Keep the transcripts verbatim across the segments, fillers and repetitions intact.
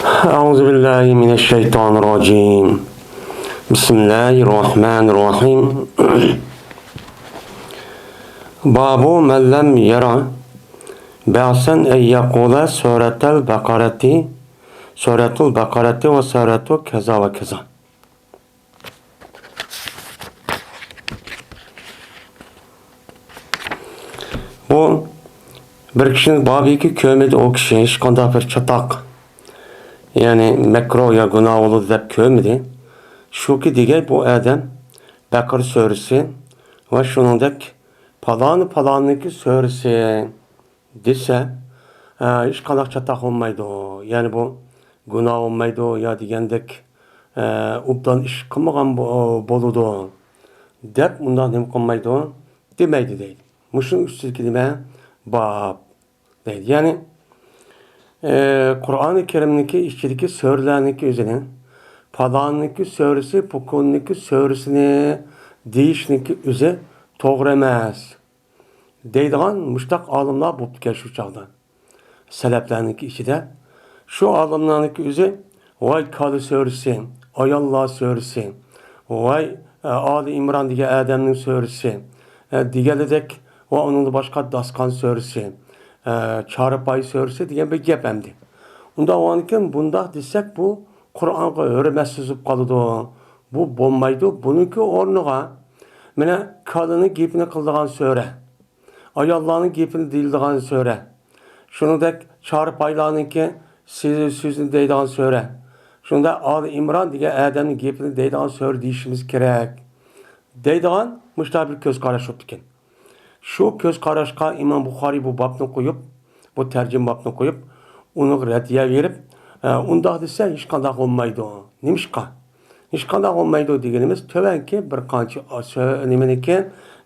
أعوذ بالله من الشيطان الرجيم. بسم الله الرحمن الرحيم. باب من لم يرى بأسا أن يقول سورة البقرة، سورة البقرة وسورة كذا وكذا. بۇ بىر كىشىنىڭ بابىكى كۆرمىدى، ئۇ كىشى ھېچقانداق بىر چاتاق، يەنى مەكرۇھ يا گۇناھ بولىدۇ دەپ كۆرمىدى. شۇكى دېگەي بۇ ئادەم بەقەرە سۈرىسى ۋە شۇنىڭدەك پالانى پالاننىڭكى سۈرىسى دېسە، ئە، ھېچقانداق چاتاق بولمايدۇ. يەنى بۇ گۇناھ بولمايدۇ يا دېگەندەك، ئە، ئوبدان ئىش قىلمىغان بو-، بولىدۇ دەپ ئۇنداق نېمە قىلمايدۇ، دېمەيدۇ دەيدۇ. مۇشۇنىڭ ئۈستىدىكى نېمە؟ باب دەيدۇ. يەنى، ئە، قۇرئانى كەرىمنىڭكى ئىچىدىكى سۈرىلەرنىڭكى ئۆزىنى، پالاننىڭكى سۈرىسى، پۇكۇننىڭكى سۈرىسىنى دېيىشنىڭكى ئۆزى توغرا ئەمەس. دەيدىغان مۇشتاق ئالىملار بوپتىكەن شۇ چاغدا. سەلەپلەرنىڭكى ئىچىدە شۇ ئالىملارنىڭكى ئۆزى، ۋاي كالا سۈرىسى، ئاياللار سۈرىسى، ۋاي، ئە، ئالى ئىمران دېگەن ئادەمنىڭ سۈرىسى، ئە، دېگەنلىدەك، ۋە ئۇنىڭدىن باشقا داستىخان سۈرىسى، ئە، چارپاي سۈرىسى دېگەن بىر گەپ ئەمدى. ئۇنداق بولغاندىكىن بۇنداق دېسەك، بۇ قۇرئانغا ھۆرمەتسىز بولۇپ قالىدۇ. بۇ بولمايدۇ. بۇنىڭكى ئورنىغا مانا كالىنىڭ گېپىنى قىلىدىغان سۈرە، ئاياللارنىڭ گېپىنى دېيىلىدىغان سۈرە، شۇنىڭدەك چارپايلارنىڭكى سۆز-، سۆزىنى دەيدىغان سۈرە، شۇنىڭدەك ئالى ئىمران دېگەن ئادەمنىڭ گېپىنى دەيدىغان سۈرە دېيىشىمىز كېرەك دەيدىغان مۇشۇنداق بىر كۆز قاراش بوپتىكەن. شۇ كۆز قاراشقا ئىمام بۇخارىي بۇ بابنى قويۇپ، بۇ تەرجىمە بابنى قويۇپ، ئۇنىڭغا رەددىيە بېرىپ، ئە، ئۇنداق دېسە ھېچقانداق بولمايدۇ. نېمىشقا؟ ھېچقانداق بولمايدۇ دېگىنىمىز تۆۋەنكى بىر قانچە، ئا، سۆ-، نېمىنىڭكى،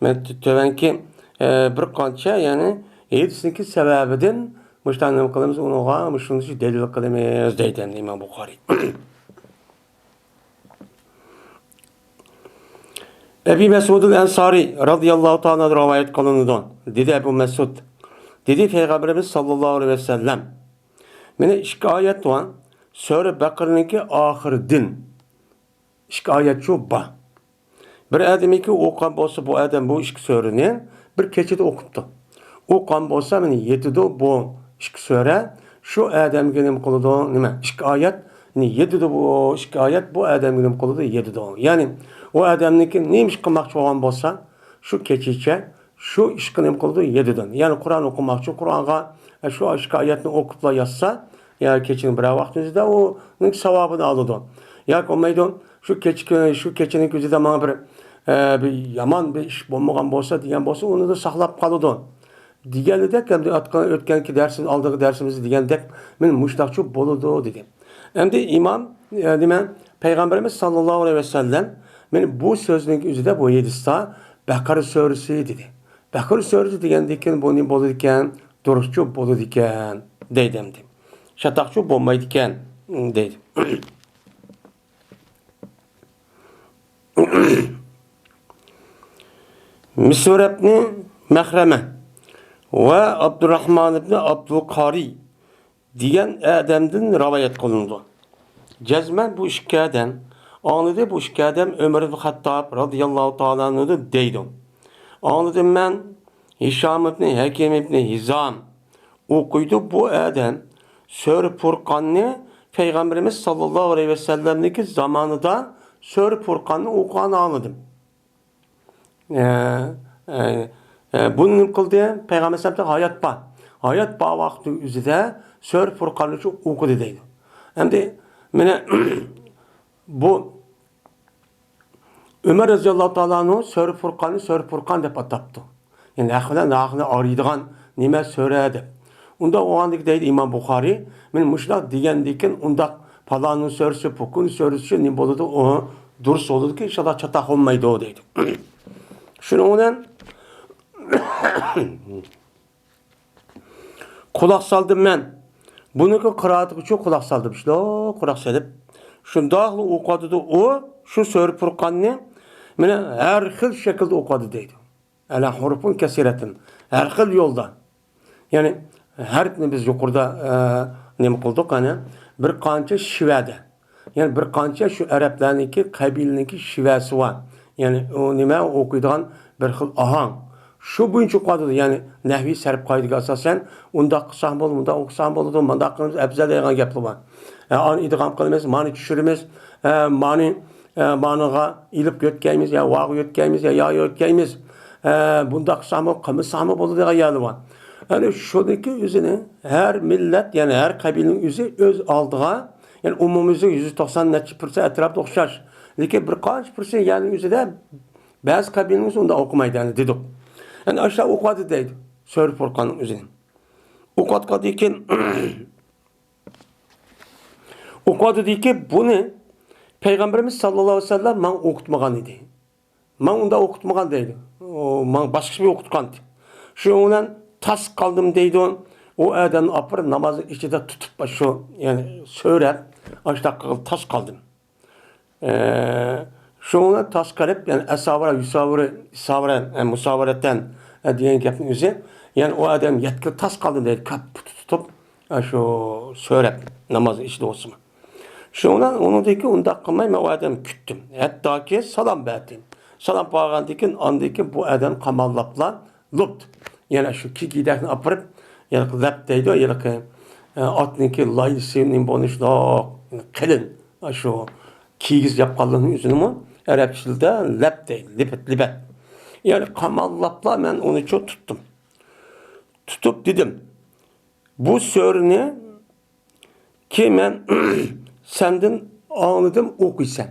مەن تۆ-، تۆۋەنكى، ئە، بىر قانچە، يەنى ھەدىسنىڭكى سەۋەبىدىن مۇشۇنداق نېمە قىلىمىز، ئۇنىڭغا مۇشۇنى دەلىل قىلىمىز دەيدۇ ئەمدى ئىمام بۇخارىي. ئەبى مەسئۇدۇل ئەنسارى رازىياللاھۇ تائالا ئەنھۇ رىۋايەت قىلىنىدۇ. دېدى ئەبۇ مەسئۇد، دېدى پەيغەمبىرىمىز ساللاللاھۇ ئەلەيھى ۋەسەللەم، مانا ئىككى ئايەت بار. سۈرە بەقەرىنىڭكى ئاخىرىدىن ئىككى ئايەت شۇ بار. بىر ئادەمكى ئوقۇغان بولسا، بۇ ئادەم بۇ ئىككى سۈرىنى بىر كېچىدە ئوقۇپتۇ. ئوقۇغان بولسا، مانا يېتىدۇ بۇ ئىككى سۈرە. شۇ ئادەمگە نېمە قىلىدۇ؟ نېمە؟ ئىككى ئايەت، يەنى يېتىدۇ بۇ ئىككى ئايەت، بۇ ئادەمگە نېمە قىلىدۇ؟ يېتىدۇ. يەنى ئۇ ئادەمنىڭكى نېمە ئىش قىلماقچى بولغان بولسا، شۇ كېچىچە شۇ ئىشقا نېمە قىلىدۇ؟ يېتىدۇ. يەنى قۇرئان ئوقۇماقچى، قۇرئانغا، ئە، شۇ ئىككى ئايەتنى ئوقۇپلا ياتسا، يا كېچىنىڭ بىرەر ۋاقتىنىڭ ئىچىدە ئۇنىڭ ساۋابىنى ئالىدۇ. ياكى بولمايدۇ، شۇ كېچە، شۇ كېچىنىڭ ئۆزىدە ماڭا بىر، ئە، بىر يامان بىر ئىش بولمىغان بولسا دېگەن بولسا، ئۇنى ساقلاپ قالىدۇ. دېگەنلىدەك، ئەمدى ئاتقان-، ئۆتكەنكى دەرسىمىز، ئالدىنقى دەرسىمىزدە دېگەندەك، مانا مۇشۇنداقچۇ بولىدۇ، دېدى. ئەمدى ئىمام، ئە، نېمە، پەيغەمبىرىمىز ساللاللاھۇ ئەلەيھى ۋەسەللەم مانا بۇ سۆزنىڭ ئۆزىدە، بۇ ھەدىستە بەقەرە سۈرىسى دېدى. بەقەرە سۈرىسى دېگەندىن كېيىن بۇ نېمە بولىدىكەن؟ دۇرۇسچۇ بولىدىكەن، دەيدۇ ئەمدى. چاتاقچۇ بولمايدىكەن، دەيدۇ. مىسرەبنى مەخرەمە ۋە ئابدۇراخمان ئىبنى ئابدۇل قارىي دېگەن ئادەمدىن رىۋايەت قىلىنىدۇ. جەزمەن بۇ ئىككى ئادەم، ئاڭلىدى بۇ ئىككى ئادەم ئۆمەر ئىبن خەتتاب رازىياللاھۇ تائالا ئەنھۇدىن دەيدۇ. ئاڭلىدىم مەن ھىشام ئىبنى ھەكىم ئىبنى ھىزام ئوقۇيدۇ، بۇ ئادەم سۈرە پۇرقاننى پەيغەمبىرىمىز ساللاللاھۇ ئەلەيھى ۋەسەللەمنىڭكى زامانىدا سۈرە پۇرقاننى ئوقۇغاننى ئاڭلىدىم. ئە، ئە، ئە، بۇنى نېمە قىلدى؟ پەيغەمبەر ئەلەيھىسسالام ھايات بار. ھايات بار ۋاقىتنىڭ ئۆزىدە سۈرە پۇرقاننى شۇ ئوقۇدى دەيدۇ. ئەمدى مانا بۇ ئۆمەر رازىياللاھۇ تائالا ئەنھۇ سۈرە پۇرقاننى سۈرە پۇرقان دەپ ئاتاپتۇ. يەنى ھەق بىلەن ناھەقنى ئايرىيدىغان نېمە سۈرە دەپ. ئۇنداق بولغاندىكىن دەيدۇ ئىمام بۇخارىي، مانا مۇشۇنداق دېگەندىكىن ئۇنداق پالانىڭ سۈرىسى، پۇكۇن سۈرىسى شۇ نېمە بولىدۇ، ئۇ دۇرۇس بولىدۇكى، ئىنشاللا چاتاق بولمايدۇ دەيدۇ. شۇنىڭ بىلەن قۇلاق سالدىم مەن. بۇنىڭكى قىرائىتىگىچۇ قۇلاق سالدىم. شۇنداق قۇلاق سېلىپ، شۇنداقلا ئوقۇۋاتىدۇ ئۇ شۇ سۈرە پۇرقاننى. مانا ھەر خىل شەكىلدە ئوقۇۋاتىدۇ دەيدۇ. ئەلە ھۇرۇفۇن كەسىرەتىن. ھەر خىل يولدا. يەنى ھەرپنى بىز يۇقىرىدا، ئە، نېمە قىلدۇق، قېنى؟ بىر قانچە شىۋەدە. يەنى بىر قانچە شۇ ئەرەبلەرنىڭكى، قەبىلىنىڭكى شىۋەسى بار. يەنى ئۇ نېمە، ئوقۇيدىغان بىر خىل ئاھاڭ. شۇ بويىچە ئوقۇۋاتىدۇ. يەنى نەھۋىي سەرپ قائىدىگە ئاساسەن، ئۇنداق قىلساق بولىدۇ، مۇنداق ئوقۇساق بولىدۇ، مۇنداق قىلىمىز ئەپزەل دەيدىغان گەپلەر بار. ئە، ئانى ئىدغام قىلىمىز، مانى چۈشۈرىمىز، ئە، مانى، ئە، مانىغا ئېلىپ يۆتكەيمىز، يا ۋاغا يۆتكەيمىز، يا يا يۆتكەيمىز. ئە، بۇنداق قىلساقمۇ، قىلمىساقمۇ بولىدۇ دېگەن يەرلەر بار. ئەنە شۇنىڭكى ئۆزىنى ھەر مىللەت، يەنى ھەر قەبىلىنىڭ ئۆزى ئۆز ئالدىغا، يەنى ئومۇميۈزلۈك يۈز توقسان نەچچە پىرسەنت ئەتراپىدا ئوخشاش. لېكىن بىر قانچە پىرسەنت يەرنىڭ ئۆزىدە بەزى قەبىلىنىڭ ئۆزى ئۇنداق ئوقۇمايدۇ، يەنى دېدۇق. يەنى ئاشۇ ئوقۇۋاتىدۇ دەيدۇ، سۈرە فۇرقاننىڭ ئۆزىنى. ئوقۇۋاتقاندىن كېيىن، ئوقۇۋاتىدۇكى بۇنى پەيغەمبىرىمىز ساللاللاھۇ ئەلەيھى ۋەسەللەم ماڭا ئوقۇتمىغان ئىدى. ماڭا ئۇنداق ئوقۇتمىغان دەيدۇ. ئۇ ماڭا باشقىچە بىر ئوقۇتقانتى. شۇنىڭ بىلەن تاس قالدىم دەيدۇ. ئۇ ئادەمنى ئاپىرىپ نامازنىڭ ئىچىدە تۇتۇپ شۇ، يەنى سۆرەپ، ئاشۇنداق قىلىپ تاس قالدىم. ئە، شۇنىڭ بىلەن تاس قېلىپ، يەنى ئەساۋىرە، يۇساۋىرە، ئىساۋىرە، ئە، مۇساۋىرەتەن، ئە، دېگەن گەپنىڭ ئۆزى، يەنى ئۇ ئادەم يەتكىلى تاس قالدىم دەيدۇ، كاپپۇتى تۇتۇپ، ئە، شۇ سۆرەپ، نامازنىڭ ئىچىدە بولسىمۇ. شۇنىڭ بىلەن ئۇنىڭدىن كېيىن ئۇنداق قىلماي، مەن ئۇ ئادەمنى كۈتتۈم. ھەتتاكى سالام بەردىم. سالام بەرگەندىن كېيىن، ئاندىن كېيىن بۇ ئادەمنى قاماللاپلا لۇپت. يەنە شۇ كىگىدەكنى ئاپىرىپ، ھېلىقى لەپ دەيدۇ، ھېلىقى، ئە، ئاتنىڭكى لايلىسى نېمە بولۇشلۇق، قېلىن. شۇ كىگىز ياپقانلىرىنىڭ ئۆزىنىمۇ ئەرەب تىلىدا لەپ دەيدۇ، لىبەت، لىبەت. يەنى قاماللاپلا مەن ئۇنى چۇ تۇتتۇم. تۇتۇپ دېدىم، بۇ سۈرىنى كى مەن سەندىن ئاڭلىدىم، ئوقۇيسەن.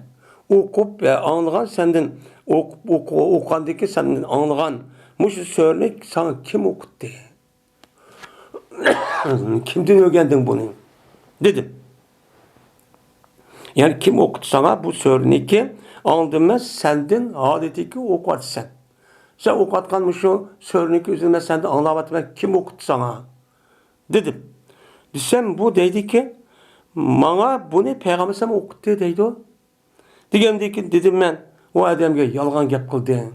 ئوقۇپ، ئە، ئاڭلىغان سەندىن، ئوقۇپ، ئوقۇ-، ئوقۇغاندىكى سەندىن ئاڭلىغان مۇشۇ سۈرىنى ساڭا كىم ئوقۇتتى؟ كىمدىن ئۆگەندىڭ بۇنى؟ دېدىم. يەنى كىم ئوقۇتتى ساڭا بۇ سۈرىنىكى؟ ئاڭلىدىم مەن سەندىن، ھالىتىكى ئوقۇۋاتىسەن. سەن ئوقۇۋاتقان مۇشۇ سۈرىنىكى ئۆزىنى مەن سەندىن ئاڭلاۋاتىمەن، كىم ئوقۇتتى ساڭا؟ دېدىم. دېسەم، بۇ دەيدىكى، ماڭا بۇنى پەيغەمبەر ئەلەيھىسسالام ئوقۇتتى دەيدۇ. دېگەندىن كېيىن دېدىم مەن ئۇ ئادەمگە، يالغان گەپ قىلدىڭ.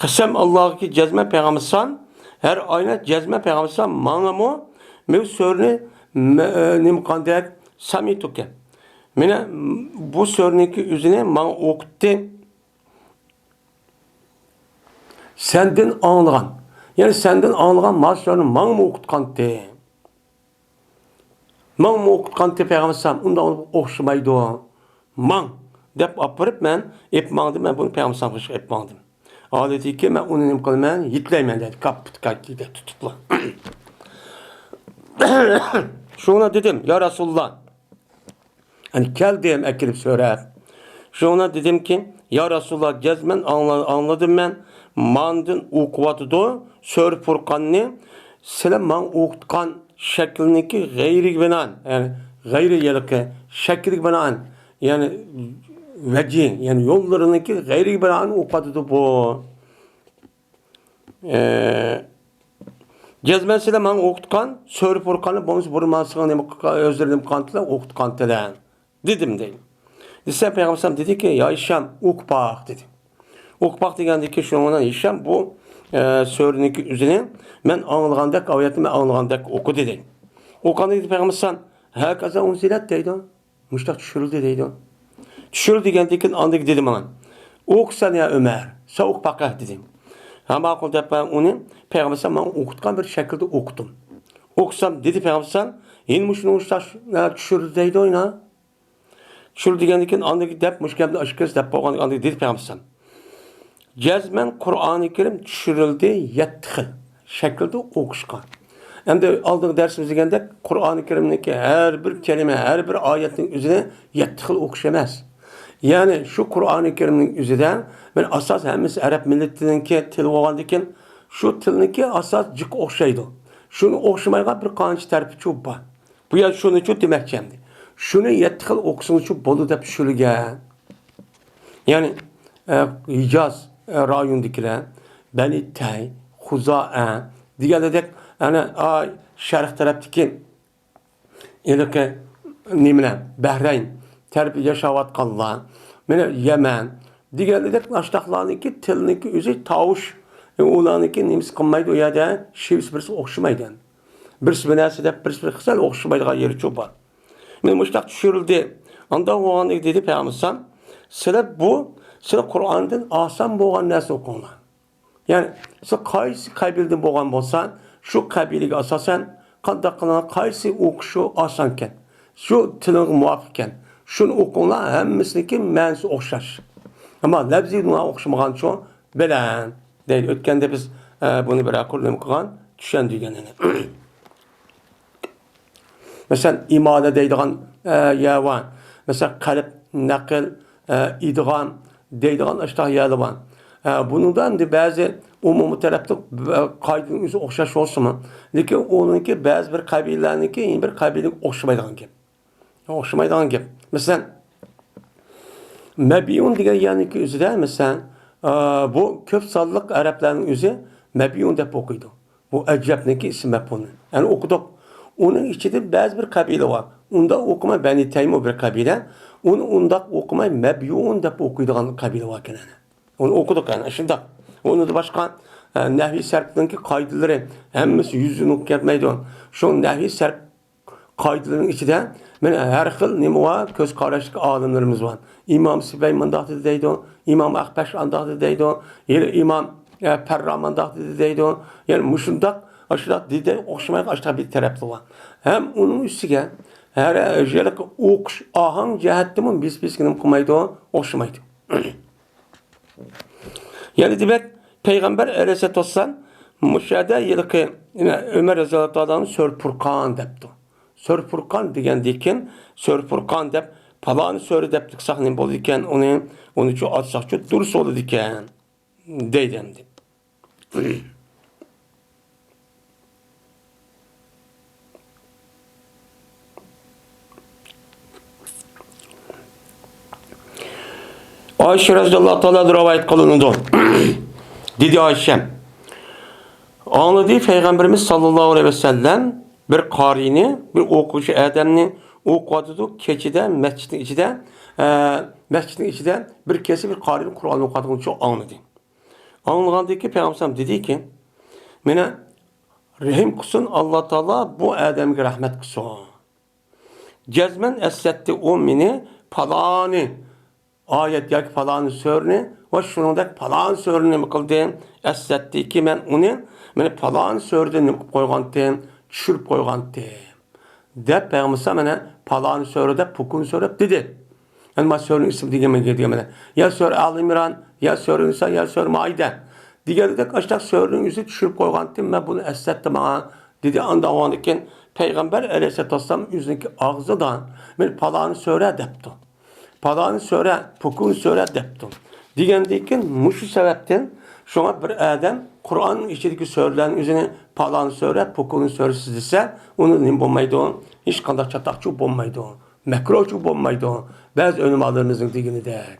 قەسەم ئاللاغىكى جەزمەن پەيغەمبەر ئەلەيھىسسالام، ھەر ئايەت جەزمەن پەيغەمبەر ئەلەيھىسسالام ماڭىمۇ مەن سۈرىنى مە-، نېمە قاندەك سامىتۇكە. مانا بۇ سۈرىنىڭكى ئۆزىنى ماڭا ئوقۇتتى. سەندىن ئاڭلىغان. يەنى سەندىن ئاڭلىغان مانا سۈرىنى ماڭىمۇ ئوقۇتقانتى. ماڭىمۇ ئوقۇتقانتى پەيغەمبەر ئەلەيھىسسالام، ئۇنداق ئوخشىمايدۇ. ماڭ دەپ ئاپىرىپ مەن ئېلىپ ماڭدىم، مەن بۇنى پەيغەمبەر ئەلەيھىسسالامغا ئېلىپ ماڭدىم. ھالىتىكى مەن ئۇنى نېمە قىلىمەن، يېتىلەيمەن دەيدۇ، كاپپۇت كاككىدە تۇتۇپلا. شۇڭا دېدىم، يا رەسۇلاللا، يەنى كەلدىم ئەكېلىپ سۆرەپ. شۇڭا دېدىمكى، يا رەسۇلاللا، جەزمەن ئاڭلا-، ئاڭلىدىم مەن، ماندىن ئوقۇۋاتىدۇ سۈرە فۇرقاننى، سىلەر ماڭا ئوقۇتقان شەكىلنىڭكى غەيرىگە بىنائەن، يەنى غەيرىي ھېلىقى شەكىلگە بىنائەن، يەنى ۋەجى، يەنى يوللىرىنىڭكى غەيرىگە بىنائەن ئوقۇۋاتىدۇ بۇ. ئە، جەزمەن سىلەر ماڭا ئوقۇتقان سۈرە فۇرقاننى بولمىسا بۇرۇن ماڭا سىلەر نېمە قىلغان، ئۆزلىرى نېمە قىلغانتىلەر، ئوقۇتقانتىلەر دېدىم دەيدۇ. دېسە پەيغەمبەر ئەلەيھىسسالام دېدىكى، يا ھىشام، ئوقۇپ باق دېدى. ئوقۇپ باق دېگەندىكى شۇنىڭ بىلەن ھىشام بۇ، ئە، سۈرىنىڭكى ئۆزىنى مەن ئاڭلىغاندەك، ئايەتنى مەن ئاڭلىغاندەك ئوقۇدى دەيدۇ. ئوقۇغاندىن كېيىن پەيغەمبەر ئەلەيھىسسالام، ھەكەزا ئۇنزىلەت دەيدۇ. مۇشۇنداق چۈشۈرۈلدى دەيدۇ. چۈشۈرۈلدى دېگەندىن كېيىن ئاندىن دېدى ماڭا، ئوقۇسەن يا ئۆمەر، سەن ئوقۇپ باقە دېدى. ھە ماقۇل دەپ مەن ئۇنى پەيغەمبەر ئەلەيھىسسالام ماڭا ئوقۇتقان بىر شەكىلدە ئوقۇدۇم. ئوقۇسام دېدى پەيغەمبەر ئەلەيھىسسالام، ھېلى مۇشۇنى مۇشۇنداق چۈشۈرۈلدى دەيدۇ ئىنا. چۈشۈرۈلدى دېگەندىن كېيىن ئاندىن دەپ مۇشۇ گەپنى ئاشكارا دەپ بولغاندىن كېيىن دېدى پەيغەمبەر ئەلەيھىسسالام. جەزمەن قۇرئانى كەرىم چۈشۈرۈلدى يەتتە خىل شەكىلدە ئوقۇشقا. ئەمدى ئالدىنقى دەرسىمىز دېگەندەك، قۇرئانى كەرىمنىڭكى ھەر بىر كەلىمە، ھەر بىر ئايەتنىڭ ئۆزىنى يەتتە خىل ئوقۇش ئەمەس. يەنى شۇ قۇرئانى كەرىمنىڭ ئۆزىدە بىر ئاساس ھەممىسى ئەرەب مىللىتىنىڭكى تىلى بولغاندىكىن، شۇ تىلنىڭكى ئاساس جىق ئوخشايدۇ. شۇنى ئوخشىمايدىغان بىر قانچە تەرىپى چۇ بار. بۇ يەر شۇنىچۇ دېمەكچى ئەمدى. شۇنى يەتتە خىل ئوقۇسىڭىزچۇ بولىدۇ دەپ چۈشۈرگەن. يەنى، ئە، ھىجاز، ئە، رايونىدىكىلەر، بەنى تەي، خۇزائە دېگەندەك، ئەنە، ئاي، شەرق تەرەپتىكى ھېلىقى نېمىلەر، بەھرەين تەرەپتە ياشاۋاتقانلار، مانا يەمەن دېگەندەك، ئاشتاقلارنىڭكى تىلنىڭكى ئۆزى تاۋۇش، ئۇلارنىڭكى نېمىسى قىلمايدۇ، ئۇ يەردە شىۋىسى بىرسى ئوخشىمايدۇ. بىرسى بىر نەرسە دەپ، بىرسى بىر خىل ئوخشىمايدىغان يېرى چوپان. مانا مۇشۇنداق چۈشۈرۈلدى. ئانداق بولغاندىكىن دېدى پەيغەمبەر ئەلەيھىسسالام، سىلەر بۇ، سىلەر قۇرئاندىن ئاسان بولغان نەرسىنى ئوقۇڭلار. يەنى، سىز قايسى قەبىلىدىن بولغان بولسا، شۇ قەبىلىگە ئاساسەن، قانداق قىلىڭلار، قايسى ئوقۇشى ئاسانكەن، شۇ تىلىڭغا مۇۋاپىقكەن، شۇنى ئوقۇڭلار، ھەممىسىنىڭكى مەنىسى ئوخشاش. ئەمما لەپزىي بۇنىڭغا ئوخشىمىغان شۇ بىلەن دەيدۇ. ئۆتكەندە بىز، ئە، بۇنى بىر قۇر نېمە قىلغان، چۈشەندۈرگەن يەنە. مەسىلەن، ئىمالە دەيدىغان، ئە، يەر بار. مەسىلەن، قەلب، نەقىل، ئە، ئىدغام دەيدىغان ئاشۇنداق يەرلەر بار. ئە، بۇنىڭدا ئەمدى بەزى ئومۇمىي تەرەپتە، ئە، قائىدىنىڭ ئۆزى ئوخشاش بولسىمۇ، لېكىن ئۇنىڭكى بەزى بىر قەبىلىلەرنىڭكى يەنە بىر قەبىلىگە ئوخشىمايدىغان گەپ. ئوخشىمايدىغان گەپ. مەسىلەن، مەبيۇن دېگەن يەرنىڭكى ئۆزىدە، مەسىلەن، ئە، بۇ كۆپ سانلىق ئەرەبلەرنىڭ ئۆزى مەبيۇن دەپ ئوقۇيدۇ. بۇ ئەجەبنىڭكى ئىسمى مەپئۇلى. يەنى ئوقۇدۇق. ئۇنىڭ ئىچىدە بەزى بىر قەبىلە بار. ئۇنداق ئوقۇماي بەنى تەيمۇ بىر قەبىلە. ئۇنى ئۇنداق ئوقۇماي مەبيۇن دەپ ئوقۇيدىغان قەبىلە باركەن يەنە. ئۇنى ئوقۇدۇق يەنە. شۇنداق. ئۇنىڭدىن باشقا، ئە، نەھۋىي سەرپنىڭكى قائىدىلىرى ھەممىسى يۈزدىن كەتمەيدۇ. شۇ نەھۋىي سەرپ قائىدىلىرىنىڭ ئىچىدە مانا ھەر خىل نېمە بار، كۆز قاراشلىق ئالىملىرىمىز بار. ئىمام سىبەي مۇنداق دېدى دەيدۇ، ئىمام ئەخپەش ئانداق دېدى دەيدۇ، يەنە ئىمام، ئە، پەررا مۇنداق دېدى دەيدۇ. يەنە مۇشۇنداق، ئاشۇنداق دېدى، ئوخشىمايدىغان ئاشۇنداق بىر تەرەپلىرى بار. ھەم ئۇنىڭ ئۈستىگە ھەر، ھېلىقى ئوقۇش ئاھاڭ جەھەتتىمۇ بىرسى بىرسىگە نېمە قىلمايدۇ، ئوخشىمايدۇ. يەنە دېمەك، پەيغەمبەر ئەلەيھىسسالاتۇ ۋەسسالام مۇشۇ يەردە ھېلىقى، ئۆمەر رەزىياللاھۇ تائالا ئانھۇ سۈرە پۇرقان دەپتۇ. سۈرە پۇرقان دېگەندىكىن، سۈرە پۇرقان دەپ پالان سۈرە دەپ قىلساق نېمە بولىدىكەن، ئۇنى، ئۇنىچۇ ئاتساقچۇ دۇرۇس بولىدىكەن، دەيدۇ ئەمدى. ئائىشە رەزىياللاھۇ تائالا رىۋايەت قىلىنىدۇ. دېدى ئائىشە، ئاڭلىدى پەيغەمبىرىمىز ساللاللاھۇ ئەلەيھى ۋەسەللەم بىر قارىينى، بىر ئوقۇغۇچى ئادەمنى ئوقۇۋاتىدۇ، كېچىدە مەسچىتنىڭ ئىچىدە، ئە، مەسچىتنىڭ ئىچىدە بىر كېسى بىر قارىينى قۇرئان ئوقۇۋاتقىنىنى ئاڭلىدى. ئاڭلىغاندىن كېيىن پەيغەمبەر دېدىكى، مېنى رەھىم قىلسۇن ئاللا تائالا، بۇ ئادەمگە رەھمەت قىلسۇن. جەزمەن ئەسلەتتى ئۇ مېنى پالانى ئايەت ياكى پالانى سۈرىنى ۋە شۇنىڭدەك پالانى سۈرىنى نېمە قىلدى؟ ئەسلەتتىكى مەن ئۇنى، مېنى پالانى سۈرىدىن نېمە قىلىپ قويغانتىم؟ چۈشۈرۈپ قويغانتىم. دەپ پەيغەمبەر مانا پالانى سۈرە دەپ، پۇكۇن سۈرە دەپ دېدى. يەنى ما سۈرىنىڭ ئىسمى دېگەن مەن دېگەن مەن. يا سۈرە ئال ئىمران، يا سۈرە نىسا، يا سۈرە مائىدە. دېگەندەك ئاشۇنداق سۈرىنىڭ ئۆزى چۈشۈرۈپ قويغانتىم، مەن بۇنى ئەسلەتتى ماڭا. دېدى، ئانداق بولغاندىكىن پەيغەمبەر ئەلەيھىسسالاتۇ ۋەسسالام ئۆزىنىڭكى ئاغزىدا مېنى پالانى سۈرە دەپتۇ. پالانى سۈرە، پۇكۇن سۈرە دەپتۇ. دېگەندىكىن مۇشۇ سەۋەبتىن شۇڭا بىر ئادەم قۇرئاننىڭ ئىچىدىكى سۈرىلەرنىڭ ئۆزىنى پالانى سۈرە، پۇكۇن سۈرىسى دېسە، ئۇنى نېمە بولمايدۇ؟ ھېچقانداق چاتاقچۇ بولمايدۇ. مەكروچۇ بولمايدۇ. بەزى ئۆلىمالىرىمىزنىڭ دېگىنىدەك.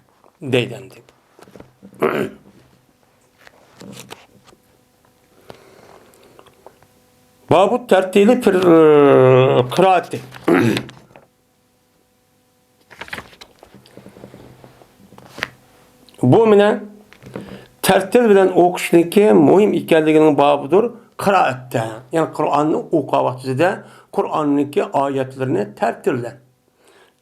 دەيدۇ ئەمدى. بابۇ تەرتىلى پىر-، قىرائەتى. بۇ مانا تەرتىل بىلەن ئوقۇشنىڭكى مۇھىم ئىكەنلىكىنىڭ بابىدۇر قىرائەتتە. يەنى قۇرئاننى ئوقۇغان ۋاقتىدا قۇرئاننىڭكى ئايەتلىرىنى تەرتىل بىلەن.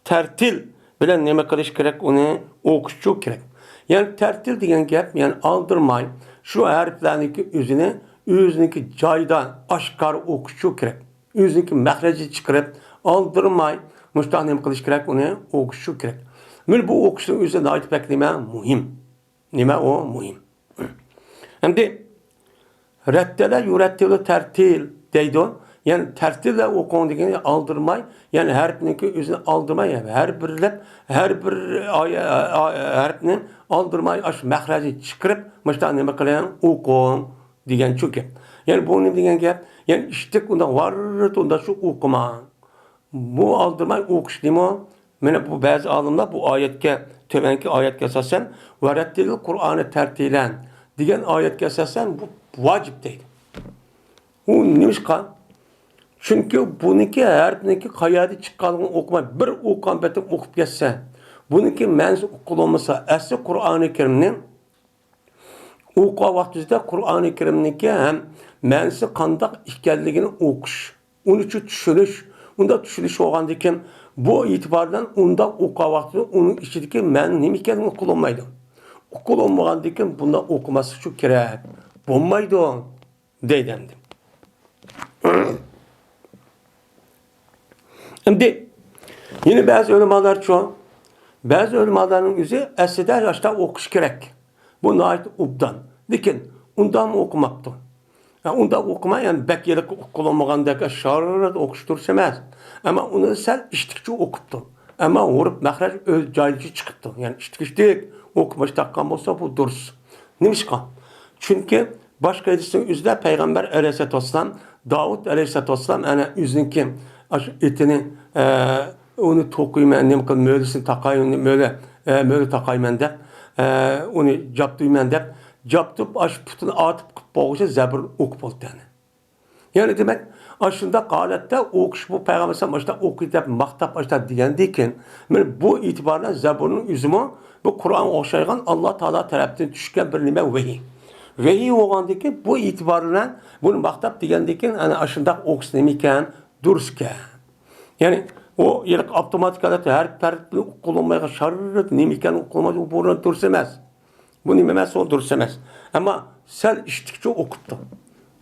تەرتىل بىلەن نېمە قىلىش كېرەك؟ ئۇنى ئوقۇشچۇ كېرەك. يەنى تەرتىل دېگەن گەپ، يەنى ئالدىرماي، شۇ ھەرپلەرنىڭكى ئۆزىنى، ئۆزىنىڭكى جايىدا ئاشكارا ئوقۇشچۇ كېرەك. ئۆزىنىڭكى مەخرەجنى چىقىرىپ، ئالدىرماي، مۇشۇنداق نېمە قىلىش كېرەك؟ ئۇنى ئوقۇشچۇ كېرەك. مانا بۇ ئوقۇشنىڭ ئۆزى ناھايىتى بەك نېمە؟ مۇھىم. نېمە ئۇ؟ مۇھىم. ئەمدى رەتتەلە يۇرەتتىلۇ تەرتىل دەيدۇ. يەنى تەرتىل بىلەن ئوقۇڭ دېگىنى ئالدىرماي، يەنى ھەرپنىڭكى ئۆزىنى ئالدىرماي، ھەر بىرلەپ، ھەر بىر ئاي-، ئا-، ھەرپنى ئالدىرماي، ئاشۇ مەخرەجنى چىقىرىپ، مۇشۇنداق نېمە قىلىڭ، ئوقۇڭ دېگەن شۇ گەپ. يەنى بۇ نېمە دېگەن گەپ؟ يەنى ئىشتىك ئۇنداق ۋاررىت ئۇنداق شۇ ئوقۇماڭ. بۇ ئالدىرماي ئوقۇش نېمە؟ مانا بۇ بەزى ئالىملار بۇ ئايەتكە، تۆۋەنكى ئايەتكە ئاساسەن، «ۋەرەتتىلىل قۇرئانە تەرتىلەن» دېگەن ئايەتكە ئاساسەن بۇ ۋاجىپ دەيدۇ. ئۇ نېمىشقا؟ چۈنكى بۇنىڭكى ھەرپنىڭكى قەيەردە چىققانلىقىنى ئوقۇماي، بىر ئوقۇغان پېتىڭ ئوقۇپ كەتسە، بۇنىڭكى مەنىسى ئۇقۇلمىسا، ئەسلى قۇرئانى كەرىمنى ئوقۇغان ۋاقتىمىزدا قۇرئانى كەرىمنىڭكى ھەم مەنىسى قانداق ئىكەنلىكىنى ئوقۇش. ئۇنىچۇ چۈشىنىش، ئۇنداق چۈشىنىش بولغاندىكىن، بۇ ئېتىبار بىلەن ئۇنداق ئوقۇغان ۋاقتىدا ئۇنىڭ ئىچىدىكى مەنە نېمە ئىكەنلىكى ئۇقۇلۇنمايدۇ. ئۇقۇلۇنمىغاندىكىن بۇنداق ئوقۇماسلىقچۇ كېرەك. بولمايدۇ. دەيدۇ ئەمدى. ئەمدى يەنە بەزى ئۆلىمالارچۇ، بەزى ئۆلىمالارنىڭ ئۆزى ئەسلىدە ياشتا ئوقۇش كېرەك. بۇ ناھايىتى ئوبدان. لېكىن ئۇنداقمۇ ئوقۇماپتۇ. يا ئۇنداق ئوقۇماي، يەنى بەك يىلقى ئۇقۇلۇنمىغاندەك شاررىت ئوقۇش دۇرۇس ئەمەس. ئەمما ئۇنى سەل ئىشتىكچە ئوقۇپتۇ. ئەمما ھۇرۇپ مەخرەج ئۆز جايىچە چىقىپتۇ. يەنى ئىشتىك-ئىشتىك ئوقۇماي تاققان بولسا، بۇ دۇرۇس. نېمىشقا؟ چۈنكى باشقا ھەدىسنىڭ ئۆزىدە پەيغەمبەر ئەلەيھىسسالاتۇ ۋەسسالام، داۋۇت ئەلەيھىسسالاتۇ ۋەسسالام ئەنە ئۆزىنىڭكى ئاشۇ ئېتىنى، ئە، ئۇنى توقۇيمەن، نېمە قىل، مۆلىسىنى تاقايمەن، مۆلە، ئە، مۆلە تاقايمەن دەپ، ئە، ئۇنى جاپتۇيمەن دەپ، جاپتۇپ، ئاشۇ پۇتىنى ئاتىپ قىلىپ بولغۇچە زەبۇر ئوقۇپ بولدى يەنى. يەنى دېمەك، ئاشۇنداق ھالەتتە ئوقۇش بۇ پەيغەمبەر ئەلەيھىسسالام ئاشۇنداق ئوقۇيدۇ دەپ ماختاپ ئاشۇنداق دېگەندىكىن، مانا بۇ ئېتىبار بىلەن زەبۇرنىڭ ئۆزىمۇ بۇ قۇرئانغا ئوخشايدىغان ئاللا تائالا تەرەپتىن چۈشكەن بىر نېمە ۋەھىي. ۋەھىي بولغاندىكىن بۇ ئېتىبار بىلەن بۇنى ماختاپ دېگەندىكىن، ئەنە ئاشۇنداق ئوقۇش نېمىكەن؟ دۇرۇسكەن. يەنى ئۇ ھېلىقى ئاپتوماتىك ھالەتتە ھەرپ ھەرپىنى ئۇقۇلۇنمايدىغان شاررىت نېمىكەن ئۇقۇلمايدۇ، بۇ بۇرۇن دۇرۇس ئەمەس. بۇ نېمە ئەمەس، ئۇ دۇرۇس ئەمەس. ئەمما سەل ئىشتىكچە ئوقۇپتۇ.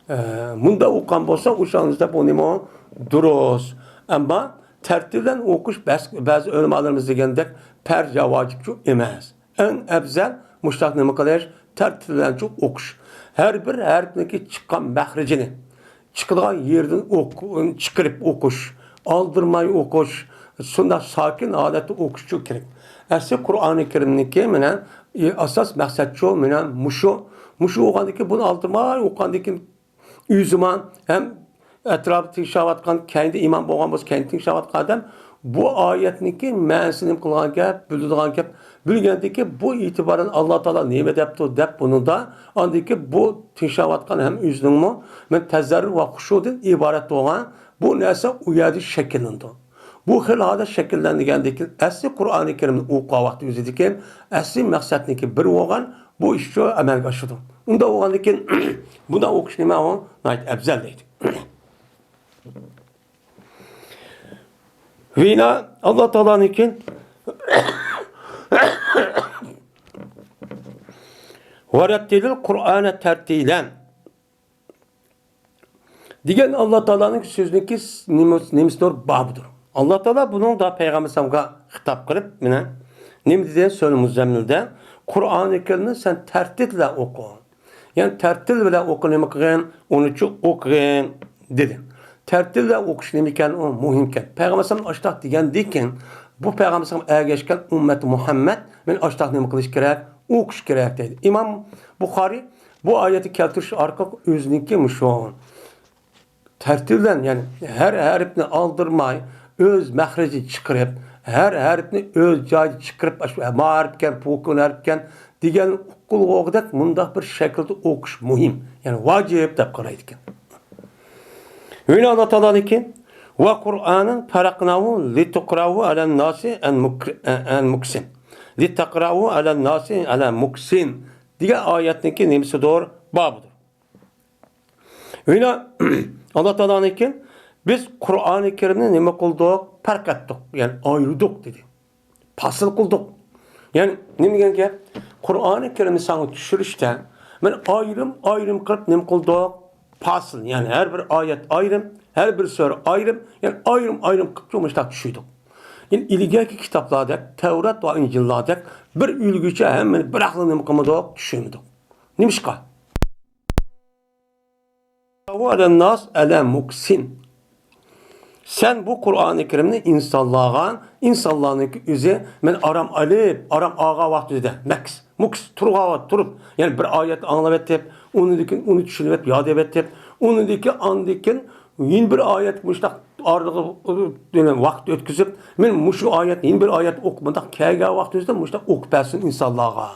ئە، مۇنداق ئوقۇغان بولسا، ئۇ چاغدا بۇ نېمە دۇرۇس. ئەمما تەرتىپ بىلەن ئوقۇش بەز-، بەزى ئۆلىمالىرىمىز دېگەندەك پەرز يا ۋاجىپچۇ ئەمەس. ئەڭ ئەۋزەل مۇشۇنداق نېمە قىلىش، تەرتىپ بىلەنچۇ ئوقۇش. ھەر بىر ھەرپنىڭكى چىققان مەخرىجىنى، چىقىدىغان يېرىدىن ئوق-، چىقىرىپ ئوقۇش، ئالدىرىماي ئوقۇش، شۇنداق ساكىن ھالەتتە ئوقۇشچۇ كېرەك. ئەسلى قۇرئانى كەرىمنىڭكى مانا، ئاساس مەقسەتچۇ مانا مۇشۇ. مۇشۇ بولغاندىكىن بۇنى ئالدىرىماي ئوقۇغاندىكىن ئۆزىمۇ ھەم ئەتراپىدا تىڭشاۋاتقان، كەينىدە ئىمام بولغان بولسا، كەينىدە تىڭشاۋاتقان ئادەم بۇ ئايەتنىڭكى مەنىسىنى نېمە قىلغان گەپ، بىلىدىغان گەپ، بىلگەندىكىن بۇ ئېتىبارەن ئاللا تائالا نېمە دەپتۇ دەپ بۇنىڭدا، ئاندىن كېيىن بۇ تىڭشاۋاتقان ھەم ئۆزىنىڭمۇ مەن تەزەررۇ ۋە خۇشۇدىن ئىبارەت بولغان بۇ نەرسە ئۇ يەردە شەكىللىنىدۇ. بۇ خىل ھالدا شەكىللەنگەندىن كېيىن ئەسلى قۇرئانى كەرىمنى ئوقۇغان ۋاقتى ئۆزىدىكى ئەسلى مەقسەتنىكى بىر بولغان بۇ ئىشچۇ ئەمەلگە ئاشىدۇ. ئۇنداق بولغاندىن كېيىن بۇنداق ئوقۇش نېمە ئۇ؟ ناھايىتى ئەۋزەل دەيدۇ. ۋىنا ئاللا تائالانىڭكى ۋەرەتتىلىل قۇرئانە تەرتىلەن دېگەن ئاللا تائالانىڭ سۆزىنىڭكى نېمە-، نېمىسىدۇر، بابىدۇر. ئاللا تائالا بۇنىڭدا پەيغەمبەر ئەلەيھىسسالامغا خىتاب قىلىپ، مانا، نېمە دېدى؟ سۈرە مۇزەممىلدە، قۇرئانى كەرىمنى سەن تەرتىل بىلەن ئوقۇ. يەنى تەرتىل بىلەن ئوقۇ، نېمە قىلغىن؟ ئۇنىچۇ ئوقۇغىن، دېدى. تەرتىل بىلەن ئوقۇش نېمىكەن؟ ئۇ مۇھىمكەن. پەيغەمبەر ئەلەيھىسسالام ئاشتاق دېگەندىكىن، بۇ پەيغەمبەر ئەلەيھىسسالام ئەگەشكەن ئۈممەت مۇھەممەد، مانا ئاشتاق نېمە قىلىش كېرەك؟ ئوقۇش كېرەك، دەيدۇ. ئىمام بۇخارىي بۇ ئايەتنى كەلتۈرۈش ئارقىلىق ئۆزىنىڭكى مۇشۇ تەرتىپ بىلەن، يەنى ھەر ھەرپنى ئالدىرىماي، ئۆز مەخرىجىنى چىقىرىپ، ھەر ھەرپنى ئۆز جايىدا چىقىرىپ، ئاشۇ ما ھەرپكەن، پۇ كۆن ھەرپكەن دېگەن ئۇقۇلغۇدەك مۇنداق بىر شەكىلدە ئوقۇش مۇھىم، يەنى ۋاجىپ دەپ قارايدىكەن. يەنە ئاللا تائالانىڭكى ۋە قۇرئانەن فەرەقناھۇ لىتەقرەئۇھۇ ئەلەن ناسى ئەن مۇك-، ئەن مۇكسىن. لىتەقرەئۇھۇ ئەلەن ناسى ئەلە مۇكسىن دېگەن ئايەتنىڭكى نېمىسىدۇر؟ بابىدۇر. يەنە ئاللا تائالانىڭكى بىز قۇرئانى كەرىمنى نېمە قىلدۇق؟ پەرق ئەتتۇق، يەنى ئايرىدۇق دېدى. پاسىل قىلدۇق. يەنى نېمە دېگەن گەپ؟ قۇرئانى كەرىمنى ساڭا چۈشۈرۈشتە مانا ئايرىم-ئايرىم قىلىپ نېمە قىلدۇق؟ پاسىل، يەنى ھەر بىر ئايەت ئايرىم، ھەر بىر سۈرە ئايرىم، يەنى ئايرىم-ئايرىم قىلىپ مۇشۇنداق چۈشۈردۇق. يەنى ئىلگەركى كىتابلاردەك، تەۋرات ۋە ئىنجىللاردەك بىر ئۈلگىچە ھەممىنى بىراقلا نېمە قىلمىدۇق؟ چۈشۈرمىدۇق. نېمىشقا؟ ئەلەن ناس ئەلە مۇكسىن. سەن بۇ قۇرئانى كەرىمنى ئىنسانلارغا، ئىنسانلارنىڭكى ئۆزى مەن ئارام ئېلىپ، ئارام ئالغان ۋاقتىدا، مەكس، مۇكس، تۇرغان ۋاقىت تۇرۇپ، يەنى بىر ئايەت ئاڭلاۋېتىپ، ئۇنىڭدىن كېيىن ئۇنى چۈشىنىۋېتىپ، ياد ئېتىپ، ئۇنىڭدىن كېيىن، ئاندىن كېيىن يەنە بىر ئايەت مۇشۇنداق ئارىلىقى، ۋاقىت ئۆتكۈزۈپ، مەن مۇشۇ ئايەت، يەنە بىر ئايەت ئوقۇپ، مۇنداق كەلگەن ۋاقتىمىزدا مۇشۇنداق ئوقۇپ بەرسۇن ئىنسانلارغا.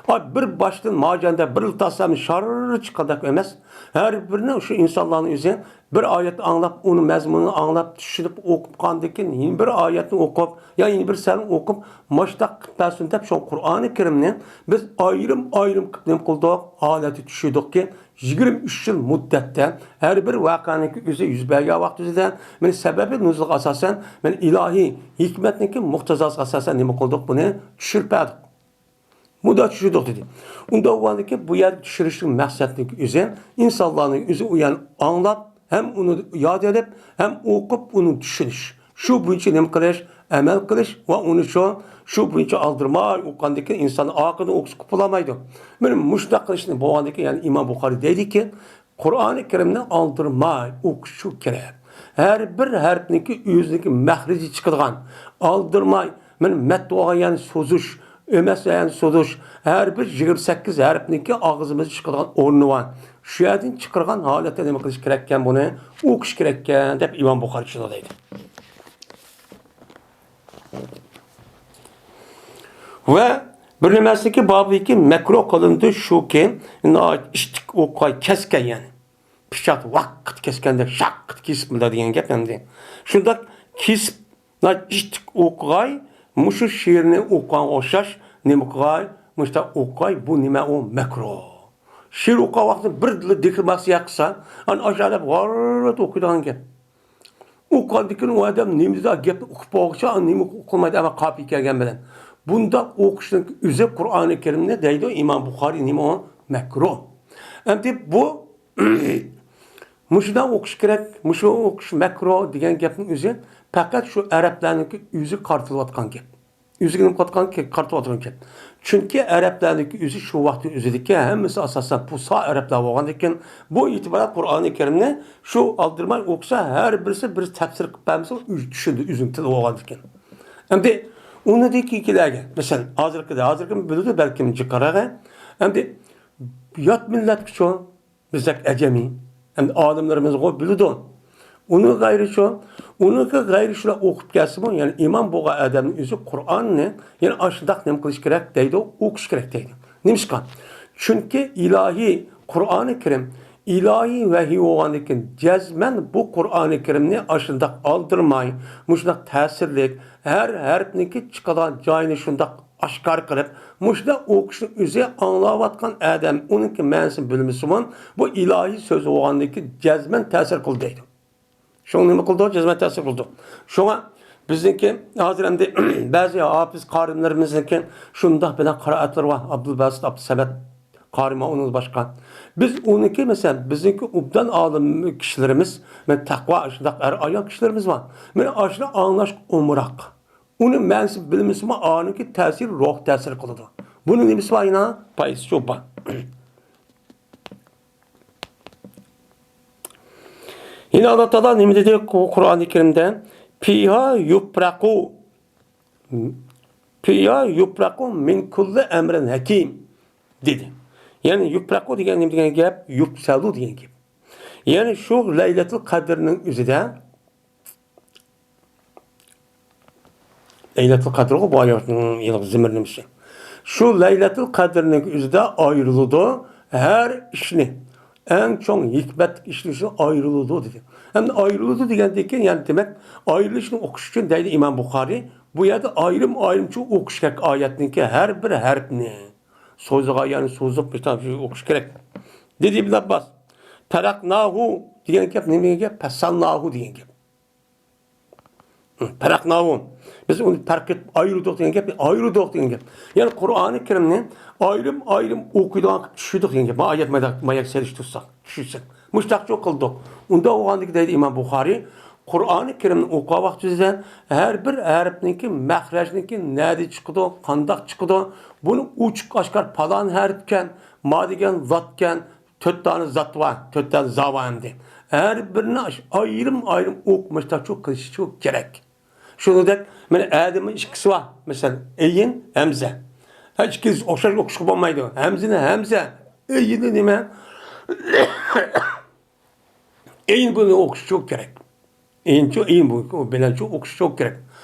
ئاي، بىر باشتىن ماجەندە بىر تاسلام شاررى چىققاندەك ئەمەس. ھەر بىرىنى شۇ ئىنسانلارنىڭ ئۆزى بىر ئايەتنى ئاڭلاپ، ئۇنىڭ مەزمۇنىنى ئاڭلاپ، چۈشىنىپ، ئوقۇپ قاندىن كېيىن يەنە بىر ئايەتنى ئوقۇپ، يا يەنە بىر سەننى ئوقۇپ، مۇشۇنداق قىلىپ بەرسۇن دەپ، شۇ قۇرئانى كەرىمنى بىز ئايرىم-ئايرىم قىلىپ نېمە قىلدۇق؟ ھالەتتە چۈشۈردۇقكى، يىگىرمە ئۈچ يىل مۇددەتتە ھەر بىر ۋەقەنىڭكى ئۆزى يۈز بەرگەن ۋاقتىدا، مانا سەبەبى نۇزۇلغا ئاساسەن، مانا ئىلاھىي ھېكمەتنىڭكى مۇقتىزاسىغا ئاساسەن نېمە قىلدۇق؟ بۇنى چۈشۈرۈپ بەردۇق. مۇنداق چۈشۈردۇق دېدى. ئۇنداق بولغاندىكىن بۇ يەردە چۈشۈرۈشنىڭ مەقسەتنىڭكى ئۆزى ئىنسانلارنىڭ ئۆزى ئۇ يەرنى ئاڭلاپ، ھەم ئۇنى ياد ئېلىپ، ھەم ئوقۇپ ئۇنى چۈشىنىش. شۇ بويىچە نېمە قىلىش؟ ئەمەل قىلىش ۋە ئۇنى شۇ، شۇ بويىچە ئالدىرىماي ئوقۇغاندىكىن ئىنسان ئاخىرىدا ئوقۇسا قوپۇلالمايدۇ. مانا مۇشۇنداق قىلىشنى بولغاندىكىن، يەنى ئىمام بۇخارىي دەيدىكى، قۇرئانى كەرىمنى ئالدىرىماي ئوقۇش شۇ كېرەك. ھەر بىر ھەرپنىڭكى ئۆزىنىڭكى مەخرىجى چىقىدىغان، ئالدىرىماي، مانا مەت بولغان يەرنى سوزۇش، ئەمەس يەرنى سوزۇش، ھەر بىر يىگىرمە سەككىز ھەرپنىڭكى ئاغزىمىزدا چىقىدىغان ئورنى بار. شۇ يەردىن چىقىرغان ھالەتتە نېمە قىلىش كېرەككەن بۇنى؟ ئوقۇش كېرەككەن دەپ ئىمام بۇخارىي شۇنداق دەيدۇ. ۋە بىر نېمەسىنىڭكى بابىدىكى مەكرۇھ قىلىنىدۇ شۇكى، ناھايىتى ئىتتىك ئوققا كەسكەن، يەنى پىچاق ۋاققىت كەسكەندەك شاققىت كېسىپ مۇنداق دېگەن گەپ ئەمدى. شۇنداق كېسىپ، ناھايىتى ئىتتىك ئوقىغاي، مۇشۇ شېئىرنى ئوقۇغانغا ئوخشاش نېمە قىلغاي؟ مۇشۇنداق ئوقۇغاي، بۇ نېمە ئۇ؟ مەكرۇھ. شېئىر ئوقۇغان ۋاقتىدا بىردىلا دېكلاماتسىيە قىلسا، ئانا ئاشۇ ئادەم غاررىت ئوقۇيدىغان گەپ. ئوقۇغاندىن كېيىن ئۇ ئادەم نېمە دېدى، گەپنى ئۇقۇپ بولغۇچە نېمە ئۇقۇلمايدۇ، ئەمما قاپىيە كەلگەن بىلەن. بۇنداق ئوقۇشنىڭ ئۆزى قۇرئانى كەرىمنى دەيدۇ ئىمام بۇخارىي، نېمە ئۇ؟ مەكرۇھ. ئەمدى بۇ مۇشۇنداق ئوقۇش كېرەك، مۇشۇ ئوقۇش مەكرۇھ دېگەن گەپنىڭ ئۆزى پەقەت شۇ ئەرەبلەرنىڭكى ئۆزى قارىتىلىۋاتقان گەپ. ئۆزىگە نېمە قىلىۋاتقان؟ قارىتىۋاتقان گەپ. چۈنكى ئەرەبلەرنىڭكى ئۆزى شۇ ۋاقىتنىڭ ئۆزىدىكى ھەممىسى ئاساسەن پۇسھا ئەرەبلەر بولغاندىكىن، بۇ ئېتىبارەن قۇرئانى كەرىمنى شۇ ئالدىرىماي ئوقۇسا، ھەر بىرسى بىر تەپسىر قىلىپ بەرمىسە، ئۆزى چۈشىنىدۇ، ئۆزىنىڭ تىلى بولغاندىكىن. ئەمدى ئۇنىڭدىن كېيىنكىلەرگە، مەسىلەن، ھازىرقىدە، ھازىرقى بىلىدۇ بەلكىم جىققىراق. ئەمدى يات مىللەتكىچۇ، بىزدەك ئەجەمىي، ئەمدى ئالىملىرىمىزغۇ بىلىدۇ. ئۇنىڭغا غەيرىچۇ، ئۇنىڭغا غەيرى شۇلار ئوقۇپ كەلسىمۇ، يەنى ئىمان بولغان ئادەمنىڭ ئۆزى قۇرئاننى يەنە ئاشۇنداق نېمە قىلىش كېرەك دەيدۇ، ئوقۇش كېرەك دەيدۇ. نېمىشقا؟ چۈنكى ئىلاھىي قۇرئانى كەرىم ئىلاھىي ۋەھىي بولغاندىكىن، جەزمەن بۇ قۇرئانى كەرىمنى ئاشۇنداق ئالدىرىماي، مۇشۇنداق تەسىرلىك، ھەر ھەرپنىڭكى چىقىدىغان جايىنى شۇنداق ئاشكارا قىلىپ، مۇشۇنداق ئوقۇشنى ئۆزى ئاڭلاۋاتقان ئادەم ئۇنىڭكى مەنىسىنى بىلمىسىمۇ، بۇ ئىلاھىي سۆز بولغاندىكىن جەزمەن تەسىر قىلىدۇ دەيدۇ. شۇڭا نېمە قىلىدۇ؟ جەزمەن تەسىر قىلىدۇ. شۇڭا بىزنىڭكى ھازىر ئەمدى بەزى ھاپىز قارىلىرىمىزنىڭكى شۇنداق بىلەن قىرائەتلىرى بار. ئابدۇلباسىت ئابدۇسەمەت قارىما ئۇنىڭ باشقا. بىز ئۇنىڭكى مەسىلەن، بىزنىڭكى ئوبدان ئالىم كىشىلىرىمىز، مەن تەقۋا شۇنداق ئەر ئايال كىشىلىرىمىز بار. مانا ئاشۇنى ئاڭلاشقا ئومراق. ئۇنى مەنىسى بىلمىسىمۇ، ئانىڭكى تەسىرى روھ تەسىر قىلىدۇ. بۇنى نېمىسى بار يەنە؟ پايدىسى بار. يەنە ئاللا تائالا نېمە دېدى قۇرئانى كەرىمدە؟ فىھا يۇفرەقۇ، فىھا يۇفرەقۇ مىن كۇللى ئەمرىن ھەكىم دېدى. يەنى يۇفرەقۇ دېگەن نېمە دېگەن گەپ؟ يۇفسەلۇ دېگەن گەپ. يەنى شۇ لەيلەتۇل قەدىرنىڭ ئۆزىدە لەيلەتۇل قەدىرغۇ بۇ ئايەتنىڭ يەنە زىمىرلىمىسى. شۇ لەيلەتۇل قەدىرنىڭ ئۆزىدە ئايرىلىدۇ ھەر ئىشنى. ئەڭ چوڭ ھېكمەتلىك ئىشنى ئايرىلىدۇ دېدى. ئەمدى ئايرىلىدۇ دېگەندىن كېيىن، يەنى دېمەك، ئايرىلىشنى ئوقۇش ئۈچۈن دەيدۇ ئىمام بۇخارىي. بۇ يەردە ئايرىم-ئايرىمچە ئوقۇش كېرەك ئايەتنىڭكى ھەر بىر ھەرپنى. سوزىدىغان يەرنى سوزۇپ، مۇشۇنداق ئوقۇش كېرەك. دېدى ئىبن ئابباس. پەرەقناھۇ دېگەن گەپ نېمە دېگەن گەپ؟ پەسسەلناھۇ دېگەن گەپ. پەرەقناھۇ. بىز ئۇنى پەرق ئېتىپ ئايرىدۇق دېگەن گەپ، ئايرىدۇق دېگەن گەپ. يەنى قۇرئانى كەرىمنى ئايرىم-ئايرىم ئوقۇيدىغان قىلىپ چۈشۈردۇق دېگەن گەپ. ما ئايەت ماياق، ماياق سېلىشتۇرساق، چۈشۈرسەك. مۇشۇنداقچۇ قىلدۇق. ئۇنداق بولغاندىكىن دەيدۇ ئىمام بۇخارىي، قۇرئانى كەرىمنى ئوقۇغان ۋاقتىمىزدا ھەر بىر ھەرپنىڭكى مەخرەجنىڭكى نەدە چىقىدۇ، قانداق چىقىدۇ، بۇنى ئوچۇق ئاشكارا پالان ھەرپكەن، ما دېگەن زاتكەن، تۆت دانە زات بار، تۆت دانە زا بار ئەمدى. ھەر بىرىنى ئاش-، ئايرىم-ئايرىم ئوقۇپ مۇشۇنداقچۇ قىلىشچۇ كېرەك. شۇنىڭدەك، مانا ئەدىمنىڭ ئىككىسى بار. مەسىلەن، ئەين، ھەمزە. ھە، ئىككىسى ئوخشاش ئوقۇشقا بولمايدۇ. ھەمزىنى ھەمزە، ئەيننى نېمە؟ ئەين بۇنى ئوقۇشچۇ كېرەك. ئەينچۇ، ئەين بۇ، بۇ بىلەنچۇ ئوقۇشچۇ كېرەك.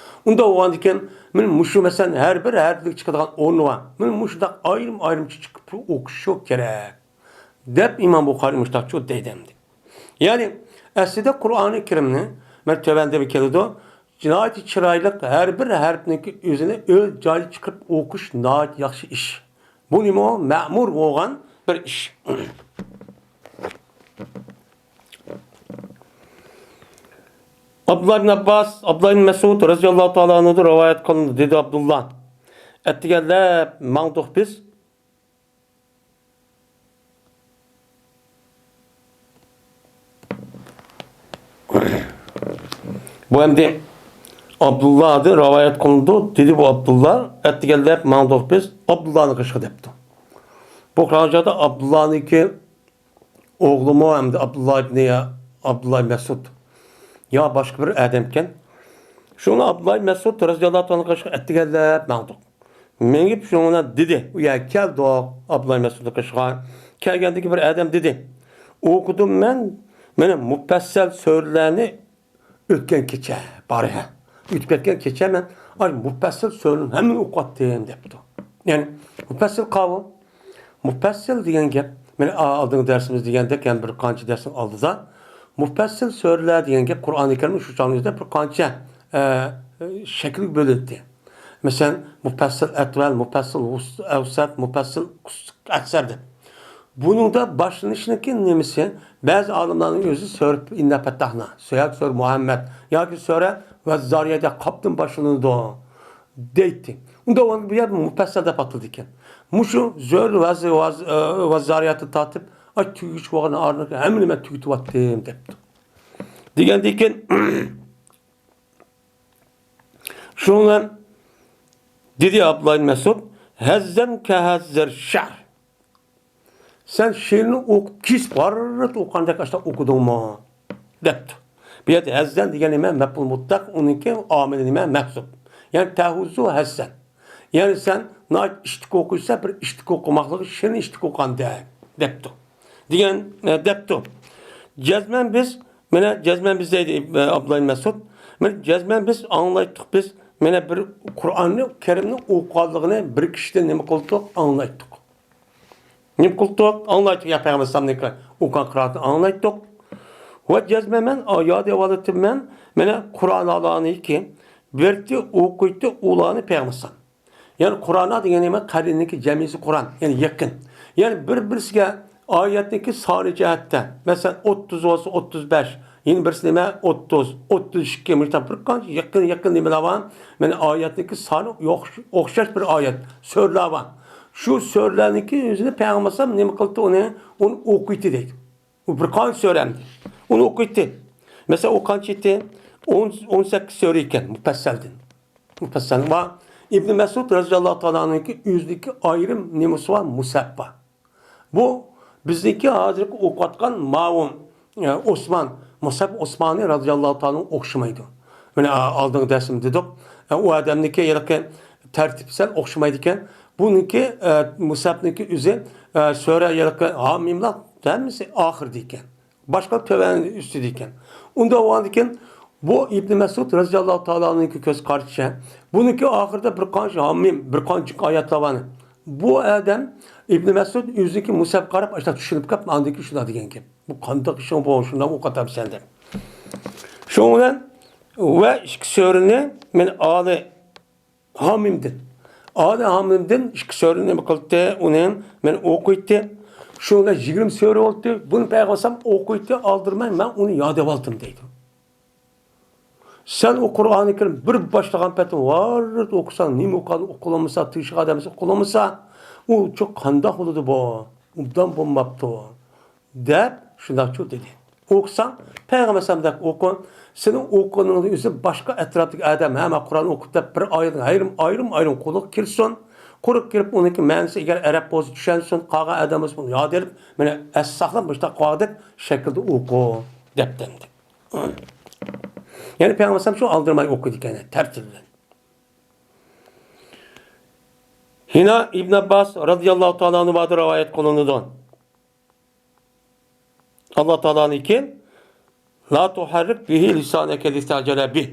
ئۇنداق بولغاندىكىن، مانا مۇشۇ مەسىلەن، ھەر بىر ھەرپلىك چىقىدىغان ئورنى بار. مانا مۇشۇنداق ئايرىم-ئايرىمچە چىقىپ ئوقۇشچۇ كېرەك. دەپ ئىمام بۇخارىي مۇشتاقچۇ دەيدۇ ئەمدى. يەنى ئەسلىدە قۇرئانى كەرىمنى، مانا تۆۋەندە كېلىدۇ، ناھايىتى چىرايلىق، ھەر بىر ھەرپنىڭكى ئۆزىنى ئۆز جايىدا چىقىرىپ ئوقۇش ناھايىتى ياخشى ئىش. بۇ نېمە؟ مەمۇر بولغان بىر ئىش. ئابدۇللا ئىبن ئابباس، ئابدۇللا ئىبن مەسئۇد رەزىياللاھۇ تائالا ئەنھۇدىن رىۋايەت قىلىندى، دېدى ئابدۇللا. ئەتىگەنلەپ ماڭدۇق بىز. بۇ ئەمدى ئابدۇللادىن رىۋايەت قىلىنىدۇ، دېدى بۇ ئابدۇللا. ئەتىگەنلەپ ماڭدۇق بىز ئابدۇللانىڭ قېشىغا دەپتۇ. بۇ قىلغان چاغدا ئابدۇللانىڭكى ئوغلىمۇ ئەمدى ئابدۇللا ئىبنى، ئابدۇللا مەسئۇد يا باشقا بىر ئادەمكەن. شۇڭا ئابدۇللا مەسئۇد رەزىياللاھۇ تائالا قېشىغا ئەتىگەنلەپ ماڭدۇق. مېڭىپ شۇنىڭ بىلەن دېدى، ئۇ يەرگە كەلدۇق ئابدۇللا مەسئۇدنىڭ قېشىغا. كەلگەندىكى بىر ئادەم دېدى، ئوقۇدۇم مەن، مانا مۇپەسسەل سۈرىلەرنى ئۆتكەن كېچە بار ھە. ئۆتۈپ كەتكەن كېچە مەن ئاشۇ مۇپەسسەل سۈرىنىڭ ھەممىنى ئوقۇۋاتتىم دەپتۇ. يەنى مۇپەسسەل قاۋۇ. مۇپەسسەل دېگەن گەپ، مانا ئالدىنقى دەرسىمىزدە دېگەندەك، يەنە بىر قانچە دەرسنىڭ ئالدىدا مۇپەسسەل سۈرىلەر دېگەن گەپ قۇرئانى كەرىمنىڭ شۇ چاغنىڭ ئۆزىدە بىر قانچە، ئە، شەكىلگە بۆلۈندى. مەسىلەن، مۇپەسسەل ئەتۋەل، مۇپەسسەل ئەۋسەت، مۇپەسسەل ئەكسەر دەپ. بۇنىڭدا باشلىنىشنىڭكى نېمىسى؟ بەزى ئالىملارنىڭ ئۆزى سۈرە ئىننا پەتتەھنا، سۈرە، سۈرە مۇھەممەد ياكى سۈرە ۋەززارىيەت دەپ قاپتىن باشلىنىدۇ دەيتتى. ئۇندا بۇ يەر مۇپەسسەل دەپ ئاتىلىدىكەن. مۇشۇ زۆر ۋەز-، ۋەز-، ئە، ۋەززارىيەتتىن تارتىپ، ئاي، تۈگىگىچە بولغان ئارىنى ھەممىنى مەن تۈگىتىۋەتتىم دەپتۇ. دېگەندىن كېيىن، شۇنىڭ بىلەن دېدى ئابدۇللا ئىبن مەسئۇد، ھەززەن كەھەززەر شەر. سەن شېئىرنى ئوقۇپ، كېسىپ ھاررىت ئوقۇغاندەك ئاشۇنداق ئوقۇدۇڭمۇ؟ دەپتۇ. بۇ يەردە ھەززەن دېگەن نېمە؟ مەپئۇل مۇتلەق، ئۇنىڭكى ئامىلى نېمە؟ مەھزۇپ. يەنى تەھۇززۇ ھەززەن. يەنى سەن ناھايىتى ئىشتىك ئوقۇيسەن، بىر ئىشتىك ئوقۇماقلىقى، شېئىرنى ئىشتىك ئوقۇغاندەك، دەپتۇ. دېگەن، ئە، دەپتۇ. جەزمەن بىز، مانا جەزمەن بىز دەيدۇ، ئە، ئابدۇللا ئىبن مەسئۇد. مانا جەزمەن بىز ئاڭلايتتۇق، بىز مانا بىر قۇرئاننى كەرىمنى ئوقۇغانلىقىنى بىر كىشىدىن نېمە قىلدۇق؟ ئاڭلايتتۇق. نېمە قىلدۇق؟ ئاڭلايتتۇق، يا پەيغەمبەر ئەلەيھىسسالامنىڭكى ئوقۇغان قىرائىتىنى ئاڭلايتتۇق. ۋە جەزمەن مەن، ئا، ياد ئېۋالىتىمەن، مانا قۇرئانلارنىڭكى بىرتى ئوقۇيتتى ئۇلارنى پەيغەمبەر ئەلەيھىسسالام. يەنى قۇرئانلار دېگەن نېمە؟ قەرىنىڭكى جەمئىسى قۇرئان، يەنى يېقىن. يەنى بىر-بىرسىگە ئايەتنىڭكى سانى جەھەتتە، مەسىلەن، ئوتتۇز بولسا ئوتتۇز بەش، يەنە بىرسى نېمە؟ ئوتتۇز، ئوتتۇز ئىككى، مۇشۇنداق بىر قانچە يېقىن، يېقىن نېمىلەر بار. مانا ئايەتنىڭكى سانى ئوخش-، ئوخشاش بىر ئايەت، سۈرىلەر بار. شۇ سۈرىلەرنىڭكى ئۆزىنى پەيغەمبەر ئەلەيھىسسالام نېمە قىلدى ئۇنى؟ ئۇنى ئوقۇيتتى دەيدۇ. ئۇ بىر قانچە سۈرە ئەمدى. ئۇنى ئوقۇيتتى. مەسىلەن، ئۇ قانچە ئىدى؟ ئون، ئون سەككىز سۈرە ئىكەن، مۇپەسسەلدىن. مۇپەسسەل. ۋە ئىبنى مەسئۇد رەزىياللاھۇ تائالا ئەنھۇنىڭكى ئۆزىنىڭكى ئايرىم نېمىسى بار؟ مۇسھەف بار. بۇ بىزنىڭكى ھازىرقى ئوقۇۋاتقان ماۋۇ، ئە، ئوسمان، مۇسھەف ئوسمانى رەزىياللاھۇ تائالا ئوخشىمايدۇ. مانا، ئا، ئالدىنقى دەرسىمدە دېدۇق. ئە، ئۇ ئادەمنىڭكى ھېلىقى تەرتىپ سەل ئوخشىمايدىكەن. بۇنىڭكى، ئە، مۇسھەفنىڭكى ئۆزى، ئە، سۈرە ھېلىقى ھامىملار ھەممىسى ئاخىرىدا ئىكەن. باشقا تۆۋەن ئۈستىدە ئىكەن. ئۇنداق بولغاندىكىن، بۇ ئىبنى مەسئۇد رەزىياللاھۇ تائالا ئەنھۇنىڭكى كۆز قارىشىچە، بۇنىڭكى ئاخىرىدا بىر قانچە ھامىم، بىر قانچە ئايەتلەر بار. بۇ ئادەم ئىبنى مەسئۇد ئۆزىنىڭكى مۇسھەفقا قاراپ، ئاشۇنداق چۈشىنىپ كەپ، ئاندىن كېيىن شۇنداق دېگەن گەپ. بۇ قانداق ئىشىڭ بۇ، شۇنداق ئوقۇۋاتامسەن دەپ. شۇنىڭ بىلەن ۋە ئىككى سۈرىنى مەن ئالى ھامىمدىن. ئالى ھامىمدىن ئىككى سۈرىنى نېمە قىلدى؟ ئۇنى مەن ئوقۇيتتى. شۇنىڭ بىلەن يىگىرمە سۈرە بولدى. بۇنى پەيغەمبەر ئالدىرىماي، مەن ئۇنى ياد ئېۋالدىم دەيدۇ. سەن ئۇ قۇرئانى كەرىم بىر باشلىغان پېتىڭ ۋاررىت ئوقۇساڭ، نېمە ئوقۇغاننى ئۇقۇلمىسا، تىڭشىغان ئادەمسى ئۇقۇلمىسا، ئۇ چوق قانداق بولىدۇ بۇ؟ ئوبدان بولماپتۇ. دەپ شۇنداقچۇ دېدى. ئوقۇساڭ، پەيغەمبەر ئەلەيھىسسالامدەك ئوقۇ. سېنىڭ ئوقۇغىنىڭنى ئۆزى باشقا ئەتراپتىكى ئادەم، ھە، مانا قۇرئان ئوقۇپ دەپ بىر ئايەتنىڭ ئايرىم، ئايرىم، ئايرىم قۇلىقىغا كىرسۇن. قۇلىقىغا كىرىپ ئۇنىڭكى مەنىسى ئەگەر ئەرەب بولسا چۈشەنسۇن، قالغان ئادەم بولسا بۇنى ياد ئېلىپ، مانا ئەس ساقلاپ مۇشۇنداق قالغۇدەك شەكىلدە ئوقۇ دەپتىمدى. يەنى پەيغەمبەر ئەلەيھىسسالام شۇ ئالدىرىماي ئوقۇيدىكەن، تەرتىپ بىلەن. يەنە ئىبن ئابباس رەزىياللاھۇ تائالا ئەنھۇدىن رىۋايەت قىلىنىدۇ. ئاللا تائالانىڭكى، لا تحرك به لسانك لتعجل به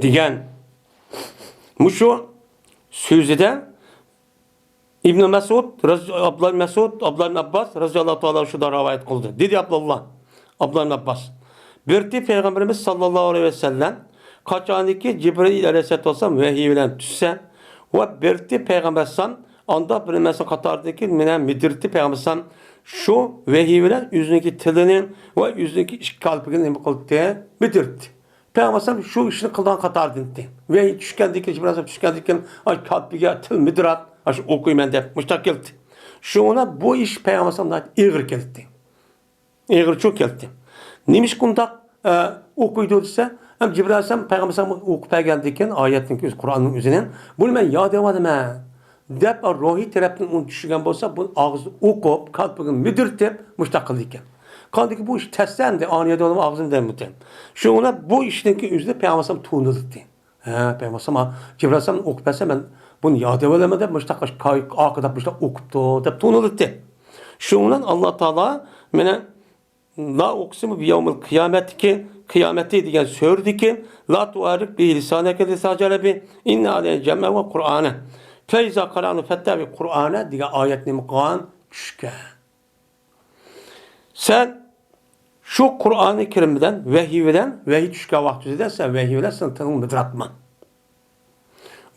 دېگەن مۇشۇ سۆزىدە ئىبن مەسئۇد، رەز-، ئابدۇللا ئىبن مەسئۇد، ئابدۇللا ئىبن ئابباس رەزىياللاھۇ تائالا شۇنداق رىۋايەت قىلدى. دېدى ئابدۇللا، ئابدۇللا ئىبن ئابباس. بىرتى پەيغەمبىرىمىز ساللاللاھۇ ئەلەيھى ۋەسەللەم قاچانكى جىبرىئىل ئەلەيھىسسالاتۇ ۋەسسالام ۋەھىي بىلەن چۈشسە ۋە بىرتى پەيغەمبەر ئەلەيھىسسالام ئانداق بىر نېمىسىنى قاتارىدىكى مېنى مىدىرتتى پەيغەمبەر ئەلەيھىسسالام شۇ ۋەھىي بىلەن ئۆزىنىڭكى تىلىنى ۋە ئۆزىنىڭكى ئىككى كالپۇكىنى نېمە قىلدى؟ مىدىرتتى. پەيغەمبەر ئەلەيھىسسالام شۇ ئىشنى قىلغان قاتارىدىن ئىدى. ۋەھىي چۈشكەندىن كېيىن، جىبرىل ئەلەيھىسسالام چۈشكەندىن كېيىن، ئاي، كالپۇكىغا تىل مىدىرات، ئاشۇ ئوقۇيمەن دەپ مۇشۇنداق كەلدى. شۇڭا بۇ ئىش پەيغەمبەر ئەلەيھىسسالامغا ئېغىر كەلدى. ئېغىرچۇ كەلدى. نېمىشقا ئۇنداق، ئە، ئوقۇيدۇ دېسە، ھەم جىبرىل ئەلەيھىسسالام پەيغەمبەر ئەلەيھىسسالامغا ئوقۇپ بەرگەندىن كېيىن ئايەتنىڭ ئۆزى، قۇرئاننىڭ ئۆزىنى، بۇنى مەن ياد ئېلىۋالىمەن دەپ، روھىي تەرەپتىن ئۇنى چۈشۈرگەن بولسا، بۇنى ئاغزىدا ئوقۇپ، كالپۇكىنى مىدىرتىپ، مۇشۇنداق قىلىدىكەن. قاندىكى بۇ ئىش تەستە ئەمدى ئانى ياد ئالما ئاغزىمدىن بۇتى. شۇڭا بۇ ئىشنىڭكى ئۆزىدە پەيغەمبەر ئەلەيھىسسالام تونۇلدى. ھە، پەيغەمبەر ئەلەيھىسسالام جىبرىل ئەلەيھىسسالام ئوقۇپ بەرسە، مەن بۇنى ياد ئېلىۋالىمەن دەپ، مۇشۇنداق قاش-، كاي-، ئارقىداپ مۇشۇنداق ئوقۇپتۇ دەپ تونۇلدى. شۇنىڭ بىلەن ئاللا تائالا مانا لا ئۇقسىمۇ بىيەۋمىل قىيامەتتىكى، قىيامەتتە دېگەن سۈرىدىكى لا تۇھەررىك بىھى لىسانەكە لىتەجئەلە بىھى ئىننا ئەلەينا جەمئەھۇ ۋە قۇرئانە فەئىزا قەرەئنەھۇ فەتتەبىئ قۇرئانە دېگەن ئايەت نېمە قىلغان؟ چۈشكەن. سەن شۇ قۇرئانى كەرىم بىلەن، ۋەھىي بىلەن، ۋەھىي چۈشكەن ۋاقتىدا سەن ۋەھىي بىلەن سېنىڭ تىلىڭنى مىدىراتما.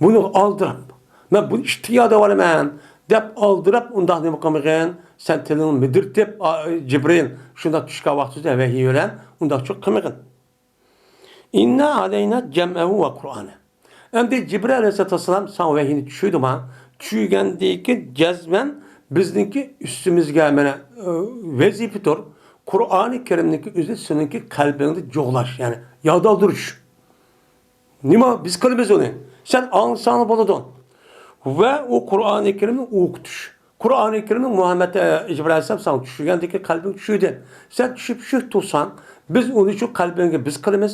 بۇنى ئالدىراپ، مەن بۇنى ئىشتىن ياد ئالىمەن دەپ ئالدىراپ، ئۇنداق نېمە قىلمىغىن، سەن تىلىڭنى مىدىرتىپ، ئا، جىبرىل شۇنداق چۈشكەن ۋاقتىدا ۋەھىي بىلەن ئۇنداقچۇ قىلمىغىن. ئىننا ئەلەينا جەمئەھۇ ۋە قۇرئانە. ئەمدى جىبرىل ئەلەيھىسسالام ساڭا ۋەھىينى چۈشۈردىما؟ چۈشۈرگەندىن كېيىن جەزمەن بىزنىڭكى ئۈستىمىزگە مانا، ئە، ۋەزىپىدۇر. قۇرئانى كەرىمنىڭكى ئۆزى سېنىڭكى قەلبىڭدە جۇغلاش، يەنى يادالدۇرۇش. نېمە بىز قىلىمىز ئۇنى؟ سەن ئاڭلىساڭلا بولىدۇ. ۋە ئۇ قۇرئانى كەرىمنى ئوقۇتۇش. قۇرئانى كەرىمنى مۇھەممەد، ئە، جىبرىل ئەلەيھىسسالام ساڭا چۈشۈرگەندىكى قەلبىڭ چۈشۈردى. سەن چۈشۈپ شۈك تۇرساڭ، بىز ئۇنى شۇ قەلبىڭگە بىز قىلىمىز.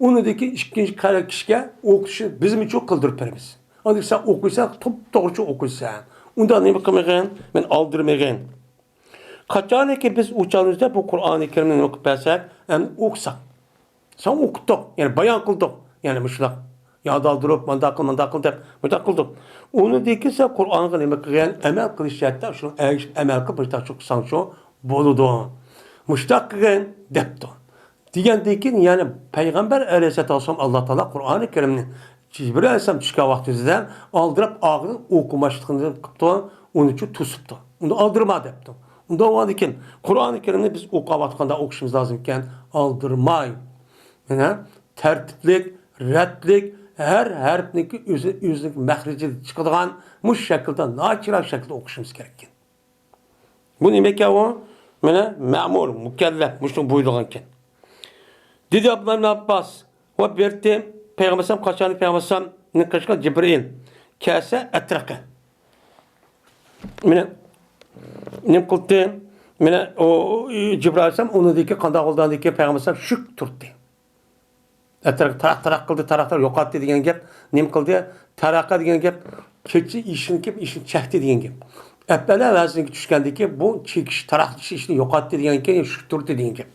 ئۇنىڭدىكى ئىككىنچى قەلب كىشىگە ئوقۇشنى بىزمۇ چۇ قىلدۇرۇپ بېرىمىز. ئاندىن سەن ئوقۇيسەن، توپتوغرا چۇ ئوقۇيسەن. ئۇنداق نېمە قىلمىغىن؟ مەن ئالدىرمىغىن. قاچانكى بىز ئۇ چاغىمىزدا بۇ قۇرئانى كەرىمنى نېمە قىلىپ بەرسەك، ئەمدى ئوقۇساق. ساڭا ئوقۇتتۇق، يەنى بايان قىلدۇق. يەنى مۇشۇنداق يادالدۇرۇپ، مانداق قىل، مانداق قىل دەپ مۇشۇنداق قىلدۇق. ئۇنىڭدىن كېيىن سەن قۇرئانغا نېمە قىلغان؟ ئەمەل قىلىش جەھەتتە شۇنىڭ ئەگىشىپ ئەمەل قىلىپ مۇشۇنداق شۇ قىلساڭچۇ بولىدۇ. مۇشۇنداق قىلغىن دەپتۇ. دېگەندىن كېيىن، يەنى پەيغەمبەر ئەلەيھىسسالاتۇ ۋەسسالام ئاللا تائالا قۇرئانى كەرىمنى جىبرىل ئەلەيھىسسالام چۈشكەن ۋاقتىمىزدا ئالدىراپ ئاغزىدىن ئوقۇماسلىقنى قىپتۇ، ئۇنىچۇ توسۇپتۇ. ئۇنى ئالدىرما دەپتۇ. ئۇنداق بولغاندىن كېيىن قۇرئانى كەرىمنى بىز ئوقۇغان ۋاقىتتا قانداق ئوقۇشىمىز لازىم ئىكەن؟ ئالدىرماي. مانا تەرتىپلىك، رەتلىك، ھەر ھەرپنىڭكى ئۆزى، ئۆزىنىڭ مەخرىجىدىن چىقىدىغان مۇشۇ شەكىلدە، ناچىراق شەكىلدە ئوقۇشىمىز كېرەك ئىكەن. بۇ نېمە ئىكەن ئۇ؟ مانا مەمۇر، مۇكەللەپ، مۇشۇنى بۇيرۇغان ئىكەن. دېدى ئابدۇللا ئىبن ئابباس، ۋە بېرىتتى پەيغەمبەر ئەلەيھىسسالام قاچان پەيغەمبەر ئەلەيھىسسالامنى قىلىشقا جىبرىئىل كەلسە ئەترەققە. مانا نېمە قىلدى؟ مانا ئۇ جىبرىئىل ئەلەيھىسسالام ئۇنىڭدىكى قانداق بولغاندىكى پەيغەمبەر ئەلەيھىسسالام شۈك تۇردى. ئەتراق تاراق تاراق قىلدى، تاراق تاراق يوقاتتى دېگەن گەپ. نېمە قىلدى؟ تاراقا دېگەن گەپ، كېچە ئىشىنى كېلىپ ئىشىنى چەكتى دېگەن گەپ. ئەپەلە ۋەزنىگە چۈشكەندىكى بۇ چېكىش، تاراق چېكىش ئىشىنى يوقاتتى دېگەن گەپ، شۈك تۇردى دېگەن گەپ.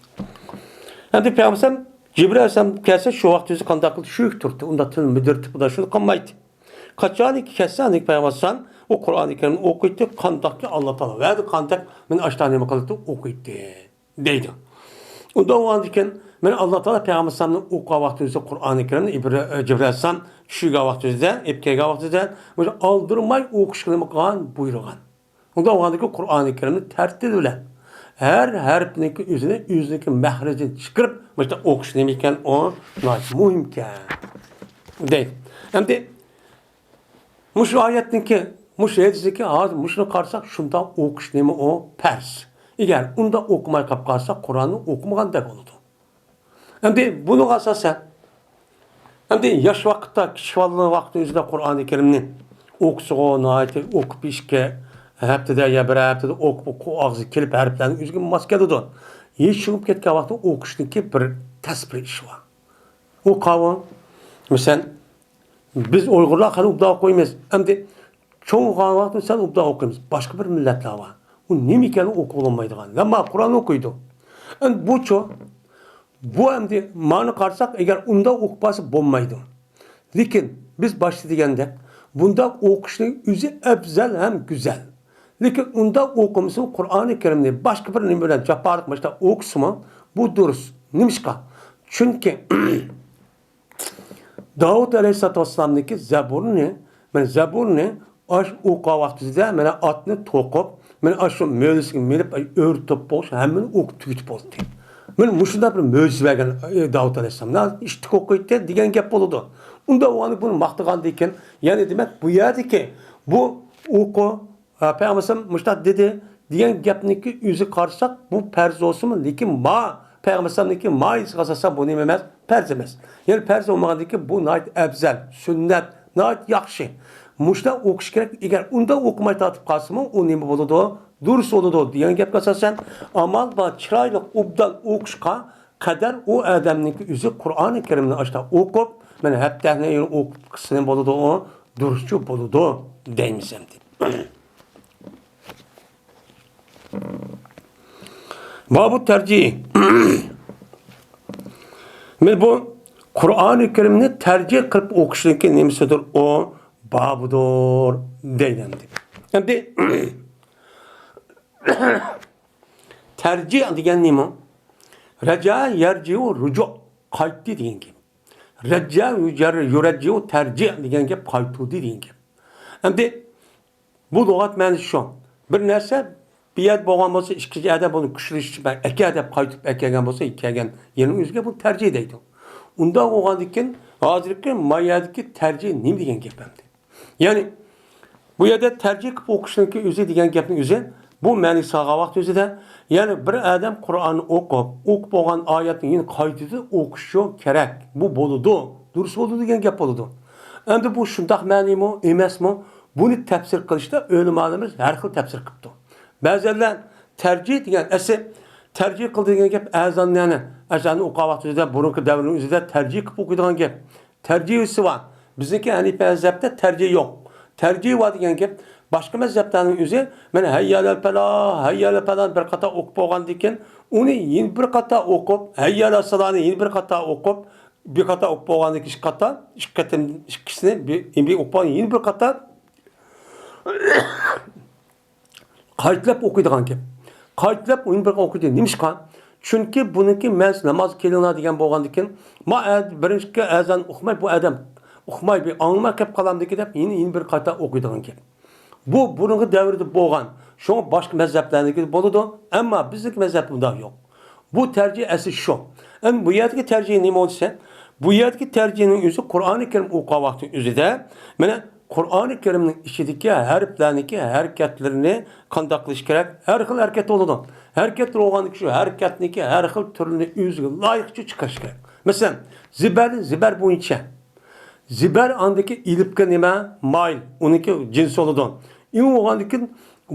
ئەمدى پەيغەمبەر جىبرىل ئەلەيھىسسالام كەلسە شۇ ۋاقىت ئۆزى قانداق قىلدى؟ شۈك تۇردى. ئۇنداق تىل مىدىرتىپ، ئۇنداق شۇنى قىلمايتتى. قاچانكى كەلسە، ئاندىن پەيغەمبەر ئەلەيھىسسالام ئۇ قۇرئانى كەرىمنى ئوقۇيتتى، قانداقكى ئاللا تائالا ۋەدە قانداق مېنى ئاشتا نېمە قىلدى؟ ئوقۇيتتى. دەيدۇ. ئۇنداق بولغاندىكىن، مانا ئاللا تائالا پەيغەمبەر ئەلەيھىسسالامنى ئوقۇغان ۋاقتىمىزدا قۇرئانى كەرىمنى ئىبرا-، جىبرىل ئەلەيھىسسالام چۈشۈرگەن ۋاقتىمىزدا، ئېلىپ كەلگەن ۋاقتىمىزدا، مۇشۇ ئالدىرماي ئوقۇشقا نېمە قىلغان؟ بۇيرۇغان. ئۇنداق بولغاندىكىن قۇرئانى كەرىمنى تەرتىپى بىلەن، ھەر ھەرپنىڭكى ئۆزىنى، ئۆزىنىڭكى مەخرىجىنى چىقىرىپ، مۇشۇنداق ئوقۇش نېمە ئىكەن، ئۇ ناھايىتى مۇھىمكەن. دەيدۇ. ئەمدى مۇشۇ ئايەتنىڭكى، مۇشۇ ھەدىستىكى ھازىر مۇشۇنى قارىساق، شۇنداق ئوقۇش نېمە ئۇ؟ پەرز. ئەگەر ئۇنداق ئوقۇماي قاپ قالسا، قۇرئاننى ئوقۇمىغاندەك بولىدۇ. ئەمدى بۇنىڭغا ئاساسەن، ئەمدى ياش ۋاقىتتا، كىچىك بالىلار ۋاقتى ئۆزىدە قۇرئانى كەرىمنى ئوقۇسىغۇ، ناھايىتى ئوقۇپ ئىككى ھەپتىدە يا بىر ھەپتىدە ئوقۇپ، ئوقۇپ ئاغزىغا كېلىپ، ھەرپلەرنىڭ ئۆزىگە ماس كېلىدۇ. يېشى چوڭىيىپ كەتكەن ۋاقىتتا ئوقۇشنىڭكى بىر تەس بىر ئىشى بار. ئۇ قاۋۇ، مىسەن، بىز ئۇيغۇرلار خېلى ئوبدان ئوقۇيمىز. ئەمدى چوڭ بولغان ۋاقىتتا سەل ئوبدان ئوقۇيمىز. باشقا بىر مىللەتلەر بار. ئۇ نېمە ئىكەنلىكىنى ئوقۇپ بولمايدىغان. ئەمما قۇرئان ئوقۇيدۇ. ئەمدى بۇچۇ؟ بۇ ئەمدى مانا قارىساق، ئەگەر ئۇنداق ئوقۇپ بارسا بولمايدۇ. لېكىن بىز باشتا دېگەندەك، بۇنداق ئوقۇشنىڭ ئۆزى ئەۋزەل ھەم گۈزەل. لېكىن ئۇنداق ئوقۇمىسىمۇ قۇرئانى كەرىمنى باشقا بىر نېمە بىلەن جاپالىق مۇشۇنداق ئوقۇسىمۇ، بۇ دۇرۇس. نېمىشقا؟ چۈنكى داۋۇت ئەلەيھىسسالاتۇ ۋەسسالامنىڭكى زەبۇرىنى، مەن زەبۇرنى ئاش ئوقۇغان ۋاقتىدا مانا ئاتنى توقۇپ، مانا ئاشۇ مۆلىسىگە مىنىپ، ئۆرە توپ بولۇش ھەممىنى ئوقۇپ تۈگىتىپ بولدى. مانا مۇشۇنداق بىر مۆجىزە بەرگەن، ئى، داۋۇت ئەلەيھىسسالام. مانا ئىشتىك ئوقۇيتتى دېگەن گەپ بولىدۇ. ئۇنداق بولغاندا بۇنى ماختىغاندىن كېيىن، يەنى دېمەك، بۇ يەردىكى بۇ ئوقۇ، ھە، پەيغەمبەر ئىسلام مۇشۇنداق دېدى دېگەن گەپنىڭكى ئۆزىگە قارىساق، بۇ پەرز بولسىمۇ، لېكىن ما پەيغەمبەر ئەلەيھىسسالامنىڭكى ماھىيىتىگە ئاساسەن بۇ نېمە ئەمەس؟ پەرز ئەمەس. يەنى پەرز بولمىغاندىن كېيىن بۇ ناھايىتى ئەۋزەل، سۈننەت، ناھايىتى ياخشى. مۇشۇنداق ئوقۇش كېرەك. ئەگەر ئۇنداق ئوقۇماي تارتىپ قالسىمۇ، ئۇ نېمە بولىدۇ؟ دۇرۇس بولىدۇ دېگەن گەپكە ئاساسەن، ئامال بار، چىرايلىق، ئوبدان ئوقۇشقا قەدەر ئۇ ئادەمنىڭكى ئۆزى قۇرئانى كەرىمنى ئاشۇنداق ئوقۇپ، مانا ھەپتەنى ئوقۇپ قىلسا نېمە بولىدۇ؟ ئۇ دۇرۇسچۇ بولىدۇ دەيمىز ئەمدى. بابۇ تەرجىھ. مانا بۇ قۇرئانى كەرىمنى تەرجىھ قىلىپ ئوقۇشنىڭكى نېمىسىدۇر؟ ئۇ بابىدۇر دەيدۇ ئەمدى. ئەمدى تەرجىھ دېگەن نېمە؟ رەجە يەرجىئۇ رۇجۇ، قايتتى دېگەن گەپ. رەجە يۇرەججىئۇ تەرجىھ دېگەن گەپ قايتۇردى دېگەن گەپ. ئەمدى بۇ لۇغەت مەنىسى شۇ. بىر نەرسە بىر يەردە بولغان بولسا، ئىككىنچى ئادەم بۇنى كۈچلىشىپ ئەكە دەپ قايتۇرۇپ ئەكەلگەن بولسا، ئەكەلگەن يەرنىڭ ئۆزىگە بۇ تەرجىھ دەيدۇ. ئۇنداق بولغاندىكىن، ھازىرقى ما يەردىكى تەرجىھ نېمە دېگەن گەپ ئەمدى؟ يەنى بۇ يەردە تەرجىھ قىلىپ ئوقۇشنىڭكى ئۆزى دېگەن گەپنىڭ ئۆزى، بۇ مەنىگە سالغان ۋاقىت ئۆزىدە، يەنى بىر ئادەم قۇرئاننى ئوقۇپ، ئوقۇپ بولغان ئايەتنى يەنە قايتىدىن ئوقۇشى كېرەك. بۇ بولىدۇ، دۇرۇس بولىدۇ دېگەن گەپ بولىدۇ. ئەمدى بۇ شۇنداق مەنىمۇ، ئەمەسمۇ؟ بۇنى تەپسىر قىلىشتا ئۆلىمالىرىمىز ھەر خىل تەپسىر قىپتۇ. بەزىلەر تەرجىھ دېگەن، ئەسلى تەرجىھ قىلدى دېگەن گەپ ئەزاننى، يەنى ئەزاننى ئوقۇغان ۋاقتىدا، بۇرۇنقى دەۋرنىڭ ئۆزىدە تەرجىھ قىلىپ ئوقۇيدىغان گەپ. تەرجىھىسى بار. بىزنىڭكى ھەنىپىيە مەزھەپتە تەرجىھ يوق. تەرجىھ بار دېگەن گەپ، باشقا مەزھەپلەرنىڭ ئۆزى، مانا ھەييە ئەلەل پەلاھ، ھەييە ئەلەل پەلاھ بىر قاتار ئوقۇپ بولغاندىن كېيىن، ئۇنى يەنە بىر قاتار ئوقۇپ، ھەييە ئەلەس سالانى يەنە بىر قاتار ئوقۇپ، بىر قاتار ئوقۇپ بولغاندىن كېيىن، ئىككى قاتار، ئىككى قېتىم، ئىككىسىنى بىر، بىر ئوقۇپ بولغان، يەنە بىر قاتار قايتىلاپ ئوقۇيدىغان گەپ. قايتىلاپ ئۇنى بىر ئوقۇيدۇ. نېمىشقا؟ چۈنكى بۇنىڭكى مەنىسى نامازغا كېلىڭلار دېگەن بولغاندىكىن، ما ئە-، بىرىنچى ئەزان ئۇقماي، بۇ ئادەم ئۇقماي، بىر ئاڭلىماي قېلىپ قالامدىكى دەپ يەنە، يەنە بىر قايتا ئوقۇيدىغان گەپ. بۇ بۇرۇنقى دەۋردە بولغان. شۇڭا باشقا مەزھەپلەرنىڭكى بولىدۇ. ئەمما بىزنىڭكى مەزھەپتە بۇنداق يوق. بۇ تەرجىھ ئەسلى شۇ. ئەمدى بۇ يەردىكى تەرجىھ نېمە دېسە، بۇ يەردىكى تەرجىھنىڭ ئۆزى قۇرئانى كەرىم ئوقۇغان ۋاقتى ئۆزىدە، مانا، قۇرئانى كەرىمنىڭ ئىچىدىكى ھەرپلەرنىڭكى ھەرىكەتلىرىنى قانداق قىلىش كېرەك؟ ھەر خىل ھەرىكەت بولىدۇ. ھەرىكەتلەر بولغاندىكى شۇ ھەرىكەتنىڭكى ھەر خىل تۈرىنى ئۆزىگە لايىقىچە چىقىرىش كېرەك. مەسىلەن، زىبەرنى زىبەر بويىچە. زىبەر ئاندىكى ئېلىپكە نېمە؟ مايىل. ئۇنىڭكى جىنسى بولىدۇ. ئىڭ بولغاندىكىن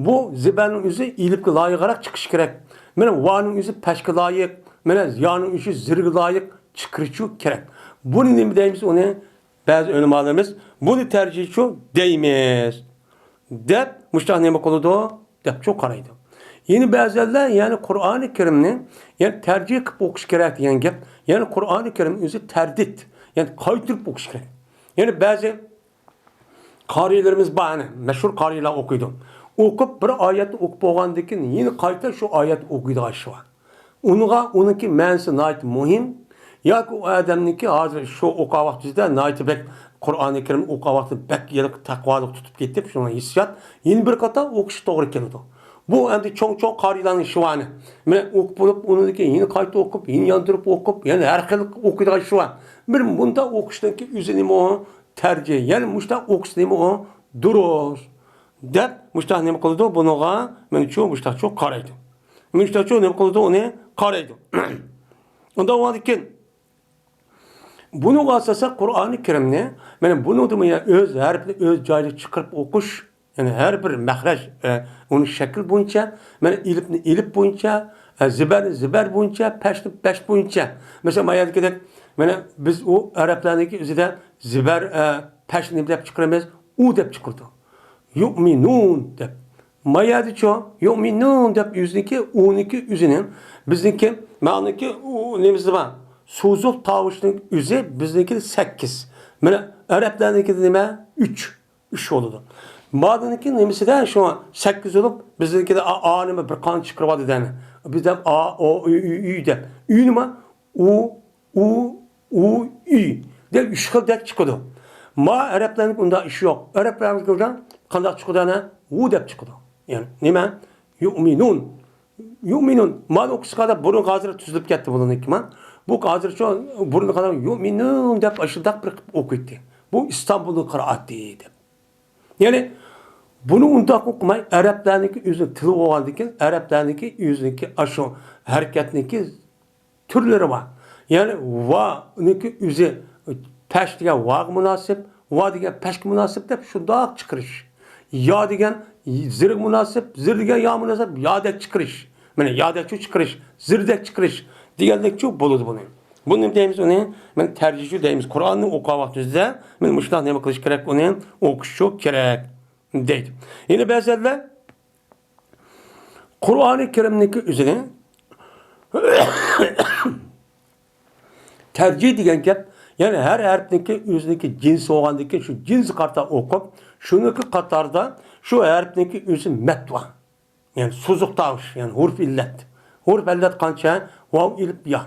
بۇ زىبەرنىڭ ئۆزى ئېلىپكە لايىقراق چىقىشى كېرەك. مانا ۋانىڭ ئۆزى پەشكە لايىق، مانا يانىڭ ئۆزى زىرگە لايىق چىقىرىشى كېرەك. بۇنى نېمە دەيمىز ئۇنى؟ بەزى ئۆلىمالىرىمىز بۇنى تەرجىھچۇ دەيمىز دەپ مۇشۇنداق نېمە قىلىدۇ؟ دەپچۇ قارايدۇ. يەنە بەزىلەر، يەنى قۇرئانى كەرىمنى، يەنى تەرجىھ قىلىپ ئوقۇش كېرەك دېگەن گەپ. يەنى قۇرئانى كەرىمنىڭ ئۆزى تەردىد، يەنى قايتۇرۇپ ئوقۇش كېرەك. يەنى بەزى قارىيلىرىمىز بار، ئەنە، مەشھۇر قارىيلار ئوقۇيدۇ. ئوقۇپ، بىر ئايەتنى ئوقۇپ بولغاندىن كېيىن، يەنە قايتا شۇ ئايەتنى ئوقۇيدىغان ئىشى بار. ئۇنىڭغا، ئۇنىڭكى مەنىسى ناھايىتى مۇھىم. ياكى ئۇ ئادەمنىڭكى ھازىر شۇ ئوقۇغان ۋاقتىدا ناھايىتى بەك قۇرئانى كەرىم ئوقۇغان ۋاقتىدا بەك يىلقى تەقۋالىق تۇتۇپ كېتىپ، شۇنىڭ ھېسسىيات يەنە بىر قاتا ئوقۇشى توغرا كېلىدۇ. بۇ ئەمدى چوڭ-چوڭ قارىيلارنىڭ ئىشى بار ئەنە. مانا ئوقۇپ بولۇپ، ئۇنىڭدىن كېيىن يەنە قايتا ئوقۇپ، يەنە ياندۇرۇپ ئوقۇپ، يەنە ھەر خىل ئوقۇيدىغان ئىشى بار. بىر مۇنداق ئوقۇشنىڭكى ئۆزى نېمە ئۇ؟ تەرجىھ. يەنى مۇشۇنداق ئوقۇش نېمە ئۇ؟ دۇرۇس. دەپ مۇشۇنداق نېمە قىلىدۇ؟ بۇنىڭغا مانا شۇ مۇشۇنداقچۇ قارايدۇ. مۇشۇنداقچۇ نېمە قىلىدۇ؟ ئۇنى قارايدۇ. ئۇنداق بولغاندىكىن بۇنىڭغا ئاساسەن قۇرئانى كەرىمنى، مانا بۇنىڭدىمۇ يەنە ئۆز ھەرپىنى ئۆز جايىدا چىقىرىپ ئوقۇش، يەنى ھەر بىر مەخرەج، ئە، ئۇنىڭ شەكلى بويىچە، مانا ئېلىپنى ئېلىپ بويىچە، ئە، زىبەرنى زىبەر بويىچە، پەشنى پەش بويىچە. مەسىلەن، ما يەردىكىدەك، مانا بىز ئۇ ئەرەبلەرنىڭكى ئۆزىدە زىبەر، ئە، پەشنى نېمە دەپ چىقىرىمىز؟ ئۇ دەپ چىقىرىدۇ. يۇئمىنۇن دەپ. ما يەردىچۇ؟ يۇئمىنۇن دەپ ئۆزىنىڭكى، ئۇنىڭكى ئۆزىنىڭ، بىزنىڭكى، مانىڭكى ئۇ نېمىسى بار؟ سوزۇق تاۋۇشنىڭ ئۆزى بىزنىڭكىدە سەككىز. مانا ئەرەبلەرنىڭكىدە نېمە؟ ئۈچ. ئۈچ بولىدۇ. مانىڭكى نېمىسىدە شۇ سەككىز بولۇپ، بىزنىڭكىدە ئا، ئا نېمە بىر قان چىقىرىۋاتىدۇ دەيمەن. بىزدە ئا، ئو، ئۈ، ئۈ، ئۈ دەپ. ئۈ نېمە؟ ئۇ، ئۇ، ئۇ، ئۈ دەپ ئۈچ خىل دەپ چىقىدۇ. ما ئەرەبلەرنىڭ ئۇنداق ئىشى يوق. ئەرەبلەرنىڭكىدە قانداق چىقىدۇ ئەنە؟ ۋۇ دەپ چىقىدۇ. يەنى نېمە؟ يۇئمىنۇن. يۇئمىنۇن. مانا ئوقۇشقا بۇرۇنقى ھازىر تۈزۈلۈپ كەتتى بۇنىڭكى مان. بۇ ھازىرچۇ بۇرۇنقى قادەر يۇئمىنۇن دەپ ئاشۇنداق بىر قىلىپ ئوقۇيتتى. بۇ ئىستانبۇلنىڭ قىرائىتى دەپ. يەنى بۇنى ئۇنداق ئوقۇماي، ئەرەبلەرنىڭكى ئۆزىنىڭ تىلى بولغاندىكىن، ئەرەبلەرنىڭكى ئۆزىنىڭكى ئاشۇ ھەرىكەتنىڭكى تۈرلىرى بار. يەنى ۋانىڭكى ئۆزى پەش دېگەن ۋاغا مۇناسىپ، ۋا دېگەن پەشكە مۇناسىپ دەپ شۇنداق چىقىرىش. يا دېگەن زىرگە مۇناسىپ، زىر دېگەن يا مۇناسىپ، يادەك چىقىرىش. مانا يادەكچۇ چىقىرىش، زىردەك چىقىرىش دېگەندەكچۇ بولىدۇ بۇنى. بۇنى نېمە دەيمىز ئۇنى؟ مانا تەرجىچۇ دەيمىز. قۇرئاننى ئوقۇغان ۋاقتىمىزدا مانا مۇشۇنداق نېمە قىلىش كېرەك ئۇنى؟ ئوقۇشچۇ كېرەك دەيدۇ. يەنە بەزىلەر قۇرئانى كەرىمنىڭكى ئۆزىنى تەرجىھ دېگەن گەپ، يەنى ھەر ھەرپنىڭكى ئۆزىنىڭكى جىنسى بولغاندىكىن شۇ جىنسىگە قارىتا ئوقۇپ، شۇنىڭكى قاتارىدا شۇ ھەرپنىڭكى ئۆزى مەد بار. يەنى سوزۇق تاۋۇش، يەنى ھۇرۇف ئىللەت. ھۇرۇپ ئىللەت قانچە؟ ۋاۋ، ئېلىپ، يا.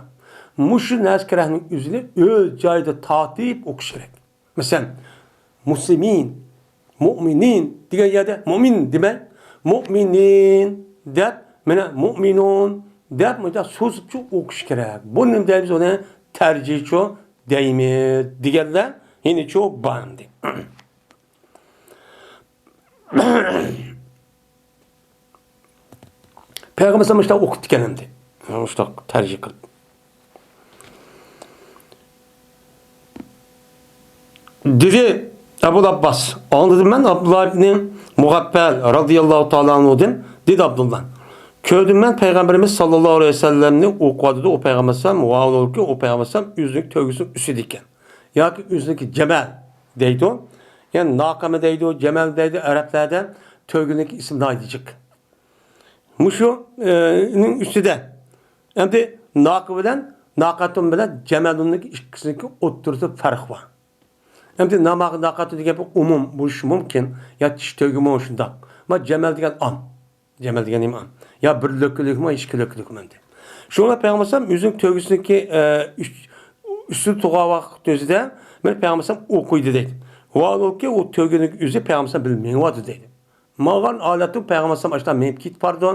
مۇشۇ نەرسە كىرەكنىڭ ئۆزىنى ئۆز جايىدا تارتىپ ئوقۇش كېرەك. مەسىلەن، مۇسلىمىن، مۇئمىنىن دېگەن يەردە مۇئمىن دېمەي، مۇئمىنىن دەپ، مانا مۇئمىنۇن دەپ مۇنداق سوزۇپچۇ ئوقۇش كېرەك. بۇنى نېمە دەيمىز ئۇنى؟ تەرجىھچۇ دەيمىز دېگەنلەر يەنىچۇ بار ئەمدى. پەيغەمبەر ئەلەيھىسسالام مۇشۇنداق ئوقۇپتىكەن ئەمدى. مۇشۇنداق تەرجىمە قىلىپ. دېدى ئەبۇل ئابباس، ئاڭلىدىم مەن ئابدۇللا ئىبنى مۇغەپپەل رازىياللاھۇ تائالا ئەنھۇدىن، دېدى ئابدۇللا. كۆردۈم مەن پەيغەمبىرىمىز ساللاللاھۇ ئەلەيھى ۋەسەللەمنى ئوقۇۋاتىدۇ، ئۇ پەيغەمبەر ئەلەيھىسسالام، ۋاھالبۇكى ئۇ پەيغەمبەر ئەلەيھىسسالام ئۆزىنىڭ تۆگىسىنىڭ ئۈستىدە ئىكەن. ياكى ئۆزىنىڭكى جەمەل دەيدۇ، يەنى ناقىمۇ دەيدۇ، جەمەل دەيدۇ، ئەرەبلەردە تۆگىنىڭكى ئىسمى ناھايىتى جىق. مۇشۇ، ئە، نىڭ ئۈستىدە. ئەمدى ناقە بىلەن، ناقەتۇن بىلەن جەمەلۇننىڭكى ئىككىسىنىڭكى ئوتتۇرىسىدا پەرق بار. ئەمدى ناماقە ناقەتۇن دېگەن بىر ئومۇم بولۇشى مۇمكىن، يا چىش تۆگىمۇ شۇنداق. ما جەمەل دېگەن ئام. جەمەل دېگەن نېمە ئام؟ يا بىر لۆككىلىكمۇ، ئىككى لۆككىلىكمۇ ئەمدى. شۇڭا پەيغەمبەر ئەلەيھىسسالام ئۆزىنىڭ تۆگىسىنىڭكى، ئە، ئۈست-، ئۈستىدە تۇرغان ۋاقىت ئۆزىدە، مانا پەيغەمبەر ئەلەيھىسسالام ئوقۇيدۇ دەيدۇ. ۋاھالبۇكى ئۇ تۆگىنىڭ ئۆزى پەيغەمبەر ئەلەيھىسسالام بىلەن مېڭىۋاتىدۇ دەيدۇ. ماڭغان ھالەتتە پەيغەمبەر ئەلەيھىسسالام ئاشۇنداق مېڭىپ كېتىپ بارىدۇ.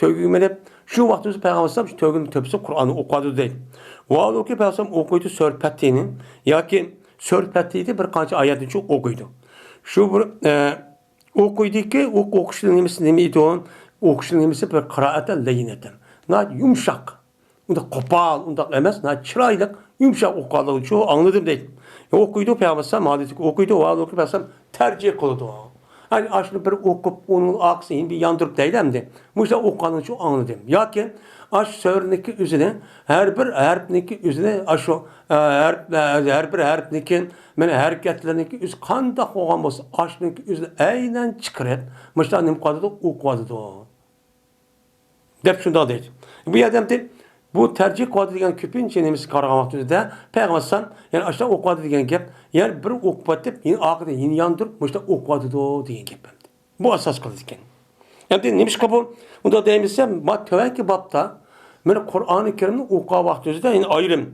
تۆگىگە مېڭىپ، شۇ ۋاقىت ئۆزى پەيغەمبەر ئەلەيھىسسالام شۇ تۆگىنىڭ تۆپىسىدە قۇرئاننى ئوقۇۋاتىدۇ دەيدۇ. ۋاھالبۇكى پەيغەمبەر ئەلەيھىسسالام ئوقۇيدۇ سۈرە پەتھىنى ياكى سۈرە پەتھىدە بىر قانچە ئايەتنى ئوقۇيدۇ. شۇ بىر، ئە، ئوقۇيدۇكى، ئوق-، ئوقۇشنىڭ نېمىسى نېمە ئىدى ئۇ؟ ئوقۇشنىڭ نېمىسى بىر قىرائەتەن لەييىنەتەن. ناھايىتى يۇمشاق. ئۇنداق قوپال، ئۇنداق ئەمەس، ناھايىتى چىرايلىق، يۇمشاق ئوقۇغانلىقىنى شۇ ئاڭلىدىم دەيدۇ. ئوقۇيدۇ پەيغەمبەر ئەلەيھىسسالام، ھادىسىدىكى ئوقۇيدۇ، ۋاھالبۇكى پەيغەمبەر ئەلەيھىسسالام تەرجىمە قىلىدۇ. يەنى ئاشۇنى بىر ئوقۇپ، ئۇنىڭ ئارقىسىنى يەنە بىر ياندۇرۇپ دەيدۇ ئەمدى. مۇشۇنداق ئوقۇغاندىن شۇ ئاڭلىدىم. ياكى ئاشۇ سۈرىنىڭكى ئۆزىنى، ھەر بىر ھەرپنىڭكى ئۆزىنى، ئاشۇ، ئە، ھەرپ، ھەر بىر ھەرپنىڭكى مانا ھەرىكەتلىرىنىڭكى ئۆزى قانداق بولغان بولسا، ئاشۇنىڭكى ئۆزىنى ئەينەن چىقىرىپ، مۇشۇنداق نېمە قىلىۋاتىدۇ، ئوقۇۋاتىدۇ. دەپ شۇنداق دەيدۇ. بۇ يەردە ئەمدى بۇ تەرجىمە قىلىۋاتىدۇ دېگەن كۆپىنچە نېمىسى قارىغان ۋاقتىمىزدا پەيغەمبەر ئەلەيھىسسالام، يەنى ئاشۇنداق ئوقۇۋاتىدۇ دېگەن گەپ، يەنە بىر ئوقۇۋاتىپ، يەنە ئارقىدىن يەنە ياندۇرۇپ، مۇشۇنداق ئوقۇۋاتىدۇ دېگەن گەپ ئەمدى. بۇ ئاساس قىلىدىكەن. ئەمدى نېمىشقا بۇ ئۇنداق دەيمىز دېسە، ما تۆۋەنكى بابتا مانا قۇرئانى كەرىمنى ئوقۇغان ۋاقتىمىزدا يەنە ئايرىم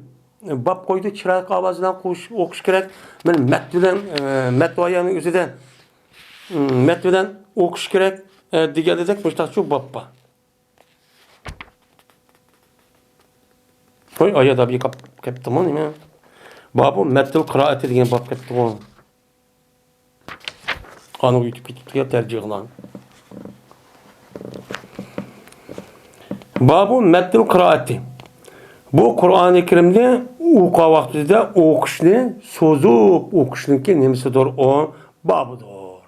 باب قويدى، چىرايلىق ئاۋاز بىلەن ئوقۇش، ئوقۇش كېرەك. مانا مەت بىلەن، ئە، مەت ۋايانىڭ ئۆزىدە، م، مەت بىلەن ئوقۇش كېرەك، ئە، دېگەندەك مۇشۇنداقچۇ باب بار. قوي، ئايا دابى قاپ-، قېپتىمۇ نېمە؟ بابۇ مەتتىل قىرائەتى دېگەن باب قېپتىغۇ. قانۇن يېتىپ كېتىپتۇ يا تەرجىمىلەر. بابۇ مەتتىل قىرائەتى. بۇ قۇرئانى كەرىمنى ئوقۇغان ۋاقتىدا ئوقۇشنى سوزۇپ ئوقۇشنىڭكى نېمىسىدۇر ئۇ؟ بابىدۇر.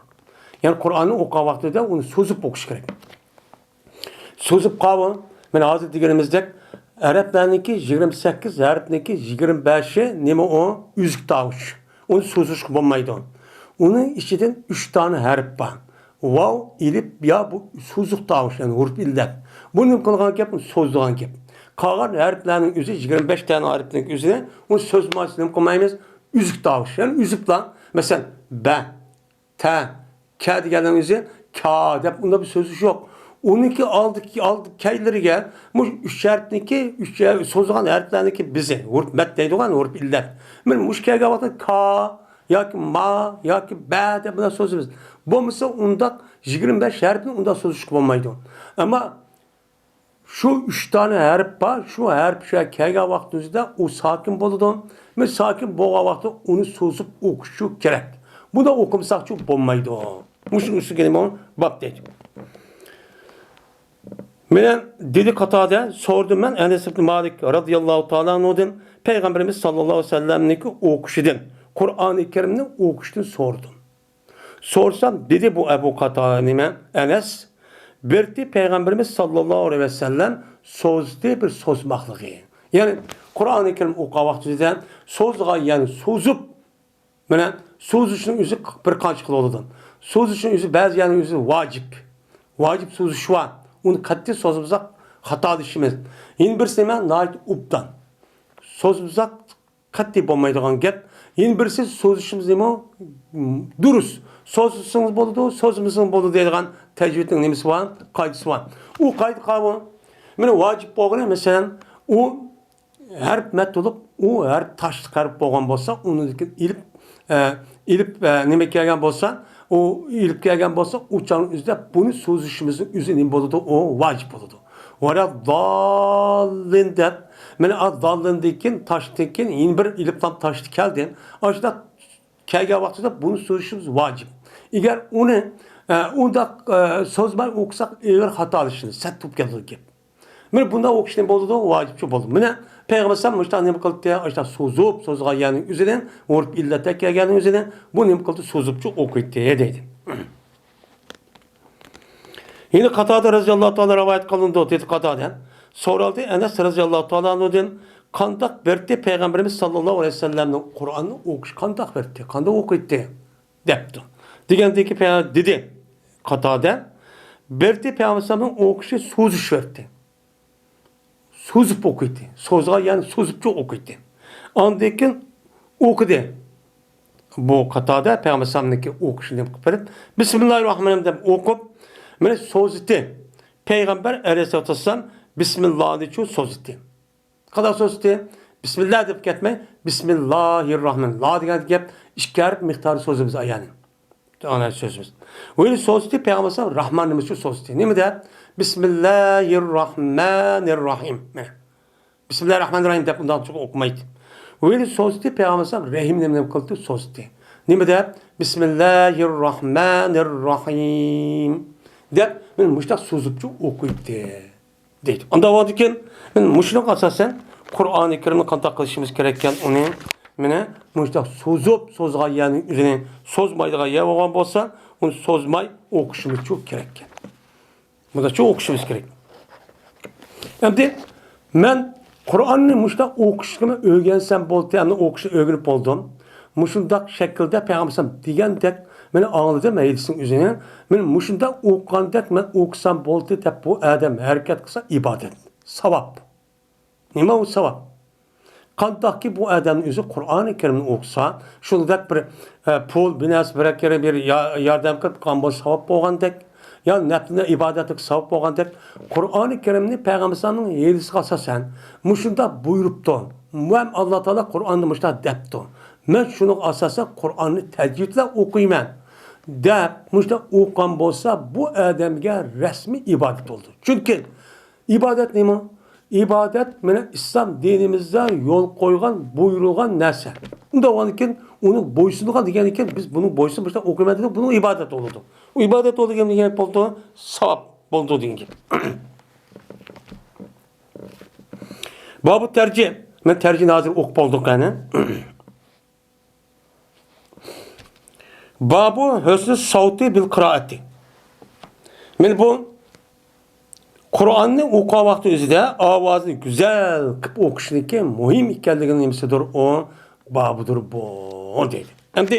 يەنى قۇرئاننى ئوقۇغان ۋاقتىدا ئۇنى سوزۇپ ئوقۇش كېرەك. سوزۇپ قاۋۇ. مانا ھازىر دېگىنىمىزدەك، ئەرەبلەرنىڭكى يىگىرمە سەككىز ھەرپنىڭكى يىگىرمە بەشى نېمە ئۇ؟ ئۈزۈك تاۋۇش. ئۇنى سوزۇشقا بولمايدۇ. ئۇنىڭ ئىچىدىن ئۈچ دانە ھەرپ بار. ۋاۋ، ئېلىپ، يا بۇ سوزۇق تاۋۇش، يەنى ھۇرۇپ ئىللەت. بۇ نېمە قىلغان گەپ؟ ئۇنى سوزىدىغان گەپ. قالغان ھەرپلەرنىڭ ئۆزى، يىگىرمە بەش دانە ھەرپنىڭ ئۆزىنى ئۇنى سوزمايسىز، نېمە قىلمايمىز؟ ئۈزۈك تاۋۇش، يەنى ئۈزۈپلا. مەسىلەن، بە، تە، كە دېگەننىڭ ئۆزى كا دەپ ئۇنداق بىر سۆزلىشىش يوق. ئۇنىڭكى ئالدى، ئالدى كەينىلىرىگە مۇشۇ ئۈچ ھەرپنىڭكى، ئۈچ ھەر-، سوزۇلغان ھەرپلەرنىڭكى بىزى، ھۇرۇپ مەد دەيدىغان، ھۇرۇپ ئىللەت. مانا مۇشۇ كەلگەن ۋاقىتتا كا، ياكى ما ياكى بە دەپ بۇنداق سوزىمىز. بولمىسا ئۇنداق يىگىرمە بەش ھەرپنى ئۇنداق سوزۇشقا بولمايدۇ. ئەمما شۇ ئۈچ دانە ھەرپ بار، شۇ ھەرپ شۇ يەرگە كەلگەن ۋاقتىمىزدا ئۇ ساكىن بولىدۇ. مەن ساكىن بولغان ۋاقىتتا ئۇنى سوزۇپ ئوقۇشچۇ كېرەك. بۇنداق ئوقۇمىساقچۇ بولمايدۇ. مۇشۇنىڭ ئۈستىگە نېمە باب دەيدۇ. مەن دېدى قاتادە، سورىدىم مەن ئەنەس ئىبن مالىك رازىياللاھۇ تائالا ئەنھۇدىن، پەيغەمبىرىمىز ساللاللاھۇ ئەلەيھى ۋەسەللەمنىڭكى ئوقۇشىدىن، قۇرئانى كەرىمنى ئوقۇشتىن سورىدىم. سورىسام، دېدى بۇ ئەبۇ قاتا-، نېمە، ئەنەس، بىرتى پەيغەمبىرىمىز ساللاللاھۇ ئەلەيھى ۋەسەللەم سوزدى بىر سوزماقلىقى. يەنى قۇرئانى كەرىم ئوقۇغان ۋاقتىمىزدا سوزغان، يەنى سوزۇپ، مانا سوزۇشنىڭ ئۆزى بىر قانچە خىل بولىدۇ. سوزۇشنىڭ ئۆزى بەزى يەرنىڭ ئۆزى ۋاجىپ. ۋاجىپ سوزۇش بار. ئۇنى قەتئىي سوزمىساق خاتالىشىمىز. يەنە بىرسى نېمە؟ ناھايىتى ئوبدان. سوزمىساق قەتئىي بولمايدىغان گەپ. يەنە بىرسى سوزۇشىمىز نېمە؟ دۇرۇس. سوزسىڭىز بولىدۇ، سوزمىسىڭىز بولىدۇ دەيدىغان تەجۋىدنىڭ نېمىسى بار؟ قائىدىسى بار. ئۇ قائىدە قارىمۇ، مانا ۋاجىپ بولغىنى، مەسىلەن، ئۇ ھەرپ مەد بولۇپ، ئۇ ھەرپ تاشلىق ھەرپ بولغان بولسا، ئۇنىڭدىكى ئېلىپ، ئە، ئېلىپ، ئە، نېمە كەلگەن بولسا، ئۇ ئېلىپ كەلگەن بولسا، ئۇ چاغنىڭ ئۆزىدە بۇنى سوزۇشىمىزنىڭ ئۆزى نېمە بولىدۇ؟ ئۇ ۋاجىپ بولىدۇ. ۋەلەدداللىن دەپ، مانا ئا داللىندىن كېيىن، تاشتىن كېيىن يەنە بىر ئېلىپ لام تاشتى كەلدى. ئاشۇنداق كەلگەن ۋاقتىدا بۇنى سوزۇشىمىز ۋاجىپ. ئەگەر ئۇنى، ئە، ئۇنداق، ئە، سوزماي ئوقۇساق، ئېغىر خاتالىشىمىز، سەت بولۇپ كېتىدۇ گەپ. مانا بۇنداق ئوقۇش نېمە بولىدۇ؟ ۋاجىپچۇ بولىدۇ. مانا پەيغەمبەر ئەلەيھىسسالام مۇشۇنداق نېمە قىلدى؟ ئاشۇنداق سوزۇپ، سوزغان يەرنىڭ ئۆزىنى، ھۇرۇپ ئىللەتتە كەلگەننىڭ ئۆزىنى، بۇ نېمە قىلدى؟ سوزۇپچۇ ئوقۇيتتى دەيدۇ. يەنە قاتادە رازىياللاھۇ تائالا رىۋايەت قىلىنىدۇ، دېدى قاتادە. سورالدى ئەنەس رازىياللاھۇ تائالا ئەنھۇدىن، قانداق بىرتى پەيغەمبىرىمىز ساللاللاھۇ ئەلەيھى ۋەسەللەمنىڭ قۇرئاننى ئوقۇشى قانداق بىرتى؟ قانداق ئوقۇيتتى؟ دەپتۇ. دېگەندىكى پەيغەمبەر دېدى، قاتادە، بىرتى پەيغەمبەر ئەلەيھىسسالامنىڭ ئوقۇشى سوزۇش بىرتى. سوزۇپ ئوقۇيتتى. سوزغان، يەنى سوزۇپچۇ ئوقۇيتتى. ئاندىن كېيىن ئوقۇدى. بۇ قاتادە پەيغەمبەر ئەلەيھىسسالامنىڭكى ئوقۇشىنى نېمە قىلىپ بېرىپ، بىسمىللاھىررەھمانىررەھىم دەپ ئوقۇپ، مانا سوزۇتتى. پەيغەمبەر ئەلەيھىسسالاتۇ ۋەسسالام بىسمىللانىچۇ سوزۇتتى. قانداق سوزۇتتى؟ بىسمىللا دەپ كەتمەي، بىسمىللاھىررەھمان. لا دېگەن گەپ ئىككى ھەرپ مىقدارى سوزىمىز ئايانى. ئانا سۆزىمىز. ۋەلى سوزۇتتى، پەيغەمبەر ئەلەيھىسسالام رەھمان نېمىسى سوزۇتتى. نېمە دەپ؟ بىسمىللاھىررەھمانىررەھىم. مانا. بىسمىللاھىررەھمانىررەھىم دەپ ئۇنداق ئوقۇمايتتى. ۋەلى سوزۇتتى، پەيغەمبەر ئەلەيھىسسالام رەھىم نېمە، نېمە قىلدى؟ سوزۇتتى. نېمە دەپ؟ بىسمىللاھىررەھمانىررەھىم دەپ، مانا مۇشۇنداق سوزۇپچۇ ئوقۇيتتى. دەيدۇ. ئانداق بولغاندىكىن، مانا مۇشۇنىڭغا ئاساسەن قۇرئانى كەرىمنى قانداق قىلىشىمىز كېرەككەن، ئۇنى مانا مۇشۇنداق سوزۇپ، سوزغان يەرنىڭ ئۆزىنى سوزمايدىغان يەر بولغان بولسا، ئۇنى سوزماي ئوقۇشىمىزچۇ كېرەككەن. بۇنداقچۇ ئوقۇشىمىز كېرەك. ئەمدى مەن قۇرئاننى مۇشۇنداق ئوقۇشنى ئۆگەنسەم بولدى، ئەمدى ئوقۇشنى ئۆگىنىپ بولدۇم. مۇشۇنداق شەكىلدە پەيغەمبەر ئەلەيھىسسالام دېگەندەك مەن ئاڭلىدىم ھەدىسنىڭ ئۆزىنى. مەن مۇشۇنداق ئوقۇغاندەك مەن ئوقۇسام بولدى دەپ بۇ ئادەم ھەرىكەت قىلسا ئىبادەت، ساۋاب. نېمە ئۇ ساۋاب؟ قانداقكى بۇ ئادەمنىڭ ئۆزى قۇرئانى كەرىمنى ئوقۇسا، شۇنداق بىر، ئە، پۇل، بىر نەرسە، بىر كېرە بىر يا-، ياردەم قىلىپ قالغان بولسا ساۋاب بولغاندەك، يا نەپلىنى ئىبادەتلىك ساۋاب بولغاندەك، قۇرئانى كەرىمنى پەيغەمبەر ئەلەيھىسسالامنىڭ ھەدىسىگە ئاساسەن مۇشۇنداق بۇيرۇپتۇ. ھەم ئاللا تائالا قۇرئاندا مۇشۇنداق دەپتۇ. مەن شۇنىڭغا ئاساسەن قۇرئاننى تەجۋىدلەپ ئوقۇيمەن دەپ مۇشۇنداق ئوقۇغان بولسا، بۇ ئادەمگە رەسمىي ئىبادەت بولىدۇ. چۈنكى ئىبادەت نېمە؟ ئىبادەت مانا ئىسلام دىنىمىزدا يول قويغان، بۇيرۇلغان نەرسە. ئۇنداق بولغاندىكىن ئۇنىڭ بويسۇنغان دېگەنكىن، بىز بۇنىڭ بويسۇنۇپ مۇشۇنداق ئوقۇيمەن دېدۇق، بۇنىڭ ئىبادەت بولىدۇ. ئۇ ئىبادەت بولىدۇ دېگەن نېمە بولىدۇ؟ ساۋاب بولىدۇ دېگەن گەپ. بابۇ تەرجى. مەن تەرجىنى ھازىر ئوقۇپ بولدۇق قېنى. بابۇ ھۆسنى ساۋتى بىل قىرائەتى. مانا بۇ قۇرئاننى ئوقۇغان ۋاقتى ئۆزىدە ئاۋازىنى گۈزەل قىلىپ ئوقۇشنىڭكى مۇھىم ئىكەنلىكىنىڭ نېمىسىدۇر ئۇ؟ بابىدۇر بۇ دەيدۇ. ئەمدى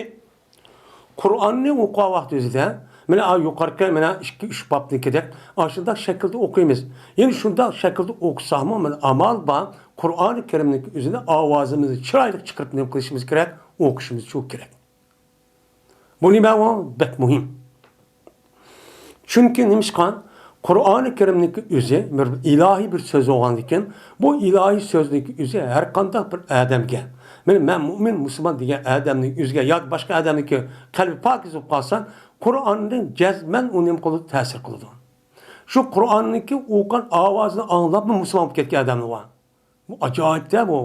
قۇرئاننى ئوقۇغان ۋاقتى ئۆزىدە مانا يۇقىرىقى مانا ئىككى، ئۈچ بابنىڭكىدەك ئاشۇنداق شەكىلدە ئوقۇيمىز. يەنە شۇنداق شەكىلدە ئوقۇساقمۇ مانا ئامال بار. قۇرئانى كەرىمنىڭ ئۆزىنى ئاۋازىمىزنى چىرايلىق چىقىرىپ نېمە قىلىشىمىز كېرەك؟ ئوقۇشىمىز شۇ كېرەك. بۇ نېمە ئۇ؟ بەك مۇھىم. چۈنكى نېمىشقا؟ قۇرئانى كەرىمنىڭكى ئۆزى بىر ئىلاھىي بىر سۆز بولغاندىكىن، بۇ ئىلاھىي سۆزنىڭكى ئۆزى ھەر قانداق بىر ئادەمگە، مانا مەن مۇئمىن مۇسۇلمان دېگەن ئادەمنىڭ ئۆزىگە ياكى باشقا ئادەمنىڭكى قەلبى پاكىز بولۇپ قالسا، قۇرئاندىن جەزمەن ئۇ نېمە قىلىدۇ؟ تەسىر قىلىدۇ. شۇ قۇرئاننىڭكى ئوقۇغان ئاۋازىنى ئاڭلاپمۇ مۇسۇلمان بولۇپ كەتكەن ئادەملەر بار. بۇ ئاجايىپ-دە بۇ.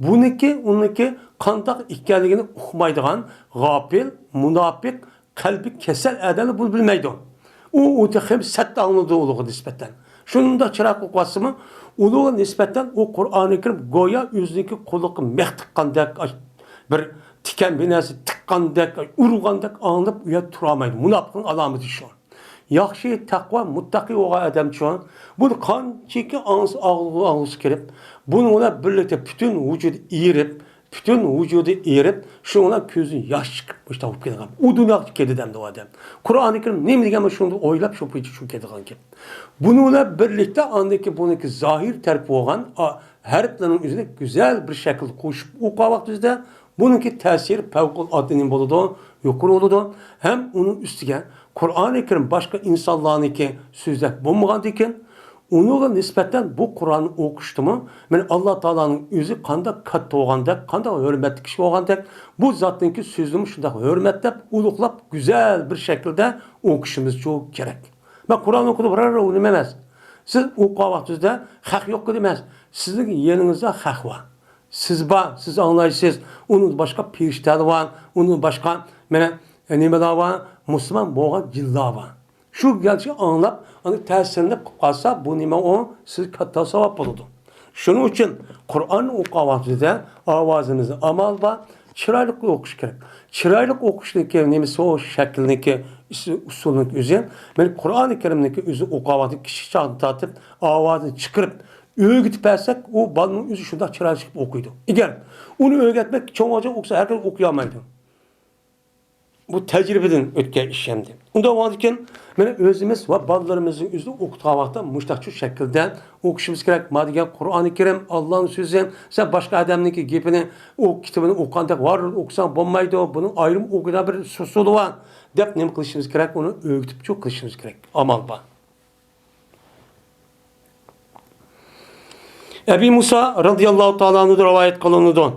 بۇنىكى، ئۇنىكى قانداق ئىكەنلىكىنى ئۇقمايدىغان غاپىل، مۇناپىق، قەلبى كېسەل ئادەملەر بۇنى بىلمەيدۇ. ئۇ، ئۇ تېخىمۇ سەت ئاڭلىدى ئۇلارغا نىسبەتەن. شۇنداق چىرايلىق ئوقۇۋاتسىمۇ، ئۇلارغا نىسبەتەن ئۇ قۇرئانى كەرىم گويا ئۆزىنىڭكى قۇلىقىغا مىخ تىققاندەك، بىر تىكەن بىر نەرسە تىققاندەك، ئۇرغاندەك ئاڭلاپ ئۇ يەردە تۇرالمايدۇ. مۇناپىقنىڭ ئالامىتى شۇ. ياخشى، تەقۋا، مۇتتەقى بولغان ئادەمچۇ، بۇنى قانچىكى ئاڭلىسا، ئاغزىغا ئاغزىسى كىرىپ، بۇنىڭ بىلەن بىرلىكتە پۈتۈن ۋۇجۇدى ئېرىپ، پۈتۈن ۋۇجۇدى ئېرىپ، شۇنىڭ بىلەن كۆزىدىن ياش چىقىپ، مۇشۇنداق بولۇپ كېتىدىغان. ئۇ دۇنياغا كېتىدۇ ئەمدى ئۇ ئادەم. قۇرئانى كەرىم نېمە دېگەن، شۇنى ئويلاپ، شۇ بويىچە شۇ كېتىدىغان گەپ. بۇنىڭ بىلەن بىرلىكتە ئاندىن كېيىن بۇنىڭكى زاھىر تەرىپى بولغان، ئا، ھەرپلەرنىڭ ئۆزىنى گۈزەل بىر شەكىلدە قوشۇپ ئوقۇغان ۋاقتىمىزدا، بۇنىڭكى تەسىرى پەۋقۇلئاددە نېمە بولىدۇ؟ يۇقىرى بولىدۇ. ھەم ئۇنىڭ ئۈستىگە قۇرئانى كەرىم باشقا ئىنسانلارنىڭكى سۆزلەپ بولمىغاندىكىن، ئۇنىڭغا نىسبەتەن بۇ قۇرئاننى ئوقۇشتىمۇ، مانا، ئاللا تائالانىڭ ئۆزى قانداق كاتتا بولغاندەك، قانداق ھۆرمەتلىك كىشى بولغاندەك، بۇ زاتنىڭكى سۆزىنىمۇ شۇنداق ھۆرمەتلەپ، ئۇلۇغلاپ، گۈزەل بىر شەكىلدە ئوقۇشىمىزچۇ كېرەك. مەن قۇرئان ئوقۇدۇم، بىرەر ئۇ نېمە ئەمەس. سىز ئوقۇغان ۋاقتىڭىزدا خەق يوق دېمەس. سىزنىڭ يېنىڭىزدا خەق بار. سىز بار، سىز ئاڭلايسىز. ئۇنىڭ باشقا پېرىشتەلەر بار، ئۇنىڭ باشقا، مانا، نېمىلەر بار؟ مۇسۇلمان بولغان جىنلار بار. شۇ گەپنى ئاڭلاپ، ئاندىن تەسىرلىنىپ قالسا، بۇ نېمە ئۇ؟ سىز كاتتا ساۋاب بولىدۇ. شۇنىڭ ئۈچۈن قۇرئاننى ئوقۇغان ۋاقتىدا ئاۋازىمىزنى ئامال بار، چىرايلىق ئوقۇش كېرەك. چىرايلىق ئوقۇشنىڭكى نېمىسى ئۇ؟ شەكلىنىڭكى، ئۇسۇلىنىڭكى ئۆزى. مانا قۇرئانى كەرىمنىڭكى ئۆزى ئوقۇغان ۋاقتىدا كىچىك چاغدىن تارتىپ ئاۋازىنى چىقىرىپ ئۆگىتىپ بەرسەك، ئۇ بالىنىڭ ئۆزى شۇنداق چىرايلىق چىقىپ ئوقۇيدۇ. ئەگەر ئۇنى ئۆگەتمەي چوڭ بولغانچە ئوقۇسا، ھەرگىز ئوقۇيالمايدۇ. بۇ تەجرىبىدىن ئۆتكەن ئىش ئەمدى. ئۇنداق بولغاندىكىن، مانا ئۆزىمىز ۋە بالىلىرىمىزنى ئۆزىنى ئوقۇتقان ۋاقىتتا مۇشۇنداقچۇ شەكىلدە ئوقۇشىمىز كېرەك. ما دېگەن قۇرئانى كەرىم، ئاللانىڭ سۆزى، سەن باشقا ئادەمنىڭكى گېپىنى، ئۇ كىتابىنى ئوقۇغاندەك ۋاررىدىن ئوقۇساڭ بولمايدۇ، بۇنىڭ ئايرىم ئوقۇيدىغان بىر ئۇسۇلى بار، دەپ نېمە قىلىشىمىز كېرەك؟ ئۇنى ئۆگىتىپچۇ قىلىشىمىز كېرەك. ئامال بار. ئەبى مۇسا رەزىياللاھۇ تائالا ئەنھۇدىن رىۋايەت قىلىنىدۇ.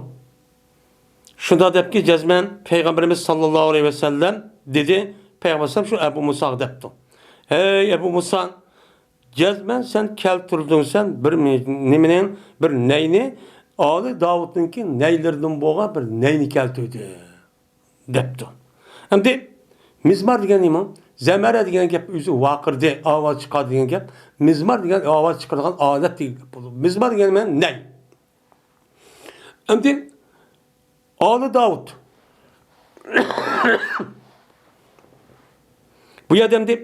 شۇنداق دەپكى، جەزمەن پەيغەمبىرىمىز ساللاللاھۇ ئەلەيھى ۋەسەللەم دېدى، پەيغەمبەر ئەلەيھىسسالام شۇ ئەبۇ مۇساغا دەپتۇ، ھەي ئەبۇ مۇسا، جەزمەن سەن كەلتۈردۈڭ سەن بىر مى-، نېمىنى، بىر نەينى، ئالى داۋۇتنىڭكى نەيلىرىدىن بولغان بىر نەينى كەلتۈردى. دەپتۇ. ئەمدى مىزمار دېگەن نېمە؟ زەمەرە دېگەن گەپ ئۆزى ۋارقىرىدى، ئاۋاز چىقاردى دېگەن گەپ. مىزمار دېگەن ئاۋاز چىقىرىدىغان ئالەت دېگەن گەپ بولىدۇ. مىزمار دېگەن نېمە؟ نەي. ئەمدى ئالى داۋۇت. بۇ يەردە ئەمدى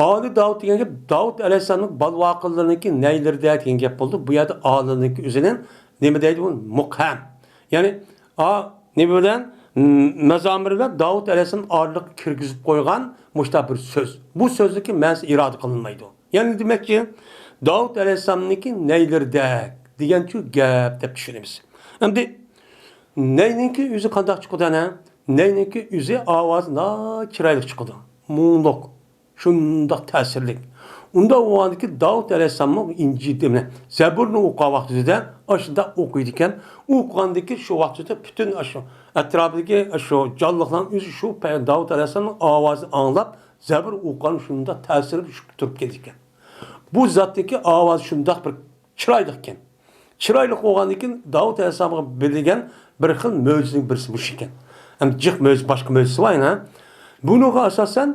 ئالى داۋۇت دېگەن گەپ داۋۇت ئەلەيھىسسالامنىڭ بالىۋاقىلىرىنىڭكى نەيلىرىدە دېگەن گەپ بولدى. بۇ يەردە ئالىنىڭكى ئۆزىنىڭ نېمە دەيدۇ بۇ؟ مۇقھەم. يەنى، ئا، نېمە بىلەن، م-، مەزامىر بىلەن داۋۇت ئەلەيھىسسالام ئارىلىققا كىرگۈزۈپ قويغان مۇشۇنداق بىر سۆز. بۇ سۆزنىڭكى مەنىسى ئىرادە قىلىنمايدۇ. يەنى دېمەكچى، داۋۇت ئەلەيھىسسالامنىڭكى نەيلىرىدەك دېگەنچۇ گەپ دەپ چۈشىنىمىز. ئەمدى نەينىڭكى ئۆزى قانداق چىقىدۇ ئەنە؟ نەينىڭكى ئۆزى ئاۋازى ناھايىتى چىرايلىق چىقىدۇ. مۇڭلۇق. شۇنداق تەسىرلىك. ئۇنداق بولغاندىكىن داۋۇت ئەلەيھىسسالاممۇ ئىنجىل دېمە، زەبۇرنى ئوقۇغان ۋاقتىدا ئاشۇنداق ئوقۇيدىكەن. ئوقۇغاندىكىن شۇ ۋاقتىدا پۈتۈن ئاشۇ ئەتراپىدىكى ئاشۇ جانلىقلارنىڭ ئۆزى شۇ پە-، داۋۇت ئەلەيھىسسالامنىڭ ئاۋازىنى ئاڭلاپ، زەبۇر ئوقۇغان شۇنداق تەسىر تۇرۇپ كېتىدىكەن. بۇ زاتنىڭكى ئاۋازى شۇنداق بىر چىرايلىقكەن. چىرايلىق بولغاندىكىن داۋۇت ئەلەيھىسسالامغا بېرىلگەن بىر خىل مۆجىزىنىڭ بىرسى مۇشۇ ئىكەن. ئەمدى جىق مۆجىزە، باشقا مۆجىزىسى بار يەنە. بۇنىڭغا ئاساسەن،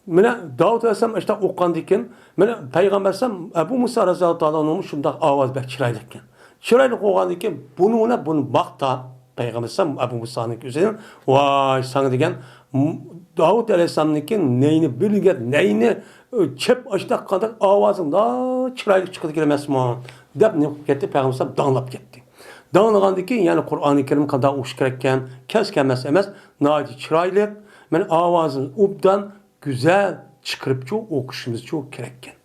مانا داۋۇت ئەلەيھىسسالام ئاشۇنداق ئوقۇغاندىكىن، مانا پەيغەمبەر ئەلەيھىسسالام، ئەبۇ مۇسا رەزىياللاھۇ تائالا ئەنھۇمۇ شۇنداق ئاۋاز بەك چىرايلىقكەن. چىرايلىق بولغاندىكىن بۇنى بۇنى ماختاپ، پەيغەمبەر ئەلەيھىسسالام ئەبۇ مۇسانىڭكى ئۆزىنى، ۋاي ساڭا دېگەن، م-، داۋۇت ئەلەيھىسسالامنىڭكى نەينى بىلگەن، نەينى، ئۆ، چەپ ئاشۇنداق قانداق ئاۋازىڭ ناھايىتى چىرايلىق چىقىدىكەن ئەمەسمۇ؟ دەپ نېمە قىلىپ كەتتى؟ پەيغەمبەر ئەلەيھىسسالام داڭلاپ كەتتى. داڭلىغاندىكىن يەنە قۇرئانى كەرىم قانداق ئوقۇش كېرەككەن، كەس كەلمەس ئەمەس، ناھايىتى چىرايلىق، مانا ئاۋازىنى ئوبدان، گۈزەل چىقىرىپچۇ ئوقۇشىمىزچۇ كېرەككەن.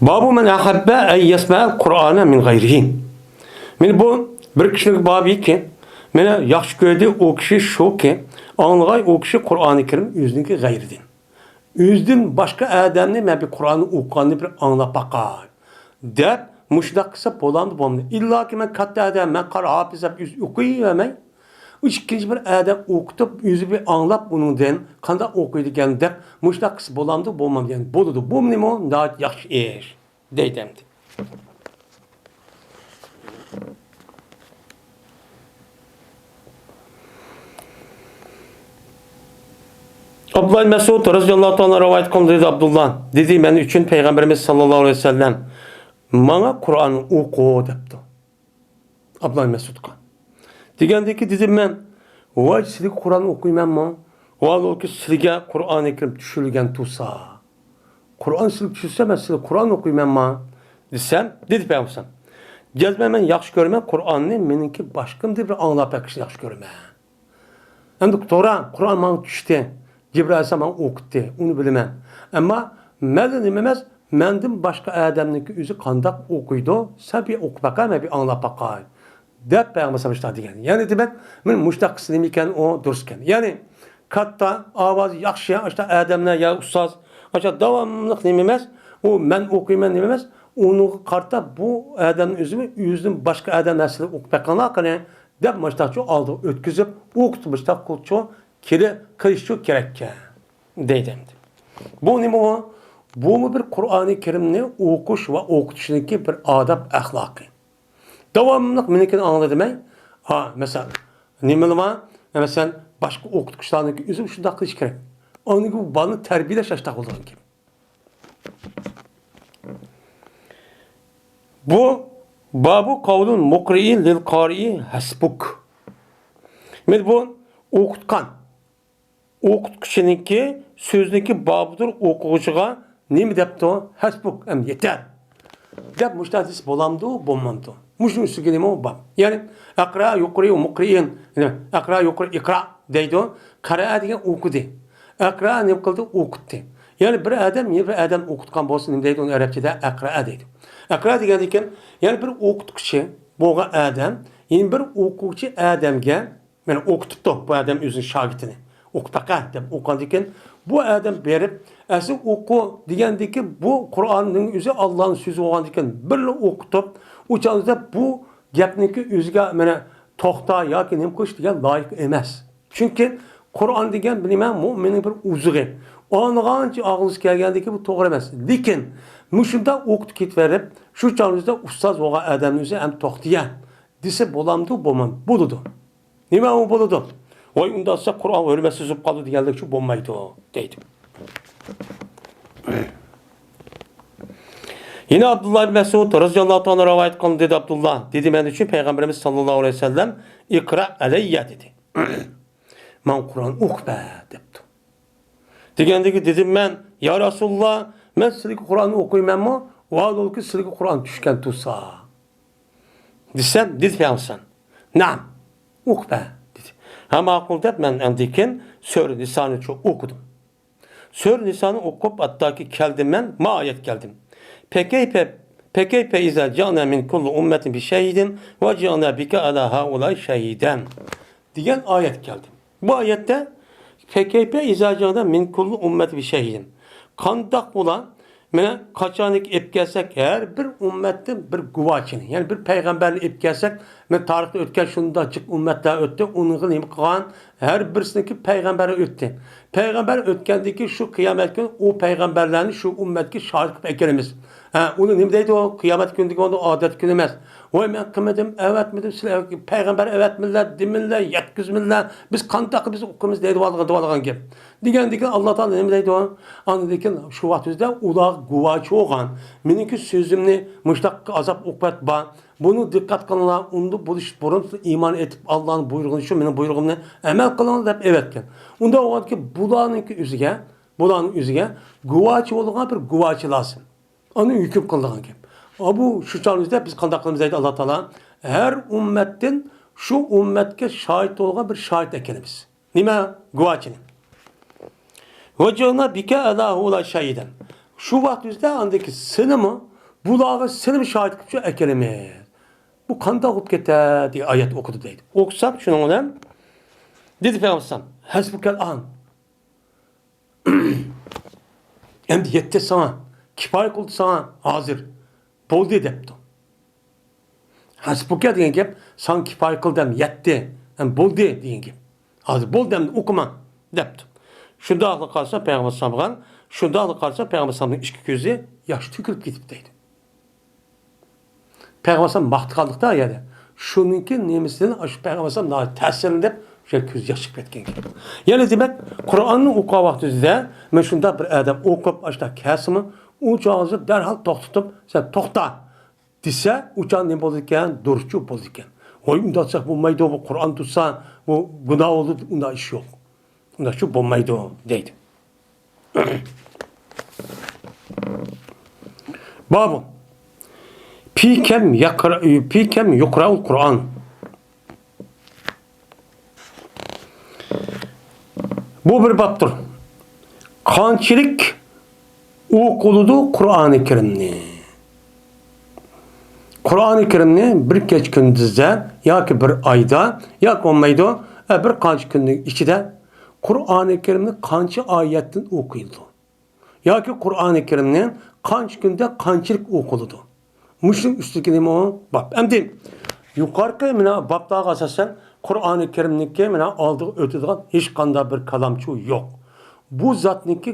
باب من أحب أن يسمع القرآن من غيره. مانا بۇ بىر كىشىنىڭ بابىكى، مانا ياخشى كۆردى ئۇ كىشى شۇكى، ئاڭلىغاي ئۇ كىشى قۇرئانى كەرىم ئۆزىنىڭكى غەيرىدىن. ئۆزىدىن باشقا ئادەمنى مەن بىر قۇرئاننى ئوقۇغاننى بىر ئاڭلاپ باقاي، دەپ مۇشۇنداق قىلسا بولامدۇ بولمامدۇ؟ ئىللاكى مەن كاتتا ئادەم، مەن قارا ھاپىز دەپ ئۆزى ئوقۇيۋەرمەي، ئۇ ئىككىنچى بىر ئادەم ئوقۇتۇپ، ئۆزى بىر ئاڭلاپ ئۇنىڭدىن قانداق ئوقۇيدىكەن دەپ مۇشۇنداق قىلسا بولامدۇ بولمامدۇ؟ يەنى بولىدۇ، بۇ نېمە؟ ناھايىتى ياخشى ئىش. دەيدۇ ئەمدى. ئابدۇللا مەسئۇد رەزىياللاھۇ تائالا رىۋايەت قىلدى، دېدى ئابدۇللا. دېدى، مەن ئۈچۈن پەيغەمبىرىمىز ساللاللاھۇ ئەلەيھى ۋەسەللەم، ماڭا قۇرئان ئوقۇ، دەپتۇ. ئابدۇللا مەسئۇدقا. دېگەندىكى دېدىم مەن، ۋاي، سىلىگە قۇرئان ئوقۇيمەنمۇ؟ ۋاھالۇكى سىلىگە قۇرئانى كەرىم چۈشۈرۈلگەن تۇرسا. قۇرئان سىلىگە چۈشۈرسە، مەن سىلىگە قۇرئان ئوقۇيمەنما؟ دېسەم، دېدى پەيغەمبەر. جەزمەن مەن ياخشى كۆرىمەن، قۇرئاننى مېنىڭكى باشقىمدىن بىر ئاڭلاپ بەكرىشنى ياخشى كۆرىمەن. ئەمدى توغرا، قۇرئان ماڭا چۈشتى. جىبرىئەل ئەلەيھىسسالام ماڭا ئوقۇتتى. ئۇنى بىلىمەن. ئەمما مەنلا نېمە ئەمەس، مەندىن باشقا ئادەمنىڭكى ئۆزى قانداق ئوقۇيدۇ؟ سەن بىر ئوقۇپ باقە، مەن بىر ئاڭلاپ باقاي، دەپ پەيغەمبەر ئەلەيھىسسالام شۇنداق دېگەن. يەنى دېمەك، مانا مۇشۇنداق قىلسا نېمە ئىكەن ئۇ، دۇرۇس ئىكەن. يەنى كاتتا، ئاۋازى ياخشى، ئاشۇنداق ئادەملەر يا ئۇستاز، ئاشۇنداق داۋاملىق نېمە ئەمەس، ئۇ مەن ئوقۇيمەن نېمە ئەمەس، ئۇنىڭغا قارىتا بۇ ئادەمنىڭ ئۆزىمۇ ئۆزىدىن باشقا ئادەم نەرسىلەر ئوقۇپ بېقىڭلار قېنى، دەپ مۇشۇنداقچۇ ئالدىغا ئۆتكۈزۈپ، ئوقۇتۇپ مۇشۇنداق قىلچۇ كېلە قىلىشچۇ كېرەككەن، دەيدۇ ئەمدى. بۇ نېمە ئۇ؟ بۇمۇ بىر قۇرئانى كەرىمنى ئوقۇش ۋە ئوقۇتۇشنىڭكى بىر ئاداب ئەخلاقى. داۋاملىق مېنىڭكىنى ئاڭلا دېمەي، ھا، مەسىلەن، نېمىلا بار؟ مەسىلەن، باشقا ئوقۇتقۇچىلارنىڭكى ئۆزى شۇنداق قىلىش كېرەك. ئاندىن كېيىن بۇ بالىنى تەربىيەلەش ئاشتاق بولىدىغان گەپ. بۇ بابۇ قەۋلۇل مۇقرىئى لىل قارىئى ھەسبۇك. مانا بۇ ئوقۇتقان، ئوقۇتقۇچىنىڭكى سۆزىنىڭكى بابىدۇر، ئوقۇغۇچىغا نېمە دەپتۇ؟ ھەسبۇك، ئەمدى يېتەر، دەپ مۇشۇنداق دېسە بولامدۇ، بولمامدۇ؟ مۇشۇنىڭ ئۈستىگە نېمە بار؟ يەنى ئەقرا يۇقىرى مۇقرىئىن، ئەقرا يۇقىرى ئىقرا دەيدۇ، قەرە دېگەن ئوقۇدى. ئەقرا نېمە قىلدى؟ ئوقۇتتى. يەنى بىر ئادەم يەنە بىر ئادەم ئوقۇتقان بولسا نېمە دەيدۇ؟ ئۇنى ئەرەبچىدە ئەقرا دەيدۇ. ئەقرا دېگەندىن كېيىن يەنى بىر ئوقۇتقۇچى بولغان ئادەم يەنە بىر ئوقۇغۇچى ئادەمگە، مانا ئوقۇتۇپتۇ بۇ ئادەم ئۆزىنىڭ شاگىرتىنى. ئوقۇپ باقە دەپ ئوقۇغاندىن كېيىن بۇ ئادەم بېرىپ، ئەسلى ئوقۇ دېگەندىكى بۇ قۇرئاننىڭ ئۆزى ئاللانىڭ سۆزى بولغاندىن كېيىن بىرلا ئوقۇتۇپ، ئۇ چاغدا بۇ گەپنىڭكى ئۆزىگە مانا توختا ياكى نېمە قىلىش دېگەن لايىق ئەمەس. چۈنكى قۇرئان دېگەن بىر نېمە، مۇئمىننىڭ بىر ئوزۇقى. ئاڭلىغانچە ئاغزىغا كەلگەندىكى بۇ توغرا ئەمەس. لېكىن مۇشۇنداق ئوقۇتۇپ كېتىۋېرىپ، شۇ چاغدا ئۇستاز بولغان ئادەمنىڭ ئۆزى ھەم توختىيە دېسە بولامدۇ؟ بولمام. بولىدۇ. نېمە ئۇ بولىدۇ؟ ۋاي، ئۇنداق دېسە قۇرئان ھۆرمەتسىز بولۇپ قالىدۇ دېگەنلىك شۇ بولمايدۇ، دەيدۇ. يەنە ئابدۇللا ئىبن مەسئۇد رەزىياللاھۇ تائالا رىۋايەت قىلىندى، دېدى ئابدۇللا. دېدى، مەن ئۈچۈن پەيغەمبىرىمىز ساللاللاھۇ ئەلەيھى ۋەسەللەم، ئىقرا ئەلەييە، دېدى. ماڭا قۇرئان ئوقۇپ بەر، دەپتۇ. دېگەندىكى دېدىم مەن، يا رەسۇلاللا، مەن سىلىگە قۇرئان ئوقۇيمەنمۇ؟ ۋاھالۇكى سىلىگە قۇرئان چۈشكەن تۇرسا، دېسەم، دېدى پەيغەمبەر، نەئەم، ئوقۇپ بەر، دېدى. ھە، ماقۇل دەپ مەن ئاندىن كېيىن سۈرە نىسانى چو-، ئوقۇدۇم. سۈرە نىسانى ئوقۇپ، ھەتتاكى كەلدىم مەن، ما ئايەت كەلدىم. فكيف، فكيف إذا جئنا من كل أمة بشهيد وجئنا بك على هؤلاء شهيدا دېگەن ئايەت كەلدى. بۇ ئايەتتە فكيف إذا جئنا من كل أمة بشهيد. قانداق بولا؟ مانا قاچانكى ئېلىپ كەلسەك، ھەر بىر ئۈممەتتىن بىر گۇۋاچىنى، يەنى بىر پەيغەمبەرنى ئېلىپ كەلسەك، مانا تارىختا ئۆتكەن شۇنداق جىق ئۈممەتلەر ئۆتتى، ئۇنىڭغا نېمە قىلغان؟ ھەر بىرسىنىڭكى پەيغەمبەر ئۆتتى. پەيغەمبەر ئۆتكەندىن كېيىن شۇ قىيامەت كۈنى ئۇ پەيغەمبەرلەرنى شۇ ئۈممەتكە شاھىت قىلىپ ئەكىرىمىز. ھە، ئۇنى نېمە دەيدۇ؟ قىيامەت كۈنىدىكى ئۇنى ئادەتتىكى كۈن ئەمەس. ۋاي، مەن قىلمىدىم، ئەۋەتمىدىم، سىلەر پەيغەمبەر ئەۋەتمىدىلەر، دېمىدىلەر، يەتكۈزمىدىلەر، بىز قانداق بىز ئۇقىمىز دەيدۇ، دېۋالغان گەپ. دېگەندىكىن ئاللا تائالا نېمە دەيدۇ؟ ئاندىن كېيىن شۇ ۋاقىت ئۆزىدە ئۇلارغا گۇۋاھچى بولغان، مېنىڭكى سۆزۈمنى مۇشۇنداق ئازاب ئوقۇبەت بار، بۇنى دىققەت قىلىڭلار، ئۇنداق بولۇش بۇرۇن ئىمان ئېيتىپ، ئاللانىڭ بۇيرۇغىنى شۇ، مېنىڭ بۇيرۇغۇمنى ئەمەل قىلىڭلار دەپ ئەۋەتكەن. ئۇنداق بولغاندىكىن بۇلارنىڭكى ئۆزىگە، بۇلارنىڭ ئۆزىگە گۇۋاھچى بولىدىغان بىر گۇۋاھچى لازىم. ئاندىن ھۆكۈم قىلىدىغان گەپ. ئا، بۇ شۇ چاغدا بىز قانداق قىلىمىز دەيدۇ ئاللا تائالا. ھەر ئۈممەتتىن شۇ ئۈممەتكە شاھىت بولغان بىر شاھىت ئەكېلىمىز. نېمە؟ گۇۋاھچىنى. وجئنا بك على هؤلاء شهيدا. شۇ ۋاقىت بىزدە ئاندىكى سېنىمۇ، بۇلارغا سېنىمۇ شاھىت قىلىپ شۇ ئەكېلىمىز. بۇ قانداق بولۇپ كېتەر دېگەن ئايەت ئوقۇدى دەيدۇ. ئوقۇسام شۇنىڭ بىلەن دېدى پەيغەمبەر ئەلەيھىسسالام، ھەسبۇكەل ئان. ئەمدى يەتتى ساڭا، كىپايە قىلدى ساڭا ھازىر. بولدى دەپتۇ. ھەسبۇكە دېگەن گەپ، ساڭا كىپايە قىلدى ھەم يەتتى، ھەم بولدى دېگەن گەپ. ھازىر بولدى ئەمدى ئوقۇما دەپتۇ. شۇنداقلا قارىسا پەيغەمبەر ئەلەيھىسسالامغا، شۇنداقلا قارىسا پەيغەمبەر ئەلەيھىسسالامنىڭ ئىككى كۆزى ياش تۆكۈلۈپ كېتىپتۇ دەيدۇ. پەيغەمبەر ئەلەيھىسسالام ماختىغانلىقتا يەنە شۇنىڭكى نېمىسىدىن ئاشۇ پەيغەمبەر ئەلەيھىسسالام ناھايىتى تەسىرلىنىپ شۇ كۆز ياش چىقىپ كەتكەن گەپ. يەنى دېمەك، قۇرئاننى ئوقۇغان ۋاقتىمىزدا مەن شۇنداق بىر ئادەم ئوقۇپ ئاشۇنداق كەلسىمۇ، ئۇ چاغدا دەرھال توختىتىپ، سەن توختا دېسە، ئۇ چاغ نېمە بولىدىكەن؟ دۇرۇسچۇ بولىدىكەن. ۋاي، ئۇنداق دېسەك بولمايدۇ، بۇ قۇرئان تۇتسا، بۇ گۇناھ بولىدۇ، ئۇنداق ئىش يوق. ئۇنداق شۇ بولمايدۇ دەيدۇ. بابۇ. في كم يقرأ، في كم يقرأ القرآن. بۇ بىر بابتۇر. قانچىلىك ئوقۇلىدۇ قۇرئانى كەرىمنى؟ قۇرئانى كەرىمنى بىر كېچە كۈندۈزدە ياكى بىر ئايدا ياكى بولمايدۇ، ئە، بىر قانچە كۈننىڭ ئىچىدە قۇرئانى كەرىمنى قانچە ئايەتتىن ئوقۇيدۇ؟ ياكى قۇرئانى كەرىمنى قانچە كۈندە قانچىلىك ئوقۇلىدۇ؟ مۇشۇنىڭ ئۈستىدىكى نېمە ئۇ؟ باب. ئەمدى يۇقىرىقى مانا بابلارغا ئاساسەن قۇرئانى كەرىمنىڭكى مانا ئالدىغا ئۆتىدىغان ھېچقانداق بىر كالامچۇ يوق. بۇ زاتنىڭكى،